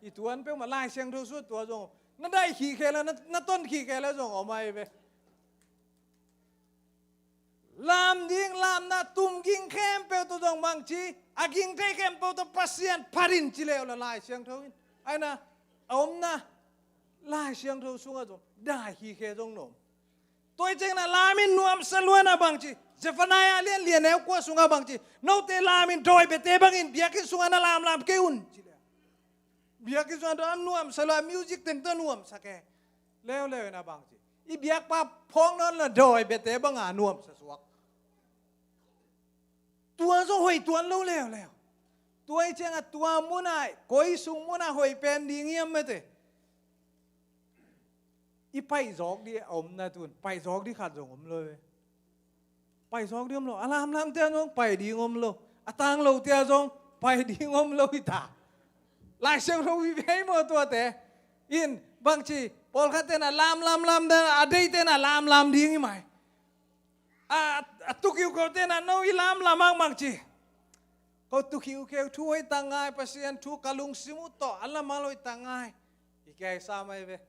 I tuan peuhmah Lai Siangtho sut tua zong. Na dai khikhe le, na, na ton khikhe le zong om ai ve. Lam ding, lamna tum ging khempeuh tawh zong bangci, a ging thei khempeuh tawh Pasian phat in ci leh uh la Lai Siangtho in. Aina, a omna, Lai Siangtho sungah zong, dai hi khe zong na om. Tua i ciangin a lam in nuamsa luan a bangci, Zephaniah lian lian neu kua sungah bangci, note lam in dawi biate bangin biakinn sungah na lamlam kei un, ci leh. Biakinn sungah dawi nuamsa luan, music teng tawh nuamsa kei. Leuleu in a bangci. I biakpa phawk nawn la dawi biate banga nuamsa suak. Tua zong hoih tuan lo leuleu. Tua i ciangah tua munah, koi sung munah hoih pen ding hiam mete. I paih zawk dih a omna tun, paih zawk dih khat zong om lo ve. Paih zawk dih om lo, a lamlam tia zong paih ding om lo, a tang lo tia zong paih ding om lo hi ta. Lai Siangtho i vei maw tuate. In, bangci, pawlkhat tena lamlam lam, a deih tena lamlam ding hi mai. A, a tukhiu ko tena no i lamlam ang bangci. Ko tukhiu keu thu hoih ta ngai, Pasian thu ka lungsim uh tawh, a lamlam hoih ta ngai. I kei sa mai ve.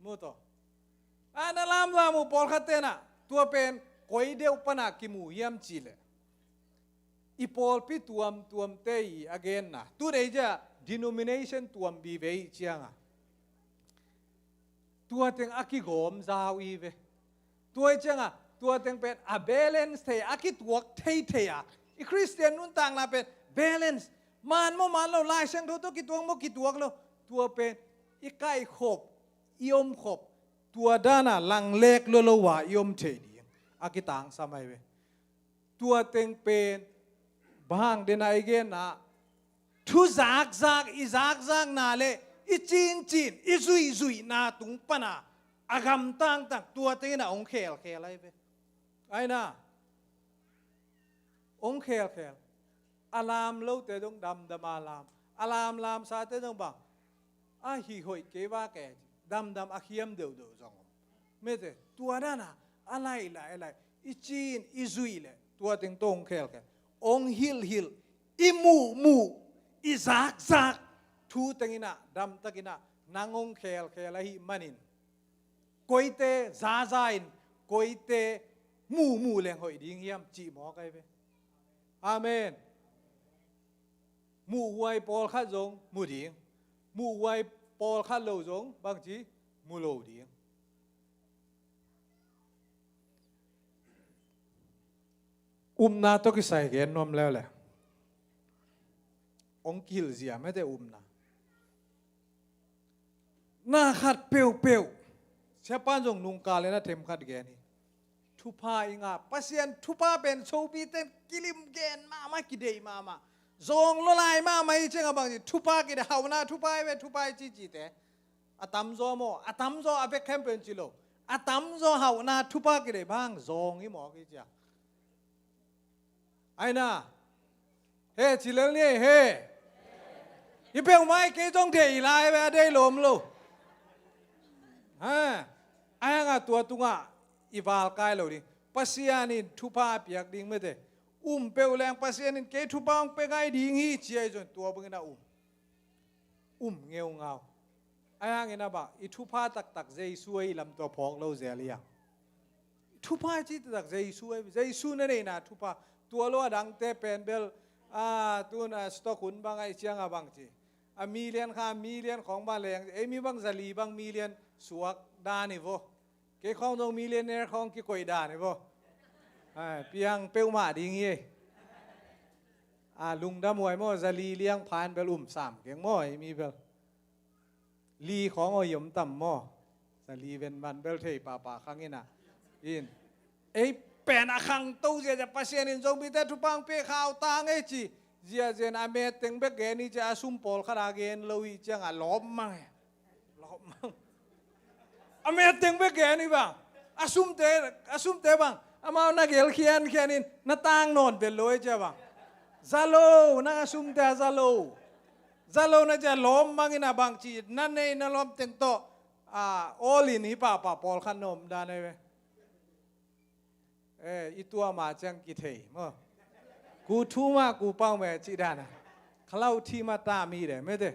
Mu tawh. A na lamlam uh pawlkhat tena, tua pen, koi deuh pana kimu hiam ci leh. I pawlpi tuamtuamte i a genna. Tudeih cia denomination tuam vive i cianga. Tua teng a kigawm zau i ve. Tua i cianga, tua teng pen a balance thei, a kituak thei thei a. I Khristian nuntakna pen balance. Man maw man lo, Lai Siangtho tawh kituak maw kituak lo. Tua pen i kaikhop, i omkhop. Tua dana langlek lo lo a i om thei ding. A kitangsa mai ve. Tua teng pen, bang dena i genna, thu zakzak, i zakzakna le, i cincin, i zuihzuihna tung pana, a gamtangtang, tua tengin a hong khelkhel ahi ve. Aina, hong khelkhel. A lam lote dong damdam a lam. A lamlamsate dong bang. A hi hoih kei va kei, damdam a khiam deuhdeuh zong om. Mete, tua dana, a lai lai lai, i cin, i zuih le, tua teng tawh hong khelkhel. Hong hilhhilh, i muhmuh, i zakzak, thu tengina, damtakina, nang hong khelkhel ahi manin. Koite, zaza in, koite, muhmuh leng hoih ding hiam, cih mawk ahi ve. Amen. Muhhuai pawlkhat zong mu ding. Muhhuai pawlkhat lo zong bangci mu lo ding. Upna tawh kisai gen nuam leuleu. Hong kihilh zia mete upna. Na khat peuhpeuh. Siapan zong nungkal in a themkhat gen hi. Thupha i ngah. Pasian thupha pen sopite kilim gen mahmah, kideih mahmah. Zawng lawlai mahmah i ciangah bangci thupha kideih, hauhna thupha i ve, thupha i cicite. A tamzaw maw, a tamzaw a bek khempeuh in ci lo. A tamzaw hauhna thupha kideih bang zawng i mawk i ciang. Aina. He, ci lel ni, he. I peuhmah i kei zong deih lai ve, a deih lawm lo. Ha. A hanga tua tungah i valkai lo ding. Pasian in thupha a piak ding mete. Um peuh leng Pasian in kei thupha hong pia ngai ding hi ci ahi zong tua bangin a um. Um ngeungau. Ahi hangin a bang, i thupha taktak Jesu ahi lam tua phawk lo zel hi hang. Thupha i cih taktak Jesu ahi, Jesu na neihna thupha. Tua lo a dangte pen bel, a, tun a stock hun bang ahi ciang a bangci. A million kha, million khawng bang leng, ei mi bang zali bang million suak dan hi vo. Kei khawng zong millionaire khawng kikoih dan hi vo. Ai, piang peuhmah ding hi. A, lungdam huai maw, zali liang phan bel um sam keng maw, ei mi bel. Li khawng aw hiom tam maw. Zali ven man bel thei papa khang ina. In. Ei pen a khangto ziazia Pasian in zong bite thupha hong pia khau tang ei ci. Ziazia in a met teng bek gen hi ci a sum pawlkhat a gen lo hi ciang a lawp mang e. Lawp mang. A met teng bek gen hi bang. A sumte, a sumte bang. Amau na gel khiankhian in na tang nawn bel lo ei cia bang. Za lo, nang a sumte a za lo. Za lo na cia lawm mangin a bangci na nei na lawm teng tawh. A, all in hi pahpah pawlkhat na om dan ei ve. Eh, i tua mah ciang kithei maw. Ku thu mah ku pau meh cih dan a. Khalau thi mah ta mi de mete.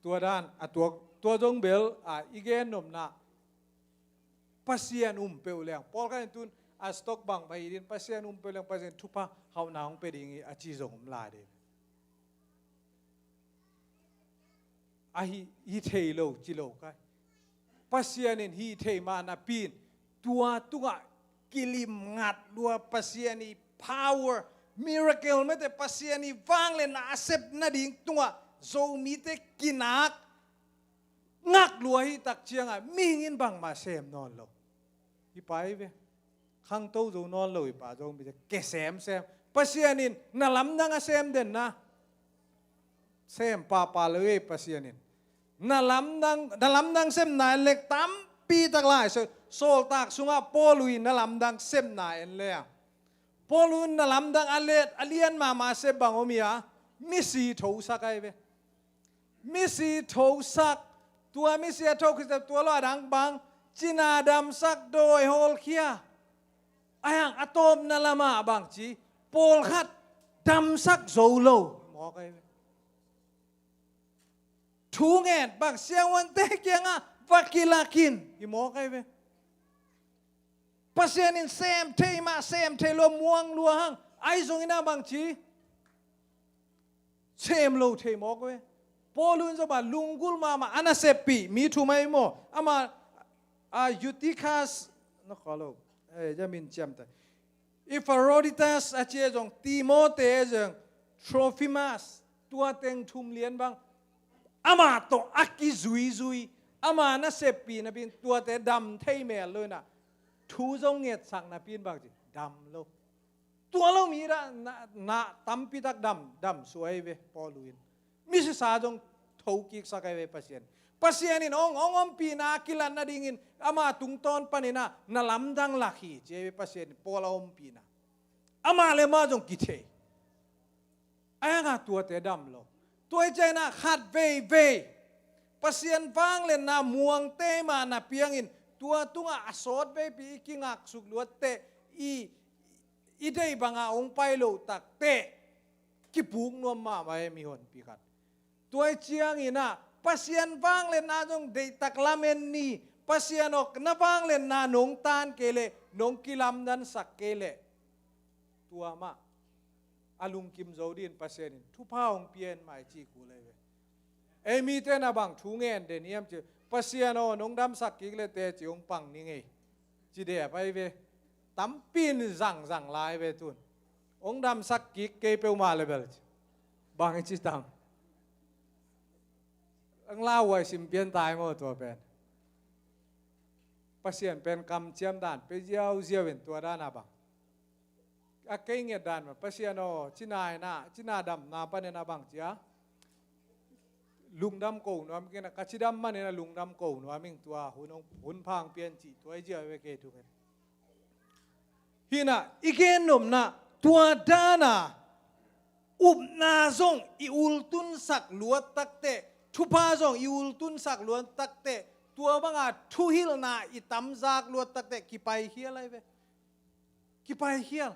Tua dan a tuak, tua zong bel a i gen nopna. Pasian um peuh leng, pawlkhat in tun a stock bang mah hi ding, Pasian um peuh leng Pasian thupha hauhna hong pia ding hi a ci zong om lai ding. A hi, hi thei lo ci lo kai. Pasian in hi thei mah napi in tua tungah kilim ngat lua, Pasian i power, miracle mete, Pasian i vangliatna a sep nading tungah Zomite kinak ngak lua hi tak ciangah mihing in bangmah sem nawn lo. Hi pa hi ve. Khangto zo nawn lo hi pa, Zomite ke semsem. Pasian in na lamdang a sem den na, sem pahpah lo hi Pasian in. Na lamdang, na lamdang semna en lek tampi tak lai. So, Sawltak sungah Paul in na lamdang semna en lek a, Paul in na lamdang a let a lian mahmah sep bang om hi a, misi thosak ahi ve. Misi thosak, tua misi a thosak tua lo a dang bang, cina damsak, dawi hawlkhia. A hiang a tawpna lamah bangci, pawlkhat damsak zo lo. Mawk ahi ve. Thu ngen bang sianghuante kiangah va kilakin. I mawk ahi ve. Pasian in sem thei mah, sem thei lua, muang lua hang. Ahi zongin a bangci, sem lo thei mawk ve. Paul in zong bang lunggulh mahmah a naseppih mi thum ahi maw. Amah a Eutychus, na kha lo. Eh, ya min ciamta. Epaphroditus a ci a zong, Timothy a zong, Trophimus, tua teng thum lian bang. Amah tawh a kizuizui, ama naseppih napi in tuate dam thei mel lo in a, thu zong ngetsak napi in bangci, dam lo. Tua lo mi dah na, na tampi tak dam, dam suai ve Paul in. Misisa zong thokiksak ahi ve Pasian. Pasian in hong, hong ompihna a kilat nadingin ama tungtawn panin a na lamdang lak hi ci ahi ve Pasian in Paul a ompihna. Amah le amah zong kithei. A hiangah tuate dam lo. Tua hi ciangin a khat veivei Pasian vangliatna muang tei mah na piangin tua tungah a sawt veipi i kingaksuk luatteh i, i deih bangah hong pai loh takteh kipuk nuam mahmah e mihonpi khat. Tua hi ciangin a Pasian vangliatna zong deihtak lamen ni. Pasian aw na vangliatna nong tan kei leh, nong kilamdansak kei leh, tua mah a lungkim zo dingin Pasian in thupha hong pia in mah i ci kul ahi ve. Ei mite na bang thu ngen den hiam ci, Pasian aw nong damsak kik le teci hong pang ni ngei. Ci dep ahi ve. Tampi in zangzang lai ve tun. Hong damsak kik kei peuhmah le bel ci. Bang i ci tam. Ang lauhuai sim pian tai maw tua pen. Pasian pen kamciam dan pe ziauziau in tua dan a bang. A kei nget dan mah, Pasian aw, cina in a, cina damna panin a bang cia. Lungdam ko nuam kei in a, ka cidam manin a lungdam ko nuam ing tua, hun hong, hun pha hong pian cih tua i zia ve kei thungen. Hi in a, i gen nopna, tua dan a, upna zong i ultunsak luat takteh, thupha zong i ultunsak luat takteh, tua banga thuhilhna i tamzak luat takteh, kipaikhial ahi ve. Kipaikhial.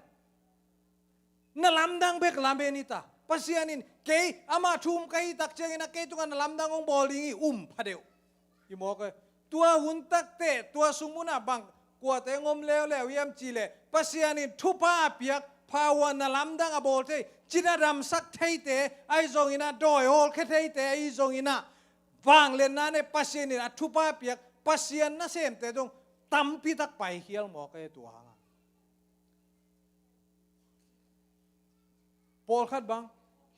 Na lamdang bek lamen hi ta. Pasian in kei ama thum ka hi tak ciangin a kei tungah na lamdang hong bawl ding hi um pha deuh. I mawk e. Tua hun takteh, tua sung munah bang kuate hong om leuleu hiam cih leh Pasian in thupha a piak, pha uh a na lamdang a bawl thei, cina damsak theite ahi zongin a, dawi hawlkhia theite ahi zongin a, vangliatna nei Pasian in a thupha a piak Pasian nasemte zong tampi tak paikhial mawk e tua hangah. Pawlkhat bang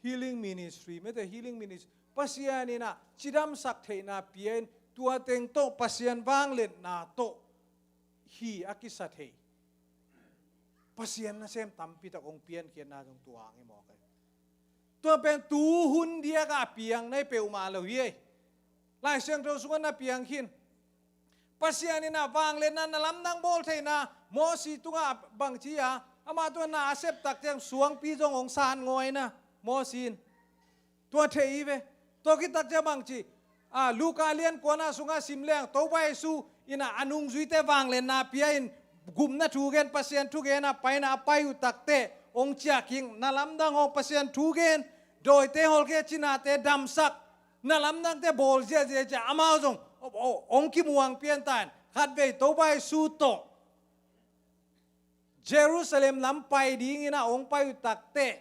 healing ministry, mete healing ministry, Pasian in a cidamsak theihna pia in tua teng tawh Pasian vangliatna tawh hi a kisa thei. Pasian nasem tampi tak hong piankhiatna zong tua hang hi mawk e. Tua pen tu hun diakah a piang na hi peuhmah lo hi e. Lai Siangtho sungah na piang khin. Pasian in a vangliatna na lamdang bawl theihna Mosi tungah bangci a, amah tungah na a sep tak ciang suangpi zong hong san ngawi na Mosi in. Tua thei hi ve. Tua khit tak ciang bangci a, Luka lian kuana sungah sim leng Topa Jesu in a, a nungzuite vangliatna pia in gupna thugen, Pasian thugen a paina a pai uh takteh hong ciah kik, na lamdang hong Pasian thugen, dawite hawlkhia, cinate damsak, na lamdangte bawl ziahziah ciah amau zong hong kimuang pian ta in, Khatvei Topa Jesu tawh Jerusalem lam pai dingin a hong pai uh takteh,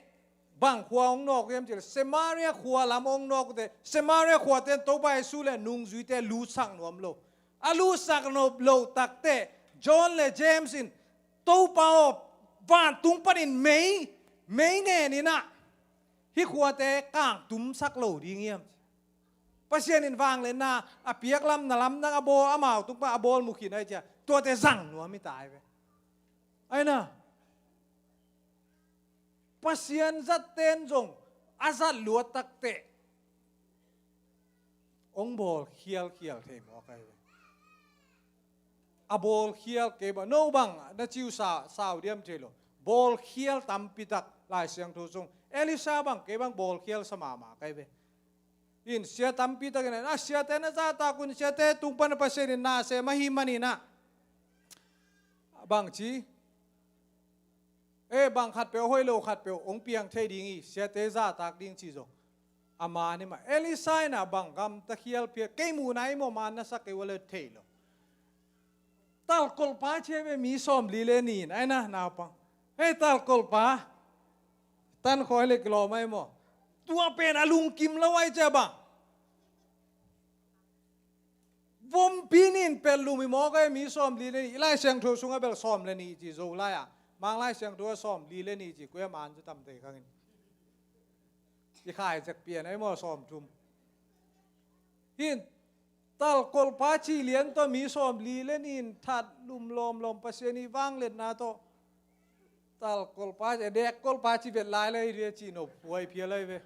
bang khua hong nawk uh hiam cih leh, Samaria khua lam hong nawk uh teh, Samaria khuate in Topa Jesu le nungzuite lutsak nuam lo. A lutsak nuam lo takteh, John le James in, "Topa aw, vantung panin mei, mei nen in ah, hih khuate kangtumsak lo ding hiam?" Pasian in vangliatna a piak lam, na lamdang a bawl, amau tung pan a bawl mu khin ahih ciang, tuate zang nuam hi ta hi ve. Ahi na, Pasian zatte in zong a zat luat takteh hong bawl khialkhial thei mawk ahi ve. A bawl khial kei bang, no bang na ci uh sa, sau diam thei lo. Bawl khial tampi tak Lai Siangtho sung. Elisha bang kei bang bawl khial sa mahmah ka hi ve. In sia tampi tak in, a siate na zahtak un, siate tung pan Pasian in na sem ahih manin ah, bang ci, eh, bang khatpeuh hoih lo khatpeuh hong piang thei ding hi, siate zahtak ding ci zong a man hi mah. Elisha in ah bang gamta khial phial, kei muhna hi maw, man na sa kei ua le thei lo. Talkolhpa ci hi ve, mi sawmli le nih in, ahi na, naupang. Hei, talkolhpa. Tan khawi le kilawm ahi maw. Tua pen a lungkim lo ahih ciang bang, vompi nih in pelh lum hi mawk ahi, mi sawmli le nih. Lai Siangtho sungah bel sawm le nih ci zo lai-ah. Mang Lai Siangtho ah sawmli le nih ci, koi a man cu tam thei kha ing. I khai zek pian ahi maw, sawmthum. Hin, talkolhpa ci lian tawh mi sawmli le nih in that lum lawmlawm, Pasian i vangliatna tawh. Talkolhpa ci, dekkolhpa ci vet lai le hi ve, ci nop huai phial lai ve.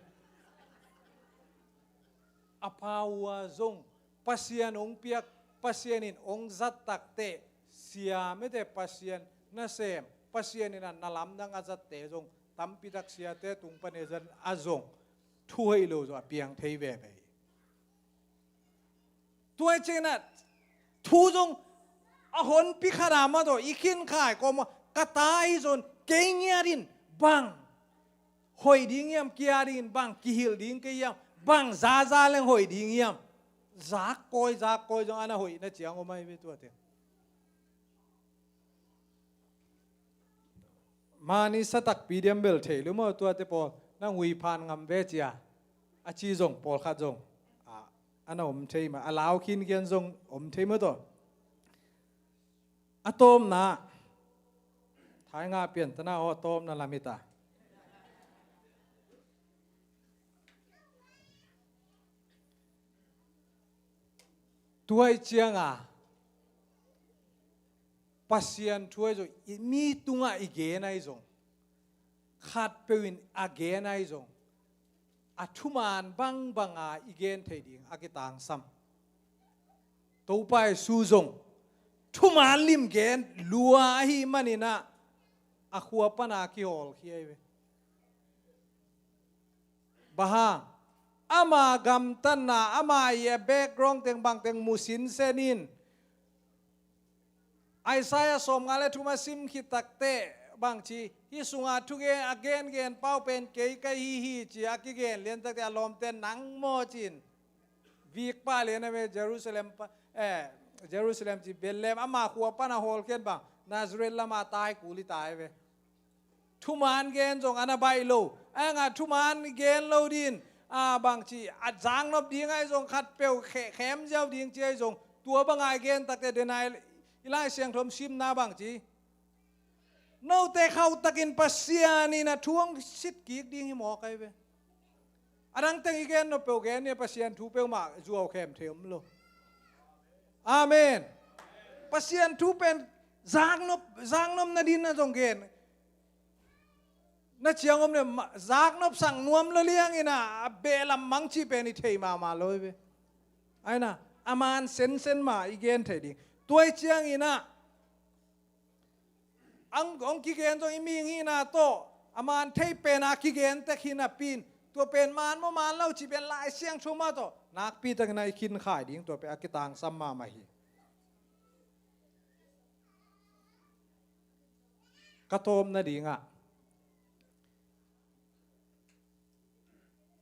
A pau a zong Pasian hong piak, Pasian in hong zat takteh, siam ete Pasian nasem, Pasian in a na lamdang a zatte zong tampi tak siate tung pan e zat a zong thu hoih lo zong a piang thei veve hi. Tua hi ciangin ah thu zong a honpi khat a mah tawh i khinkhai kawm a, ka ta hi zong kei ngiat in bang hoih ding hiam, kia dingin bang kihilh ding kei hiam, bang zaza leng hoih ding hiam. Zak kawi, zak kawi zong a na hoih na ciang om ahi ve tuate. Mani sa takpi diam bel thei lo maw, tuate pawl nang hui phan ngam ve cia a ci zong pawlkhat zong a, a na om thei mah, a lau khinkhian zong om thei maw tawh. A tawpna, thainga piantana aw, a tawpna lam hi ta. Tua hi cianga Pasian thu ahi zong, i mi tungah i gen ahi zong, khatpeuh in a gen ahi zong, a thuman bangbanga i gen thei ding a kitangsam. Topa Jesu zong thuman lim gen lua ahih maninah a khua pana kihawlkhia hi ve. Bang hang, ama gamtatna, ama i a background teng bangteng mu sinsen in, Isaiah sawmnga le thum a sim khit takteh bangci, hih sunga thugen a gengen pau pen kei ka hi hi ci a kigen lian takteh a lawmte nang maw cin. Vikpa lian a ve Jerusalem pa, eh, Jerusalem ci Bethlehem ama khua pana hawlkhiat bang Nazareth lama tai kul hi ta hi ve. Thuman gen zong a na baih lo. Ahi hanga thuman gen lo din, a bangci a zaknop ding ahi zong khatpeuh khe-, khem ziau ding ci ahi zong tua banga i gen takteh denai i Lai Siangtho simna bangci, note khauhtakin Pasian in a thu hong sitkik ding hi mawk ahi ve. A dangteng i gen nop peuh gen ni a, Pasian thu peuhmah zuau khem thei om lo. Amen. Pasian thu pen zaknop, zaknop nadin a zong gen. Na ciang om le ma-, zaknop sak nuam lo liangin a, a beh lam mang cih pen i thei mahmah lo hi ve. Aina, a man sensen mah i gen thei ding. Tua hi ciangin a, ang, hong kigen zong i mihing hihna tawh a man thei pena kigen tek hi napi in, tua pen man maw man lo cih pen Lai Siangtho mah tawh nakpi takin a i khinkhai ding tua pen a kitangsam mahmah hi. Ka tawpna dingah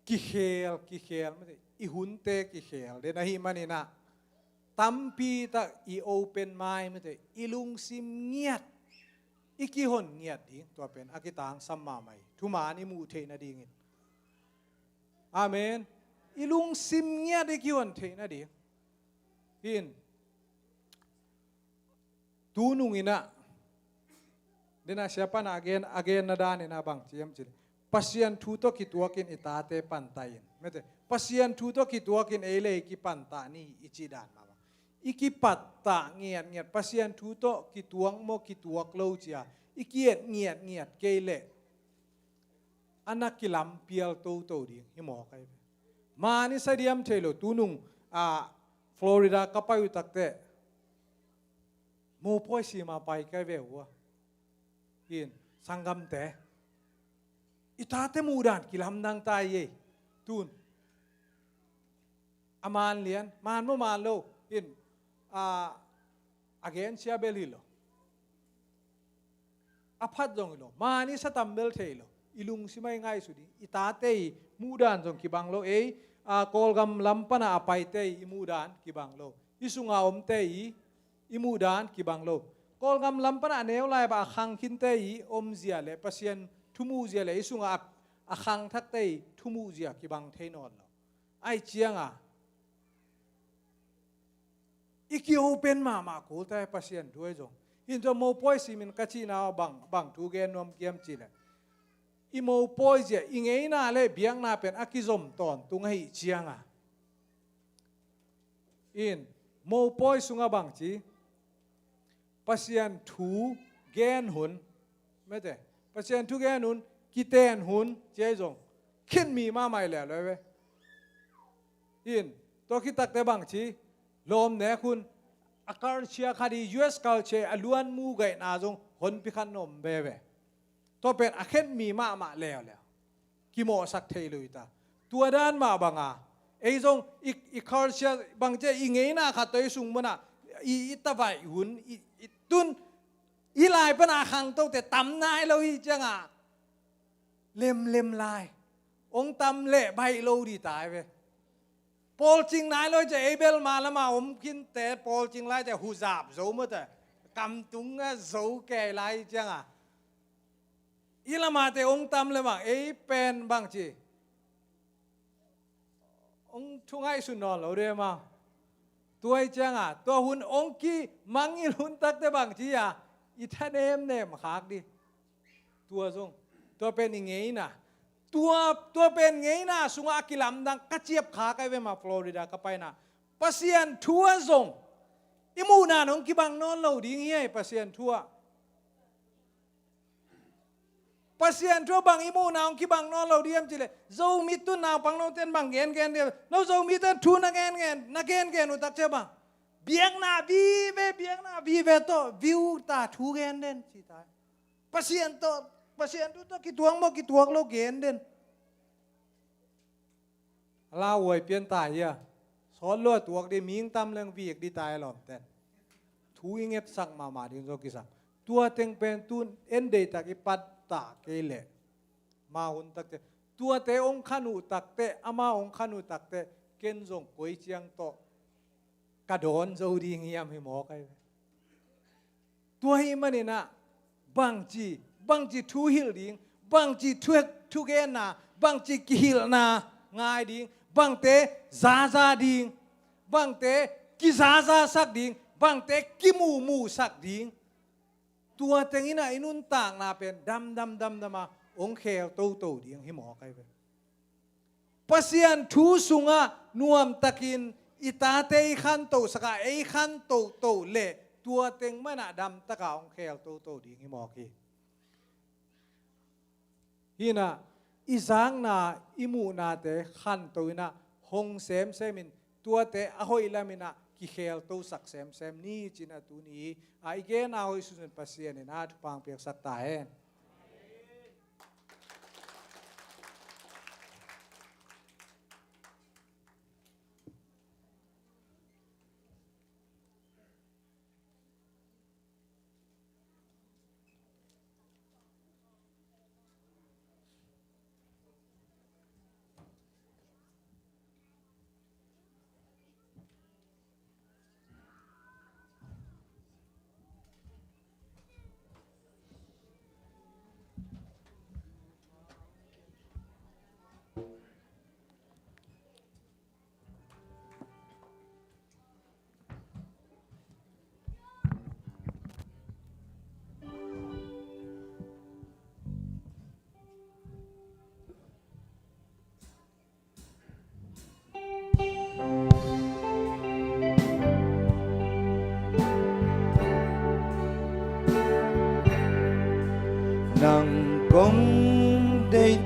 kikhel, kikhel, i hunte kikhel den ahih maninah tampi tak i open mind mate, i lungsim ngiat, i kihon ngiat ding, tua pen a kitangsam mahmah hi. Thuman i muh theih nadingin. Amen. I lungsim ngiat i kihon theih nading. Hin. Tunung inah, dena siapa na a gen, a genna dan inah bang ci hiam cih leh, Pasian thu tawh kituakin i tate pantah in. Mate, Pasian thu tawh kituakin ei le ei kipantah ni i cih dan mah bang. I kipantah ngiatngiat, Pasian thu tawh kituak maw kituak lo cia i ki-et ngiatngiat kei leh a na kilampial toto ding hi mawk ahi ve. Man i sa diam thei lo, tunung a Florida ka pai uh takteh mopawi sima pai kai ve uh a. Hin, sanggamte, i tate muhdan kilamdang ta ei. Tun a man lian, man maw man lo. Hin, a, a gen sia bel hi lo. A phat zong hi lo. Man i sa tam bel thei lo. I lungsim ah i ngaihsut ding. I tate i muhdan zong kibang lo. Ei, a, Kawlgam lam pana a paite i muhdan kibang lo. I sunga omte i, i muhdan kibang lo. Kawlgam lam pana a neu lai bah a khang khinte i omzia le Pasian thu muhzia le i sunga a, a khangthakte i thu muhzia kibang thei nawn lo. Ai cianga i ki-open mahmah kul ta Pasian thu ahi zong. Hin tua mopawi simin ka cihna bang, bang thu gen nuam kiam cih leh, i mopawi zia, i ngeina le biakna pen a kizom tawntung ahi cianga, in, mopawi sunga bang ci, Pasian thu gen hun, mate, Pasian thu gen hun, kiten hun ci ahi zong, khin mi mahmah leuleu ve. In, tua khit takteh bang ci, lawm nek hun, a culture khat hi, U S culture a luan mu gaihna zong honpi khat na om veve. Tua pen a khen mi mahmah leuleu. Kimawhsak thei lo hi ta. Tua dan mah banga ei zong i, i culture bang ci a, i ngeina khat tawh i sung munah i, i tavaih hun, i, i tun i lai pana a khangtote tam nai lo hi cianga lemlem lai. Hong tam leh baih lo ding ta hi ve. Pawlcing nai lo hi cia, ei bel ma lama om khinte pawlcing lai cia huzap zo mawte, kamtung a zo kei lai hi cianga i lamate hong tam le bang, ei pen bang ci, hong thu ngaihsun nawn lo ding maw. Tua hi cianga tua hun hong kimangngilh hun takte bang ci a, i thanemnem khak ding. Tua zong, tua pen i ngeina. Tua, tua pen ngeina sungah a kilamdang ka ciap khak ahi ve mah Florida ka paina. Pasian thu ah zong i muhna hong kibang nawn lo ding hi ei, Pasian thu ah. Pasian thu ah bang i muhna hong kibang nawn lo ding hiam cih leh, Zomi tun naupang note in bang gengen ding, no Zomi ten thu na gengen, na gengen uh tak ciah bang, biakna vive, biakna vive tawh viu ta thu gen den ci ta. Pasian tawh, Pasian thu tawh kituak maw kituak lo gen den. A lauhuai pian ta hi a, sawt lua tuak ding, mihing tam leng vik ding ta hi a lawmten. Thu i ngetsak mahmah ding zaw kisam. Tua teng pen tun en deihtak i pattah kei leh, ma hun takte, tuate hong khan uh takte, ama hong khan uh takte, ken zong koi ciang tawh ka dawn zo ding hiam hi mawk ahi ve. Tua hi maninah bangci, bangci thu hilh ding, bangci thu, thugenna, bangci kihilhna ngai ding, bangte zaza ding, bangte kizazasak ding, bangte kimumusak ding. Tua tenginah i nuntakna pen damdam damdama hong khel toto ding hi mawk ahi ve. Pasian thu sungah nuamtakin i tate i khantohsakah ei khantohtoh leh tua teng manah damtaka hong khel toto ding hi mawk hi. Hinah i zakna i muhnate khanto inah hong semsemin tuate a hoih laminah kikheltosak semsem ni cinah tuni a i gena hoih sunsun Pasian inah thupha piaksak ta hen.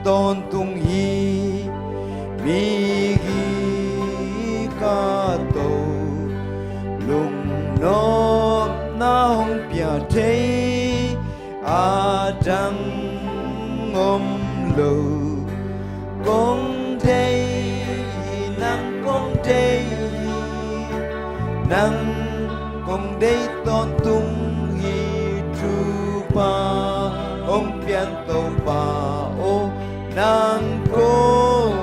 tawntung hi. Mi hi ka to, lungnopna hong pia thei a dang om lo. Kong deih hi, nang kong deih hi, nang kong deih tawntung hi. Topa hong pian Topa aw, nang kong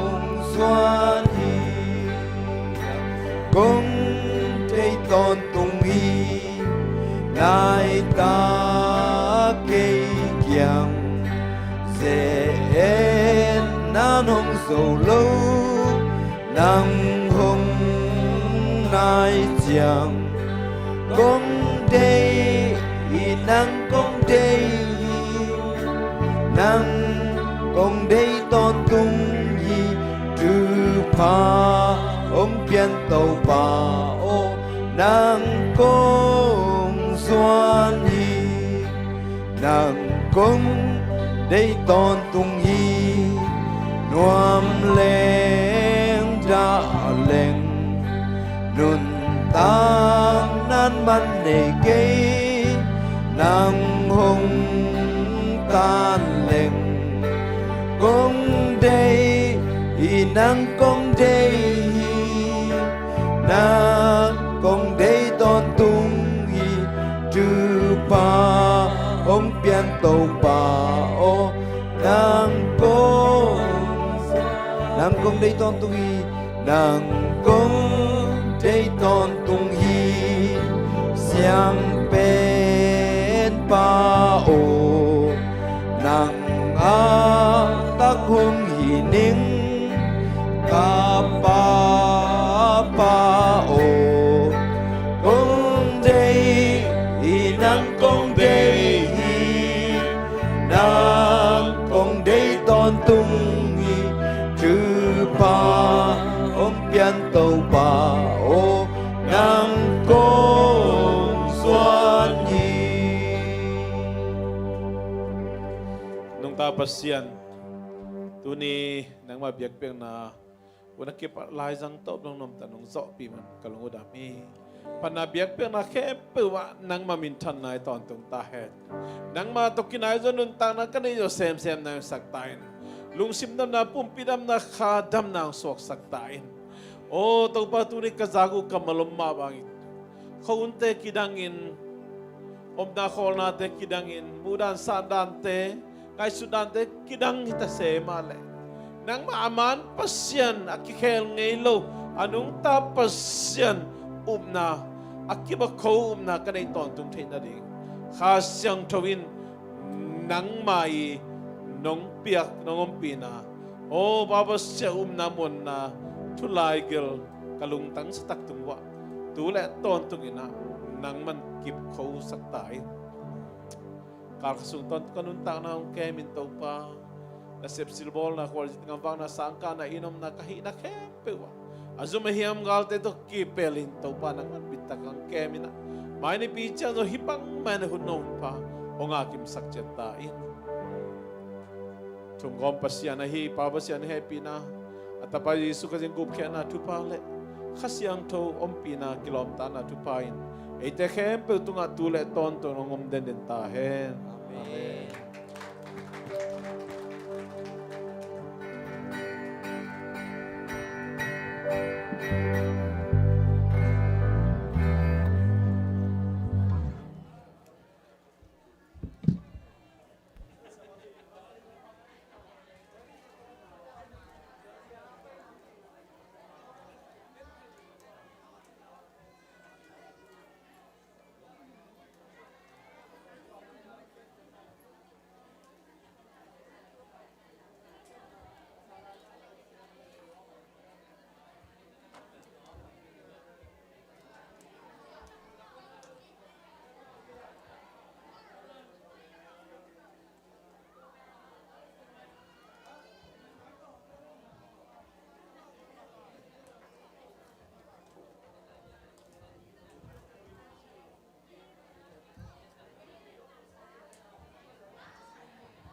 zuan hi. Kong deih tawntung hi, nai ta kei kiang. Ze-etna hong zo lo, nang hong nai ciang. Kong deih hi, nang kong deih hi, nang kong deih tawntung hi. Topa hong pian Topa aw, nang kong zuan hi. Nang kong deih tawntung hi. Nuam leng, dah leng, nuntakna man nei kei. Nang hong tan leng, kong deih hi, nang kong deih hi, nang kong deih tawntung hi. Topa hong pian Topa aw, nang kong, nang kong deih tawntung hi. Nang kong deih tawntung hi, siangpenpa aw, nang a tak hong hi ning, ka Papa aw. Kong deih hi, nang kong deih hi, nang kong deih tawntung hi. Topa hong pian Topa aw, nang kong zuan hi. Nungta Pasian, tuni nangmah biakpiakna hun a kipat laizang tawh nong nuamta nong zawhpih man ka lung uh dam hi. Phatna biakpiakna khempeuh ah nangmah minthanna i tawntung ta hen. Nangmah tawh kinai zaw nuntakna ka neih zawh semsem na hong sak ta in. Lungsim damna, pumpi damna, kha damna hong suaksak ta in. Aw Topa, tuni ka zak uh ka malom mah bangin, khuahunte kidangin, omna khawlnate kidangin, muhdan sandante, ngaihsutdante kidang hi ta se mah leh, nangmah a man Pasian, a kikhel ngei lo, a nungta Pasian upna, a kip a kho upna ka neih tawntung theih nading Kha Siangtho in nangmah i nong piak, nong ompihna, aw Pa Pasian, upna muanna thu laigel ka lungtang sa tak tung uh ah, tu le tawntung in ah nangman kip khosak ta in. Kal khat sung tawntung ka nuntakna hong kem in Topa. Nasep silbawlna, khualzin, gamvakna, sangkahna, inn omna, ka hihna khempeuh ah a zum a hiam galte tawh kipelin Topa nangman bittak hong kem in ah, mai nipi ciang zong hih bang mah in hun nong pha hong ngakimsak ciat ta in. Thunggawm Pasian ahi Pa Pasian hehpihna, a Tapa Jesu Khazih gupkhiatna thupha le Kha Siangtho ompihna kilawmtatna thupha in eite khempeuh tungah tu le tawntung hong om denden ta hen. Amen.